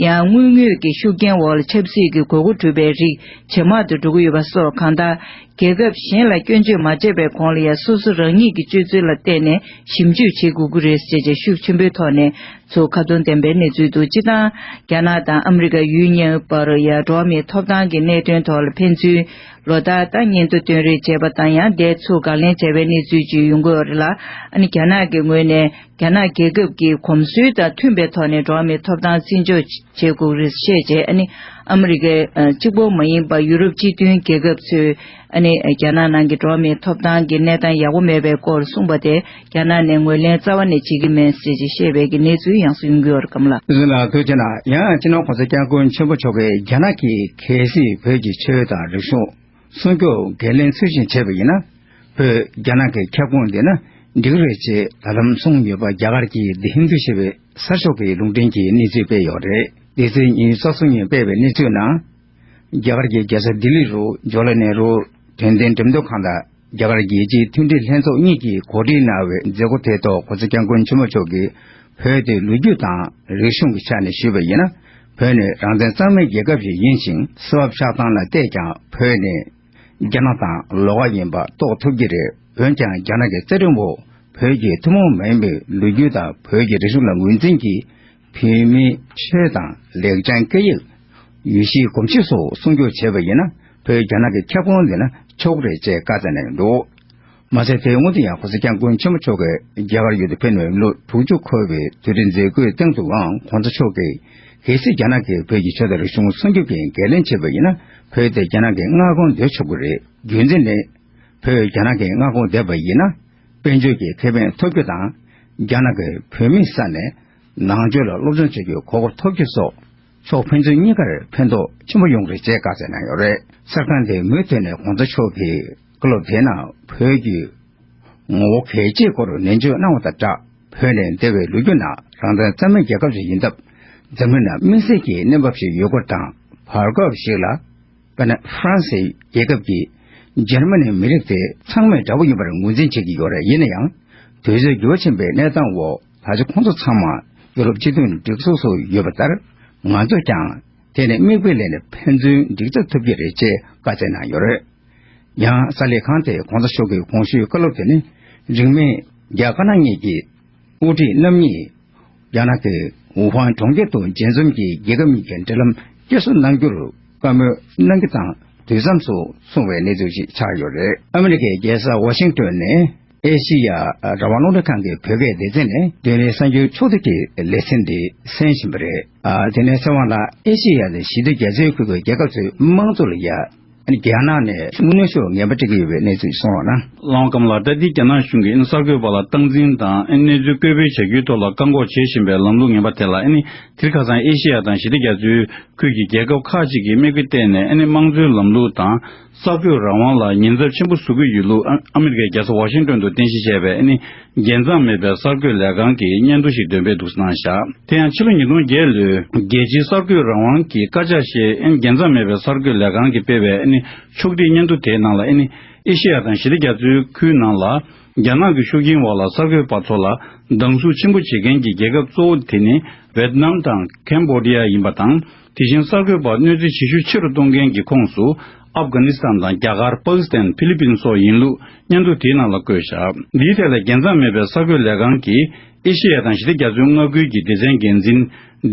ཡང་དངུལ་དངོས་ཀྱི་ཤུགས་རྐྱེན་འོག་ལ་ཆབ་སྲིད་ཀྱི་དགོས་མཁོ་གྲུབ་པའི་རིགས་ཇེ་མང་དུ་འགྲོ་གི་ཡོད་པ་སོགས་གང་ལྟར། རྒྱལ་ཁབ་གཞན་ལ་སྐྱོན་བརྗོད་མ་བྱས་པའི་གོང་ལ་ཡང་སོ་སོ་རང་ཉིད་ཀྱི་སྤྱོད་ཚུལ་ལ་བལྟས་ནས་ཞིབ་འཇུག་བྱེད་དགོས་ཀྱི་རེད་ཅེས་ཤུགས་ཆེན་པོའི་ཐོག་ནས་ཚུར་ཁ་རྡུང་བསྟན་པའི་གནས་ཚུལ་འདུག་སྤྱིར་བཏང་རྒྱ་ནག་དང་ཨ་མི་རི་ཀ་ཡུལ་གཉིས་བར་ཡང་འགྲོ་བ་མིའི་ཐོབ་ཐང་གི་གནད་དོན་ཐོག་ལ་ཕན་ཚུན་ལོ་ལྟར་ད་སྙན་ཐོ་བཏོན་རེས་བྱས་པ་དང་ཡང་དེ་ཚུར་དགག་ལན་བྱས་པའི་གནས་ཚུལ་ཅིག་ཡོང་གི་ཡོད་རེད་ལ། ཨ་ནི་རྒྱ་ནག་གི་ངོས་ནས་རྒྱ་ནག་རྒྱལ་ཁབ་ཀྱི་གོམས་སྲོལ་དང་མཐུན་པའི་ཐོག་ནས་འགྲོ་བ་མིའི་ཐོབ་ཐང་བརྩི་འཇོག་བྱེད་དགོས་རེད་བཤད་རྗེས། ཨ་ནི་ཨ་མི་རི་ཀའི་གཅིག་པོ་མ་ཡིན་པ་ཡུ་རོབ་སྤྱི་མཐུན་རྒྱལ་ཁབ་ཚོས་ཨ་ནི་རྒྱ་ནག་ནང་གི་འགྲོ་བ་མིའི་ཐོབ་ཐང་གི་གནས་སྟངས་ཡག་པོ་མེད་པའི་སྐོར་གསུངས་པ་དེ་རྒྱ་ནག་ནས་ངོས་ལེན་རྩ་བ་ནས་བྱེད་ཀྱི་མེད་ཅེས་བཤད་པའི་གི་གནས་ཚུལ་ཡང་སུ་ཡོང་གི་ཡོད་རེད་གམ་ལགས། ཨུ་ཟུ་ལགས་ཐུགས་རྗེ་གནང་། ཡང་སྤྱི་ནོར་༸གོང་ས་༸སྐྱབས་མགོན་ཆེན་པོ་མཆོག་གིས་རྒྱ་ནག་གིས་གལ་སྲིད་བོད་ཀྱི་ཆོས་དང་རིག་གཞུང་སྲུང་སྐྱོབ་འགན་ལེན་ཚུལ་བཞིན་བྱས་པ་ཡིན་ན། བོད་རྒྱ་ནག་གི་ཁྱབ་ཁོངས་འདི་ན་འགྲིག་རེད་ཅེས་ད་ལམ་གསུངས་ཡོད་པ་རྒྱ་གར་གྱི་དི་ཧིན་དུ་ཞེས་པའི་གསར་ཤོག་གི་ལུང་འདྲེན་གྱིས་གནས་ཚུལ་སྤེལ་ཡོད་རེད། འདི་ཚེས་ཉི་ཤུ་རྩ་གསུམ་ཉིན་སྤེལ་བའི་གནས་ཚུལ་ནང་། རྒྱ་གར་གྱི་རྒྱལ་ས་ལྡི་ལི་རུ་ཇོ་ལ་ནེ་རུ་དོན་ལྡན་འགྲེམས་སྟོན་ཁང་དང་རྒྱ་གར་རྒྱལ་སྤྱིའི་མཐུན་སྒྲིལ་ལྷན་ཚོགས་གཉིས་ཀྱིས་གོ་སྒྲིག་གནང་བའི་མཛད་སྒོ་དེའི་ཐོག་༸གོང་ས་༸སྐྱབས་མགོན་ཆེན་པོ་མཆོག་གིས་བོད་དེ་ལོ་རྒྱུས་དང་རིག་གཞུང་གི་ཆ་ནས་ཞུས་པ་ཡིན་ན། བོད་ནི་རང་བཙན་གཙང་མའི་རྒྱལ་ཁབ་ཞིག་ཡིན་ཞིང་། ས་བབ་ཆགས་སྟངས་ལ་བལྟས་ཀྱང་བོད་ནི་རྒྱ་ནག་དང་ལོགས་ཀ་ཡིན་པ་རྟོགས་ཐུབ་ཀྱི་རེད། འོན་ཀྱང་རྒྱ་ནག་གི་རྩ་ཁྲིམས་འོག་བོད་ཀྱི་ཐུན་མོང་མ་ཡིན་པའི་ལོ་རྒྱུས་དང་བོད་ཀྱི་རིག་གཞུང་ལ་ངོས་འཛིན་གྱིས་བོད་མིའི་ཆོས་དང་ལེགས་བྱང་སྐད་ཡིག་ཡུལ་སྤྱིའི་གོམས་གཤིས་སོགས་སྲུང་སྐྱོབ་བྱས་པ་ཡིན་ན། བོད་རྒྱ་ནག་གི་ཁྱབ་ཁོངས་འདི་ན་ཆོག་རེད་ཅེས་བཀའ་སྩལ་གནང་ཡོད་འདུག་མ་ཟད་དེའི་སྔོན་དུ་ཡང་༸གོང་ས་༸སྐྱབས་མགོན་ཆེན་པོ་མཆོག་གིས་རྒྱ་གར་ཡུལ་དུ་ཕེབས་ནས་ལོ་དྲུག་ཅུ་འཁོར་བའི་དུས་དྲན་མཛད་སྒོའི་སྟེང་དུའང་༸གོང་ས་མཆོག་གིས་གལ་སྲིད་རྒྱ་ནག་གིས་བོད་ཀྱི་ཆོས་དང་རིག་གཞུང་སྲུང་སྐྱོབ་ཀྱི་འགན་ལེན་བྱས་པ་ཡིན་ན། བོད་དེ་རྒྱ་ནག་གི་མངའ་ཁོངས་སྡོད་ཆོག་གི་རེད། རྒྱུ་མཚན་ནི། བོད་རྒྱ་ནག་གི་མངའ་ཁོངས་བསྡད་པ་ཡིན་ན། དཔལ་འབྱོར་གྱི་ཁེ་ཕན་ཐོབ་རྒྱུ་དང་། རྒྱ་ནག་གིས་བོད་མིའི་ས་ནས་ནང་ཆོས་ལ་སློབ་སྦྱོང་བྱ་རྒྱུའི་གོ་སྐབས་ཐོབ་རྒྱུ་སོགས་ཕྱོགས་ཕན་ཚུན་གཉིས་ཀར་ཕན་ཐོགས་ཆེན་པོ་ཡོང་གི་རེད་ཅེས་བཀའ་སྩལ་གནང་ཡོད་རེད། གསར་ཁང་དེས་མུ་མཐུད་ནས་༸གོང་ས་མཆོག་གིས་བཀའ་སློབ་དེའི་ནང་བོད་ཀྱི་ངོ་བོ་གལ་ཆེའི་སྐོར་ནན་བརྗོད་གནང་བ་དང་སྦྲགས། བོད་ནས་འདས་པའི་ལོ་རྒྱུས་ནང་རང་བཙན་གཙང་མའི་རྒྱལ་ཁབ་ཞིག་ཡིན་སྟབས། འཛམ་གླིང་ནང་དམིགས་བསལ་གྱི་གནས་བབ་ཞིག་ཡོད་སྐོར་དང་། བར་སྐབས་ཤིག་ལ། དཔེར་ན། ཧྥ་རན་སི་རྒྱལ་ཁབ་ཀྱིས་འཇར་མ་ནིའི་མི་རིགས་དེ་ཚང་མས་འདྲ་པོ་ཡིན་པར་ངོས་འཛིན་བྱེད་ཀྱི་ཡོད་རེད། ཡིན་ན་ཡང་། དུས་ཚོད་འགྱུར་བ་ཕྱིན་པའི་གནས་སྟངས་འོག་ད་ཆ་ཁོང་ཚོ་ཚང་མ་ཡུ་རོབ་སྤྱི་མཐུན་སྒྲིག་འཛུགས་སུ་ཡོད་པ་ལྟར། ང་ཚོས་ཀྱང་དེ་ནས་མིག་དཔེ་ལེན་ནས་ཕན་ཚུན་འགྲིག་རྩོད་ཐུབ་ཀྱི་རེད་ཅེས་བཀའ་སྩལ་གནང་ཡོད་རེད། ཡང་གསར་ལས་ཁང་དེས་༸གོང་ས་མཆོག་གི་གོང་ཞུས་བཀའ་སློབ་དེ་ནི། རིང་མིན་རྒྱ་དཀར་ནག་གཉིས་ཀྱི་དབུ་ཁྲིད་རྣམ་གཉིས། རྒྱ་ནག་གི་ཝུ་ཧན་གྲོང་ཁྱེར་དུ་མཇལ་འཛོམས་ཀྱིས་རྒྱལ་ཁབ་གཉིས་ཀྱི་འབྲེལ་ལམ་བསྐྱར་གསོ་གནང་རྒྱུར་བཀའ་མོལ་གནང་རྒྱུ་དང་དུས་མཚམས་སུ་སོང་བའི་གནས་ཚུལ་ཞིག་ཆགས་ཡོད་རེད། ཨ་མི་རི་ཀའི་རྒྱལ་ས་ཝ་ཤིང་ཏོན་ནས་ཨེ་ཤི་ཡ་རང་དབང་རླུང་འཕྲིན་ཁང་གི་བོད་སྐད་སྡེ་ཚན་ནས་བདུན་རེའི་གསར་འགྱུར་ཕྱོགས་བསྡུས་ཀྱི་ལེ་ཚན་འདི་གསན་བཞིན་པ་རེད། ཨ། དེ་ནས་ཚེ་དབང་ལགས། ཨེ་ཤི་ཡ་དང་ཞི་བདེ་རྒྱ་མཚོའི་ཁུལ་གྱི་རྒྱལ་ཁབ་ཚོའི་དམངས་གཙོ་ལ་ཡ། རྒྱ་ནག་ནས་དངོས་གནས་ཤུགས་ངན་པ་སྤྲད་ཀྱི་ཡོད་པའི་གནས་ཚུལ་གསུངས་རོགས་གནང་། ལགས་སོ། ཀམ་ལགས། ད་ལྟའི་རྒྱ་ནག་གཞུང་གིས་ཨ་ནི་གསར་འགོད་པ་ལ་སྟངས་འཛིན་དང་ཨ་ནི་གནས་ཚུལ་བཀོད་སྤེལ་བྱ་རྒྱུའི་ཐོག་ལ་བཀག་འགོག་བྱེད་བཞིན་པའི་ལམ་ལུགས་ངན་པ་དེ་ལ། ཨ་ནི་དེ་རིང་ཁ་སང་ཨེ་ཤེ་ཡ་དང་ཞི་བདེ་རྒྱ་མཚོའི་ཁུལ་གྱི་རྒྱལ་ཁབ་ཁག་ཅིག་གིས་མིག་དཔེ་བལྟས་ནས། ཨ་ནི་དམངས་གཙོའི་ལམ་ལུགས་དང་གསར་འགོད་རང་དབང་ལ་ཉེན་ཚབས་ཆེན་པོ་བཟོ་གི་ཡོད་ལུགས། ཨ་ཨ་མི་རི་ཀའི་རྒྱལ་ས་ཝ་ཤིང་ཏོན་དུ་རྟེན་གཞི་བྱས་པའི་ཨ་ནི་རྒྱལ་མཚམས་མེད་པའི་གསར་འགོད་ལས་ཁང་གིས་སྙན་ཐོ་ཞིག་འདོན་སྤེལ་འདུག་གནང་བཞག་དེ་ཡང་ཕྱི་ལོ་ཉིས་སྟོང་བརྒྱད་ལོའི་རྒྱལ་སྤྱིའི་གསར་འགོད་རང་དབང་གི་བཀའ་རྒྱ་ཞེས། ཨ་ནི་རྒྱལ་མཚམས་མེད་པའི་གསར་འགོད་ལས་ཁང་གིས་སྤེལ་བའི་ཨ་ནི་ཕྱོགས་སྒྲིག་སྙན་ཐོ་དེའི་ནང་ལ། ཨ་ནི་ཨེ་ཤེ་ཡ་དང་ཞི་བདེ་རྒྱ་མཚོའི་ཁུལ་ནང་ལ་རྒྱ་ནག་གི་ཤུགས་རྐྱེན་འོག་ལ་གསར་འགོད་པ་ཚོ་ལ་སྡང་ཟུག་ཆེན་པོ་བྱེད་མཁན་གྱི་རྒྱལ་ཁབ་གཙོ་བོ་དེ་ནི་ཝེད་ནམ་དང་ཁེམ་བྷོ་ཌི་ཡ་ཡིན་པ་དང་། དེ་བཞིན་གསར་འགོད་པར་གནོད་འཚེ་ཇེ་ཤུགས་ཆེ་རུ་གཏོང་མཁན་གྱི་ཁོངས་སུ་ཨབ་གྷ་ནི་སི་ཐན་དང་། རྒྱ་གར། པ་ཀི་སི་ཐན། ཧྥི་ལི་པིན་སོགས་ཡིན་ལུགས་སྙན་ཐོ་དེའི་ནང་ལ་བཀོད་བཞག་འདིའི་ཐད་ལ་རྒྱལ་མཚམས་མེད་པའི་གསར་འགོད་ལས་ཁང་གི་ཨེ་ཤེ་ཡ་དང་ཞི་བདེ་རྒྱ་མཚོའི་མངའ་ཁུལ་གྱི་སྡེ་ཚན་འགན་འཛིན་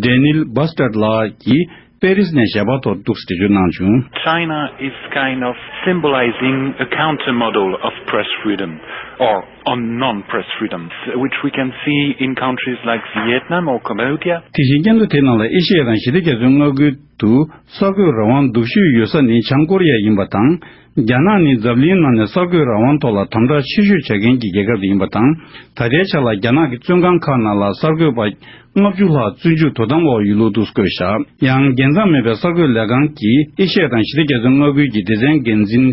ཌེ་ནིལ་བྷ་སི་ཊར་ལགས་ཀྱིས་པེ་རིས་ནས་ཞལ་པར་ཐོག་འདུག་སེ་འགྲེལ་བརྗོད་གནང་བྱུང་། China is kind of symbolizing a counter model of press freedom or on non-press freedoms, which we can see in countries like Vietnam or Cambodia. དེ་བཞིན་སྙན་ཐོ་དེའི་ནང་ལ་ཨེ་ཤེ་ཡ་དང་ཞི་བདེ་རྒྱ་མཚོའི་མངའ་ཁུལ་དུ་གསར་འགོད་རང་དབང་སྡུག་ཤོས་ཡོད་ས་ནི་བྱང་ཀོ་རི་ཡ་ཡིན་པ་དང་། རྒྱ་ནག་ནི་འཛམ་གླིང་ནང་ནས་གསར་འགོད་རང་དབང་ཐོག་ལ་དམ་དྲག་ཆེ་ཤོས་བྱ་མཁན་གྱི་རྒྱལ་ཁབ་དེ་ཡིན་པ་དང་། ད་ལྟའི་ཆ་ལ་རྒྱ་ནག་གི་བཙོན་ཁང་ཁག་ནང་ལ་གསར་འགོད་པ་ལྔ་བཅུ་ལྷག་བཙོན་འཇུག་དོ་དམ་འོག་ཡོད་ལུགས་འདུག་སེ་བཀོད་བཞག་ཡང་རྒྱལ་མཚམས་མེད་པའི་གསར་འགོད་ལས་ཁང་གི་ཨེ་ཤ་ཡ་དང་ཞི་བདེ་རྒྱ་མཚོའི་མངའ་ཁུལ་གྱི་སྡེ་ཚན་འགན་འཛིན་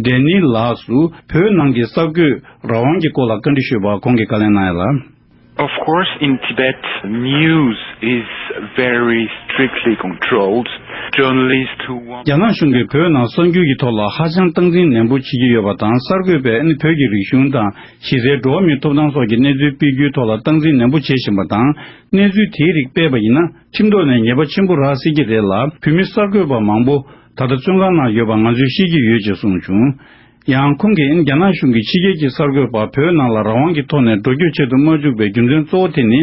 ཌེ་ནི་ལགས་སུ་བོད་ནང་གི་གསར་འགོད་རང་དབང་གི་སྐོར་ལ་བཀའ་འདྲི་ཞུས་པར་ཁོང་གིས་བཀའ་ལན་གནང་ཡ་ལ། Of course, in Tibet, news is very strictly controlled. Journalists who want རྒྱ་ནག་གཞུང་གིས་བོད་ནང་གསར་འགྱུར་གྱི་ཐོག་ལ་ཧ་ཅང་སྟངས་འཛིན་ནན་པོ་བྱེད་ཀྱི་ཡོད་པ་དང་། གསར་འགོད་པས་ནི་བོད་ཀྱི་རིག་གཞུང་དང་གཞི་རྩའི་འགྲོ་བ་མིའི་ཐོབ་ཐང་སོགས་ཀྱི་གནས་ཚུལ་སྤེལ་རྒྱུའི་ཐོག་ལ་སྟངས་འཛིན་ནན་པོ་བྱེད་བཞིན་པ་དང་། གནས་ཚུལ་དེའི་རིགས་སྤེལ་བ་ཡིན་ན་ཁྲིམས་ཐོག་ནས་ཉེས་པ་ཆེན་པོ་རག་སྲིད་ཀྱི་རེད་ལ། བོད་མི་གསར་འགོད་པ་མང་པོ་ད་ལྟ་བཙོན་ཁང་ནང་ཡོད་པ་ང་ཚོས་ཤེས་ཀྱི་ཡོད་ཅེས་གསུངས་བྱུང་། ཡང་ཁོང་གིས་རྒྱ་ནག་གཞུང་གིས་ཕྱི་རྒྱལ་གྱི་གསར་འགོད་པ་བོད་ནང་ལ་རང་དབང་གི་ཐོག་ནས་འགྲོ་སྐྱོད་བྱེད་དུ་མ་བཅུག་པའི་རྒྱུ་མཚན་གཙོ་བོ་དེ་ནི།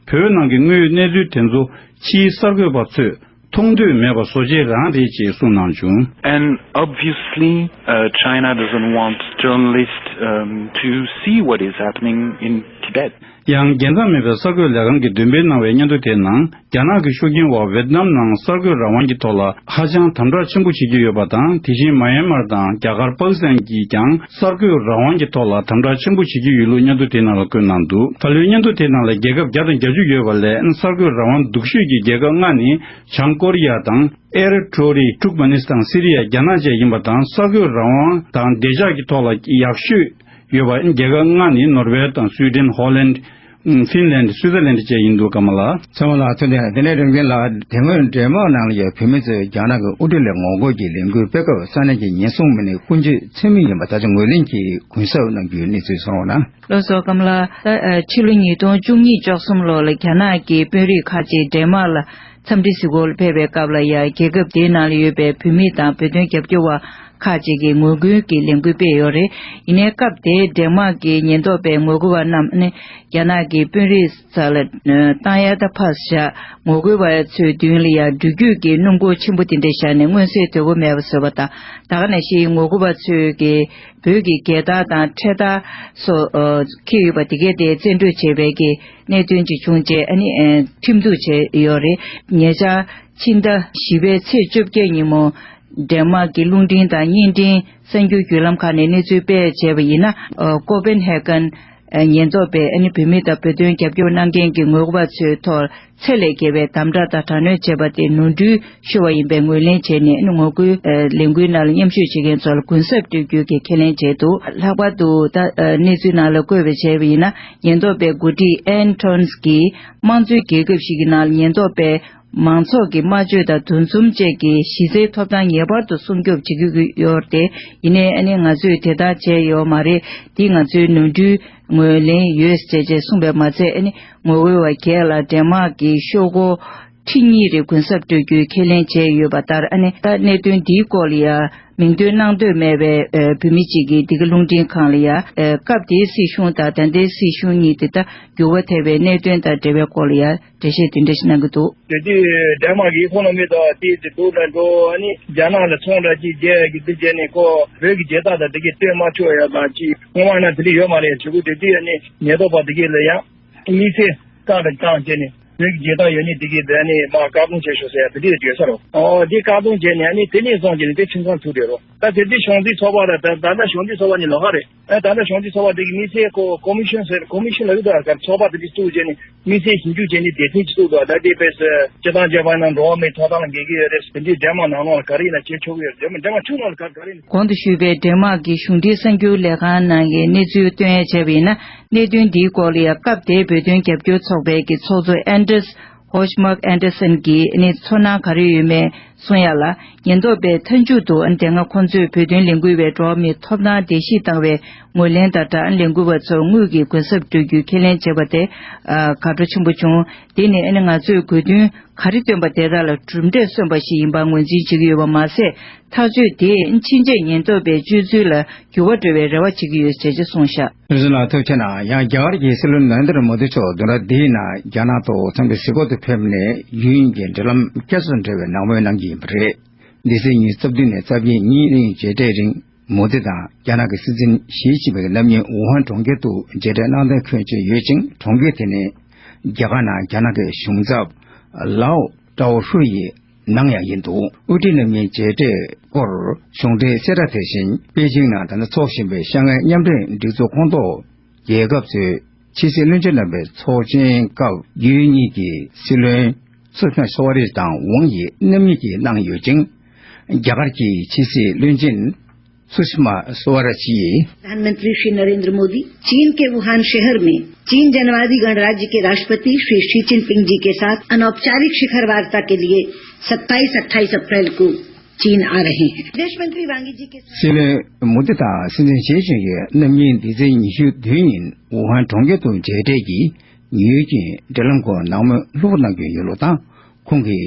བོད་ནང་གི་དངོས་ཡོད་གནས་ཚུལ་དེ་ཚོ་ཕྱིའི་གསར་འགོད་པ་ཚོས་མཐོང་འདོད་མེད་པ་བཟོ་བྱེད་རང་རེད་ཅེས་གསུངས་གནང་བྱུང་། And obviously, uh, China doesn't want journalists, um, to see what is happening in Tibet. ཡང་རྒྱལ་མཚམས་མེད་པའི་གསར་འགོད་ལས་ཁང་གིས་འདོན་སྤེལ་གནང་བའི་སྙན་ཐོ་དེའི་ནང་། རྒྱ་ནག་གི་ཤུགས་རྐྱེན་འོག་ཝེད་ནམ་ནང་གསར་འགོད་རང་དབང་གི་ཐོག་ལ་ཧ་ཅང་དམ་དྲག་ཆེན་པོ་བྱེད་ཀྱི་ཡོད་པ་དང་། དེ་བཞིན་མཱ་ཡན་མར་དང་རྒྱ་གར་པ་ཀི་སི་ཐན་གྱིས་ཀྱང་གསར་འགོད་རང་དབང་གི་ཐོག་ལ་དམ་དྲག་ཆེན་པོ་བྱེད་ཀྱི་ཡོད་ལུགས་སྙན་ཐོ་དེའི་ནང་ལ་བཀོད་གནང་འདུག། ད་ལོའི་སྙན་ཐོ་དེའི་ནང་ལ་རྒྱལ་ཁབ་བརྒྱ་དང་བརྒྱད་ཅུ་ཡོད་པ་ལས། གསར་འགོད་རང་དབང་སྡུག་ཤོས་ཀྱི་རྒྱལ་ཁབ་ལྔ་ནི་བྱང་ཀོ་རི་ཡ་དང་། ཨེ་རི་ཊྲི་ཡ། ཊུར་ཀ་མེ་ནི་སི་ཐན། སི་རི་ཡ། རྒྱ་ནག་བཅས་ཡིན་པ་དང་། གསར་འགོད་རང་དབང་དང་བདེ་འཇགས་ཀྱི་ཐོག་ལ་ཡག་ཤོས་ཡོད་པ་རྒྱལ་ཁབ་ལྔ་ནི་ནོར་ཝེ་དང་། སུའི་ཌེན། ཧོ་ལན། ཧྥིན་ལན། སུའི་ཙར་ལན་བཅས་ཡིན་འདུག། ཀརྨ་ལགས། ཚང་མ་ལ་ཐུགས་རྗེ་ཆེ། དེ་ནས་རིམ་བཞིན་ལ་དེ་སྔོན་འདན་མཱག་ནང་ལ་ཡོད་བོད་མི་ཚོས་རྒྱ་ནག་གི་དབུ་ཁྲིད་ལ་ངོ་རྒོལ་གྱི་ལས་འགུལ་སྤེལ་སྐབས། ས་གནས་ཀྱི་ཉེན་སྲུང་མི་སྣས་ཀུན་སྤྱོད་ཚད་མེད་ཡིན་པ་ད་ཆ་ངོས་ལེན་གྱིས་གུན་གསབ་གནང་རྒྱུའི་གནས་ཚུལ་གསུངས་རོགས་གནང་། ལགས་སོ། ཀརྨ་ལགས། ད་ཕྱི་ལོ་ཉིས་སྟོང་བཅུ་གཉིས་བཅུ་གསུམ་ལོ་ལ་རྒྱ་ནག་གི་དཔོན་རིགས་ཁག་ཅིག་འདན་མཱག་ལ་འཚམས་འདྲི་གཟིགས་སྐོར་ཕེབས་པའི་སྐབས་ལ་ཡང་རྒྱལ་ཁབ་དེའི་ནང་ལ་ཡོད་པའི་བོད་མི་དང་བོད་དོན་རྒྱབ་སྐྱོར་བ་ཁག་ཅིག་གིས་ངོ་རྒོལ་གྱི་ལས་འགུལ་སྤེལ་ཡོད་རེད། ཡིན་ནའི་སྐབས་དེའི་འདན་མཱག་གི་ཉེན་རྟོག་པས་ངོ་རྒོལ་བ་རྣམས་ནི་རྒྱ་ནག་གི་དཔོན་རིགས་རྩ་ལ་བཏང་ཡ་ད་ཕར་བཞག། ངོ་རྒོལ་བ་ཚོའི་མདུན་ལ་ཡང་འགྲུལ་སྐྱོད་ཀྱི་སྣུམ་འཁོར་ཆེན་པོ་དེ་འདྲ་བཞག་ནས་མངོན་གསལ་དོད་པོ་མེད་པ་བཟོས་པ་དང་། ད་ག་ནང་བཞིན་ངོ་རྒོལ་བ་ཚོས་ཀྱི་བོད་ཀྱི་རྒྱལ་དར་དང་འཕྲེད་དར་སོགས་འཁྱེར་ཡོད་པ་དེ་གས་དེ་བཙན་འཕྲོག་བྱས་པའི་གི་གནད་དོན་ཅིག་བྱུང་རྗེས། ཨ་ནི་ཁྲིམས་གཏུག་བྱས་ཡོད་རེད། ཉེ་ཆར་ཕྱི་ཟླ་བཞི་པའི་ཚེས་བཅོ་བརྒྱད་ཉིན་མོ། འདན་མཱག་གི་རླུང་འཕྲིན་དང་བརྙན་འཕྲིན་གསར་འགྱུར་བརྒྱུད་ལམ་ཁག་ནས་གནས་ཚུལ་སྤེལ་བྱས་པ་ཡིན་ན། ཨ། ཀོ་པན་ཧེ་གན་ཨ་ཉེན་རྟོག་པས་ཨ་ནི་བོད་མི་དང་བོད་དོན་རྒྱབ་སྐྱོར་གནང་མཁན་གྱི་ངོ་རྒོལ་བ་ཚོའི་ཐོག་ཚད་ལས་བརྒལ་བའི་དམ་དྲག་དང་དྲག་གནོན་བྱས་པ་དེ་ནོར་འཁྲུལ་ཤོར་བ་ཡིན་པའི་ངོས་ལེན་བྱས་ནས། ཨ་ནི་ངོ་རྒོལ་ཨ་ལས་འགུལ་ནང་ལ་མཉམ་ཞུགས་བྱེད་མཁན་ཚོ་ལ་གུན་གསབ་སྤྲོད་རྒྱུ་གི་ཁས་ལེན་བྱས་འདུག། ལྷག་པར་དུ་ད་ཨ་གནས་ཚུལ་ནང་ལ་བཀོད་པ་བྱས་པ་ཡིན་ན། ཉེན་རྟོག་པའི་འགོ་ཁྲིད་ཨན་ཐོན་གྱིས་དམངས་གཙོའི་རྒྱལ་ཁབ་ཞིག་གི་ནང་ལ་ཉེན་རྟོག་པས་མང་ཚོགས་ཀྱི་སྨྲ་བརྗོད་དང་འདུ་འཛོམས་བཅས་ཀྱི་གཞི་རྩའི་ཐོབ་ཐང་ངེས་པར་དུ་སྲུང་སྐྱོབ་བྱེད་དགོས་ཀྱི་ཡོད་རེད། ཡིན་ནའི་ཨ་ནི་ང་ཚོས་དེ་ལྟར་བྱས་ཡོད་མ་རེད། འདི་ང་ཚོའི་ནོར་འཁྲུལ་ངོས་ལེན་ཡོད་ཅེས་ཅེས་གསུངས་པས་མ་ཚད། ཨ་ནི་ངོ་རྒོལ་བ་བརྒྱད་ལ་འདན་མཱག་གི་ཤོག་སྒོར་ཁྲི་གཉིས་རེ་གུན་གསབ་སྤྲོད་རྒྱུའི་ཁས་ལེན་བྱས་ཡོད་པ་ལྟར། ཨ་ནི་ད་གནད་དོན་འདིའི་སྐོར་ལ་ཡང་མིང་འདོན་གནང་འདོད་མེད་པའི་ཨ་བོད་མི་གཅིག་གིས་འདི་ག་རླུང་འཕྲིན་ཁང་ལ་ཡང་། ཨ་སྐབས་དེའི་སྲིད་གཞུང་དང་ད་ལྟའི་སྲིད་གཞུང་གཉིས་དེ་ད་འགྱུར་བ་ཐེབས་པའི་གནད་དོན་དང་འབྲེལ་བའི་སྐོར་ལ་ཡང་འགྲེལ་བཤད་དེ་འདྲ་ཞིག་གནང་གི་འདུག། དེ་དུས་འདན་མཱག་གི་ཨི་ཁོ་ནོ་མི་དང་དེ་དེ་འདུག་ན་འགྲོ། ཨ་ནི་རྒྱ་ནག་ལ་ཚོང་འདྲ་ཅིག་རྒྱག་གི་འདུག་བྱས་ནས། ཁོ་བོད་ཀྱི་རྒྱལ་དར་དང་དེ་གས་སྟོན་མ་ཆོག་ཡ་དང་ཅིག། སྔོན་མ་ན་དེ་འདྲ་ཡོད་མ་རེད། བྱེད་སྒོ་དེ་དུས་ཨ་ནི་ཉེན་རྟོག་པ་དེ་གས་ལ་ཡང་དམིགས་བསལ་བཀག་དང་བཀག་བྱས་ནས། བོད་ཀྱི་རྒྱལ་དར་ཡོད་ནི་དེ་གས་ལ་ནི་མར་བཀག་སྡོམ་བྱས་ཤོག་ཟེར་ཡ་དེ་འདྲ་ཡོད་ས་རེད། ཨོ། དེ་བཀག་སྡོམ་བྱས་ནས་ཨ་ནི་དེ་ནས་བཟུང་བྱས་ནས་དེ་ཁྲིམས་ཁང་ཚུགས་བསྡད་རེད། ད་དེ་དུས་གཞུང་འཛིན་ཚོགས་པ་དང་། ད་ད་ལྟ་གཞུང་འཛིན་ཚོགས་པ་གཉིས་ལོགས་ཀ་རེད། ཨ། ད་ལྟ་གཞུང་འཛིན་ཚོགས་པ་དེ་གི་དམིགས་བསལ་ཁོ་ཀོ་མི་ཤོན་ཟེར། ཀོ་མི་ཤོན་ལབ་ཀྱི་འདུག་ག། ཚོགས་པ་དེ་དེ་བཙུགས་བྱས་ནས་དམིགས་བསལ་ཞིབ་འཇུག་བྱས་ནས་སྡེ་ཚན་ཅིག་བཙུགས་འདུག། ད་དེ་དཔེ་སྤྱིར་བཏང་རྒྱལ་དར་ཡོད་ནི་ཐོབ་ཐང་ལ་འགལ་གྱི་ཡོད་རེད། དེ་འདྲའི་འདན་མཱག་ནང་ལོགས་ལ་ག་རེ་ཡིན་ན་བྱེད་ཆོག་གི་ཡོད་རེད། འདན་མཱག་ཁྲིམས་ནང་ལ་ག་ག་རེ་ཡིན་ན། གོང་དུ་ཞུས་པའི་འདན་མཱག་གི་གཞུང་འབྲེལ་གསར་འགྱུར་ལས་ཁང་ནང་གི་གནས་ཚུལ་བཏོན་ཡ་བྱས་པ་ཡིན་ན། གནད་དོན་འདིའི་སྐོར་ལ་ཡང་སྐབས་དེའི་བོད་དོན་རྒྱབ་སྐྱོར་ཚོགས་པའི་གི་ཚོགས་གཙོ་ཨན་ཏྲེས་ཧོ་ཤ་མག་ཨན་ཏྲེ་སན་གྱིས་ནི་ཚོར་སྣང་ག་རེ་ཡོད་མེད་གསུང་ཡ་ལ། ཉེན་རྟོག་པས་མཐའ་མཇུག་ཏུ་དེ་སྔ་ཁོང་ཚོས་བོད་དོན་ལས་འགུལ་བའི་འགྲོ་བ་མིའི་ཐོབ་ཐང་བརྡལ་བཤིག་བཏང་བའི་ངོས་ལེན་དང་སྦྲགས། ལས་འགུལ་བ་ཚོར་དངུལ་གྱི་གུན་གསབ་སྤྲོད་རྒྱུའི་ཁས་ལེན་བྱས་པ་དེ་ཨ་དགའ་སྤྲོ་ཆེན་པོ་བྱུང་། དེ་ནི་ཨ་ནི་ང་ཚོས་དགོས་འདུན་ག་རེ་བཏོན་པ་དེ་དག་ལ་གྲུབ་འབྲས་སོན་པ་ཞིག་ཡིན་པ་ངོས་འཛིན་བྱེད་ཀྱི་ཡོད་པ་མ་ཟད། ཐག་གཅོད་དེས་ཕྱིན་ཆད་ཉེན་རྟོག་པའི་སྤྱོད་ཚུལ་ལ་འགྱུར་བ་འགྲོ་བའི་རེ་བ་བྱེད་ཀྱི་ཡོད་ཅེས་གསུངས་བཞག། བློན་ཆེན་ལགས་ཐུགས་རྗེ་གནང་། ཡང་རྒྱ་གར་གྱི་སྲིད་བློན་ན་རེན་དྲ་མོ་དི་མཆོག་བདུན་ཕྲག་འདིའི་ནང་རྒྱ་ནག་ཏུ་འཚམས་འདྲིར་གཟིགས་སྐོར་དུ་ཕེབས་ནས། ཡུན་རིང་གི་འབྲེལ་ལམ་བསྐྱར་གསོ་འབྲེལ་བའི་ནང་མོལ་གནང་གི་ཡིན་པ་རེད། འདི་ཚེས་ཉི་ཤུ་རྩ་བདུན་ནས་རྩ་བརྒྱད་ཉིན་རིང་མཇལ་འཕྲད་རིང་། མོ་དི་དང་རྒྱ་ནག་གི་སྲིད་འཛིན་ཞི་ཅིན་ཕིང་གནམ་ཉིན་ཝུ་ཧན་གྲོང་ཁྱེར་དུ་མཇལ་འཕྲད་གནང་གཏན་འཁེལ་བྱས་ཡོད་ཅིང་། གྲོང་ཁྱེར་དེ་ནི་རྒྱ་གར་ནང་རྒྱ་ནག་གི་གཞུང་ཚབ་ལའོ་ཀྲའོ་ཧྲུའུ་ཡི་ནང་ཡང་ཡིན་འདུག། དབུ་ཁྲིད་རྣམ་གཉིས་མཇལ་འཕྲད་སྐོར་གཞུང་འབྲེལ་གསལ་བསྒྲགས་དེ་བཞིན། པེ་ཅིང་ནང་ད་ལྟ་འཚོགས་བཞིན་པའི་ཤང་ཧའེ་མཉམ་འབྲེལ་སྒྲིག་འཛུགས་ཁོངས་གཏོགས་རྒྱལ་ཁབ་ཚོའི་ཕྱི་སྲིད་བློན་ཆེན་རྣམ་པའི་ཚོགས་ཆེན་སྐབས། རྒྱུན་གཉིས་ཀྱི་སྲིད་བློན་སུ་ཤི་མ་སོ་ར་ཇི་དང་ཝང་ཡི་རྣམ་གཉིས་ཀྱིས་གནང་ཡོད་ཅིང་། རྒྱ་གར་གྱི་ཕྱི་སྲིད་བློན་ཆེན་སུ་ཤི་མ་སོ་ར་ཇི་ཡིས། प्रधानमंत्री श्री नरेंद्र मोदी चीन के वुहान शहर में चीन जनवादी गणराज्य के राष्ट्रपति श्री शी जिनपिंग जी के साथ अनौपचारिक शिखर वार्ता के लिए सत्ताईस अट्ठाईस अप्रैल को चीन आ रहे हैं। विदेश मंत्री वांग यी जी के साथ སྲིད་བློན་མོ་དི་དང་སྲིད་འཛིན་ཞི་ཅིན་ཕིང་རྣམ་གཉིས་འདི་ཚེས་ཉི་ཤུ་བདུན་ཉིན་ཝུ་ཧན་གྲོང་ཁྱེར་དུ་མཇལ་འཕྲད་ཀྱིས་ཡུན་རིང་འབྲེལ་ལམ་སྐོར་ནང་མོལ་ལྷུག་པོ་གནང་རྒྱུ་ཡིན་ལུགས་དང་། ཁོང་གིས་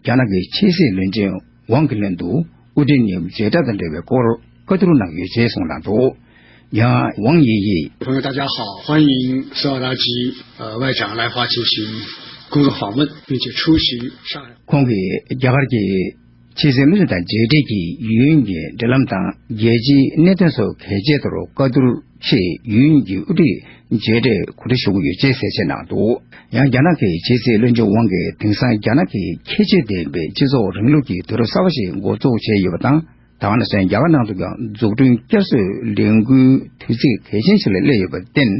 རྒྱ་ནག་གི་ཕྱི་སྲིད་བློན་ཆེན་ཝང་གི་ལན་དུ་དབུ་ཁྲིད་གཉིས་མཇལ་འཕྲད་དང་འབྲེལ་བའི་སྐོར། བཀའ་བསྡུར་གནང་ཡོད་ཅེས་གསུངས་གནང་འདུག། ཡང་ཝང་དབྱི་ཡིས། 朋友，大家好，欢迎斯瓦达基呃外长来华进行工作访问，并且出席上海。 ཁོང་གིས་རྒྱ་གར་གྱི་ཕྱི་སྲིད་བློན་ཆེན་དང་མཇལ་འཕྲད་ཀྱིས་ཡུན་གྱི་འབྲེལ་ལམ་དང་རྒྱལ་སྤྱིའི་གནད་དོན་སོགས་གལ་ཆེ་མཐོར་བཀའ་བསྡུར་ཆེད་ཡུན་གྱི་དབུ་ཁྲིད་མཇལ་འཕྲད་གོ་སྒྲིག་ཞུ་གི་ཡོད་ཅེས་གསལ་བཤད་གནང་འདུག། ཡང་རྒྱ་ནག་གི་ཕྱི་སྲིད་བློན་ཆེན་ཝང་གིས་དེང་སང་རྒྱ་ནག་གི་ཁྱད་ཆོས་ལྡན་པའི་སྤྱི་ཚོགས་རིང་ལུགས་ཀྱི་དུས་རབས་གསར་པ་ཞིག་འགོ་འཛུགས་བྱས་ཡོད་པ་དང་། ད་ག་ནང་བཞིན་རྒྱ་གར་ནང་དུ་ཀྱང་འཛུགས་སྐྲུན་བསྐྱར་གསོའི་ལས་འགུལ་དུས་ཚིགས་གལ་ཆེན་ཞིག་ལ་སླེབས་ཡོད་པར་བརྟེན།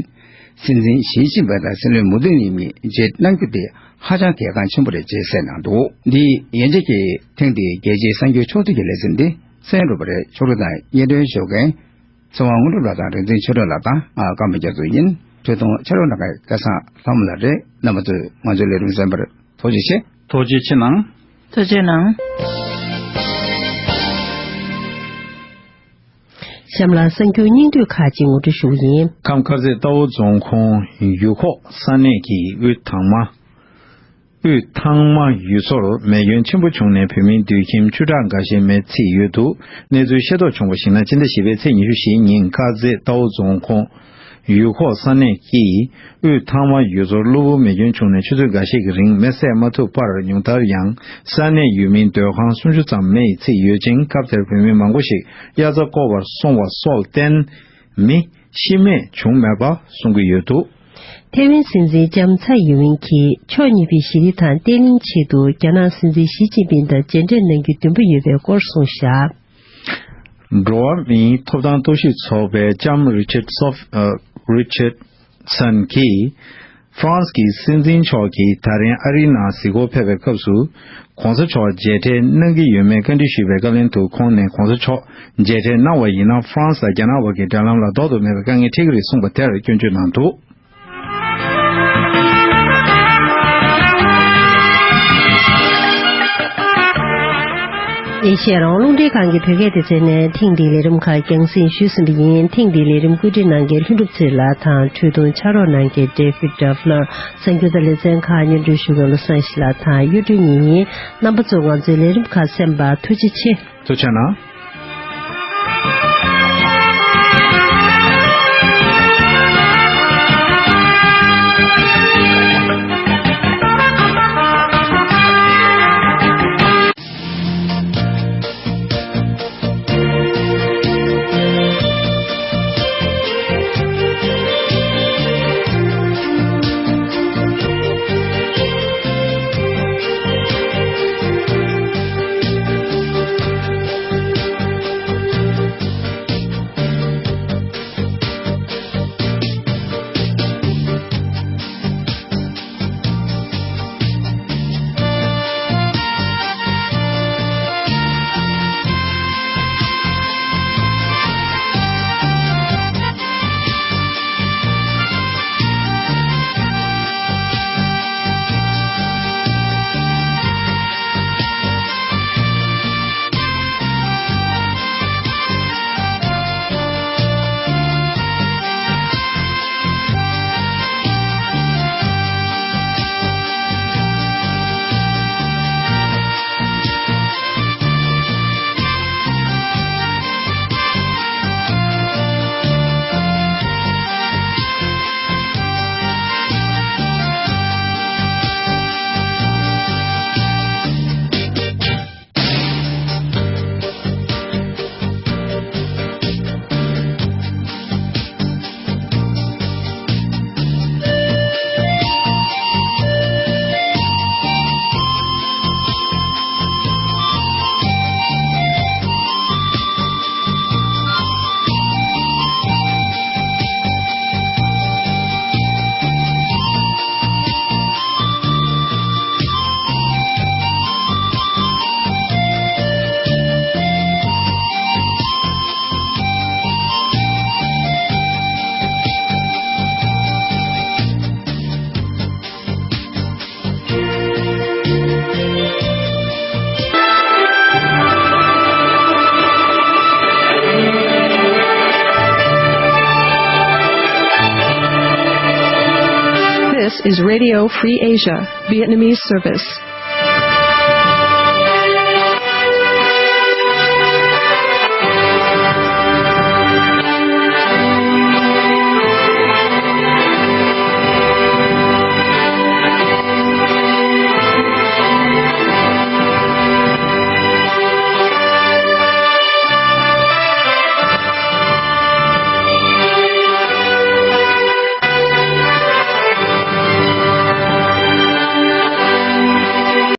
སྲིད་འཛིན་ཞི་ཅིན་ཕིང་དང་སྲིད་བློན་མོ་དི་གཉིས་མཇལ་གནང་རྒྱུ་དེ་ཧ་ཅང་གལ་འགངས་ཆེན་པོ་རེད་ཅེས་གསལ་གནང་འདུག། འདི་ཡན་ཆད་ཀྱི་ཐེངས་འདིའི་རྒྱལ་སྤྱིའི་གསར་འགྱུར་ཕྱོགས་བསྡུས་ཀྱི་ལེ་ཚན་འདི་གསན་རོགས་པ་རེད། ཕྱོགས་སྒྲིག་དང་སྙན་སྒྲོན་ཞུ་མཁན་ཚེ་དབང་དངོས་གྲུབ་ལགས་དང་རིག་འཛིན་ཆོས་སྒྲོན་ལགས་དང་། ཨ། ཀརྨ་རྒྱ་མཚོ་ཡིན། འཕྲོས་གཏོང་ཕྱག་རོགས་གནང་མཁན་སྐལ་བཟང་ལྷ་མོ་ལགས་རེད། རྣམ་པ་ཚོས་ང་ཚོའི་ལས་རིམ་གསན་པར་ཐུགས་རྗེ་ཆེ། ཐུགས་རྗེ་ཆེ་གནང་། ཐུགས་རྗེ་གནང་། གཤམ་ལ་གསར་འགྱུར་སྙིང་བསྡུས་ཁག་ཅིག་ངོ་སྤྲོད་ཞུ་གི་ཡིན། ཁམས་དཀར་མཛེས་རྟའུ་རྫོང་ཁོངས་ཡུལ་ཁོག་ས་གནས་ཀྱི་དབུས་ཐང་མ། དབུས་ཐང་མ་ཡུལ་ཚོར་མེ་སྐྱོན་ཆེན་པོ་བྱུང་ནས་བོད་མིའི་སྡོད་ཁྱིམ་བཅུ་ཕྲག་འགའ་ཤས་མེར་ཚིག་ཡོད་འདུག། གནས་ཚུལ་ཤེས་རྟོགས་བྱུང་བར་གཞིགས་ན། སྤྱི་ཟླ་བཞི་པའི་ཚེས་ཉི་ཤུ་བཞི་ཉིན་དཀར་མཛེས་རྟའུ་རྫོང་ཁོངས་ཡུལ་ཁོག་ས་གནས་ཀྱི་དབུས་ཐང་མ་ཡུལ་ཚོར་གློ་བུར་མེ་སྐྱོན་བྱུང་ནས་ཆུ་ཚོད་འགའ་ཤས་ཀྱི་རིང་མེ་བསད་མ་ཐུབ་པར། ཉུང་མཐར་ཡང་ས་གནས་ཡུལ་མིའི་སྡོད་ཁང་སུམ་ཅུ་ཙམ་མེ་ཡིས་ཚིག་ཡོད་ཅིང་། སྐབས་དེར་བོད་མི་མང་པོ་ཞིག་དབྱར་རྩྭ་བརྐོ་བར་སོང་བ་སོགས་བརྟེན་མི་ཤི་རྨས་བྱུང་མེད་པ་གསུང་གི་ཡོད་འདུག། ཐེ་ཝན་སྲིད་འཛིན་ལྕམ་ཚའེ་ཡིན་ཝིན་གྱིས་ཕྱོགས་གཉིས་པོའི་ཞི་བདེ་དང་བརྟན་ལྷིང་ཆེད་དུ་རྒྱ་ནག་སྲིད་འཛིན་ཞི་ཅིན་ཕིང་དང་མཇལ་འཕྲད་གནང་རྒྱུའི་འདུན་པ་ཡོད་པའི་སྐོར་གསུངས་བཞག། འགྲོ་བ་མིའི་ཐོབ་ཐང་རྟོག་ཞིབ་ཚོགས་པའི་ལྕམ་རི་ཆར་སོ་ཕི། ཨ། རི་ཆར་སན་གྱིས་ཧྥ་རན་སི་གི་སྲིད་འཛིན་མཆོག་གིས་ད་རིང་ཨ་རིའི་ནང་གཟིགས་སྐོར་ཕེབས་པའི་སྐབས་སུ། གོང་ས་མཆོག་མཇལ་འཕྲད་གནང་གི་ཡོད་མེད་བཀའ་འདྲི་ཞུས་པའི་བཀའ་ལན་དུ། ཁོང་ནས་གོང་ས་མཆོག་མཇལ་འཕྲད་གནང་བ་ཡིན་ན། ཧྥ་རན་སི་དང་རྒྱ་ནག་བར་གྱི་འབྲེལ་ལམ་ལ་ལྡོག་ཏུ་མེད་པའི་དཀའ་ངལ་འཕྲད་ཀྱི་རེད་གསུངས་པ་དེར་སྐྱོན་བརྗོད་གནང་འདུག། ཨེ་ཤེ་ཡ་རང་དབང་རླུང་འཕྲིན་ཁང་གི་བོད་སྐད་སྡེ་ཚན་ནས་ཐེངས་འདིའི་ལས་རིམ་ཁག་རྒྱང་སྲིང་ཞུས་ཟིན་པ་ཡིན། ཐེངས་འདིའི་ལས་རིམ་བཀོད་སྒྲིག་གནང་མཁན་ལྷུན་གྲུབ་ཚེ་རིང་ལགས་དང་། འཕྲོས་གཏོང་ཕྱག་རོགས་གནང་མཁན་ཌེ་ཝིཌ་ཌབ་ལར། གསར་འགྱུར་དང་ལེ་ཚན་ཁག་སྙན་སྒྲོན་ཞུ་མཁན་བློ་བཟང་ཡེ་ཤེས་ལགས་དང་གཡུ་སྒྲོན་ཉི་ཡིན། རྣམ་པ་ཚོས་ང་ཚོའི་ལས་རིམ་ཁག་གསན་པར་ཐུགས་རྗེ་ཆེ། ཐུགས་རྗེ་གནང་། This is Radio Free Asia, Vietnamese service.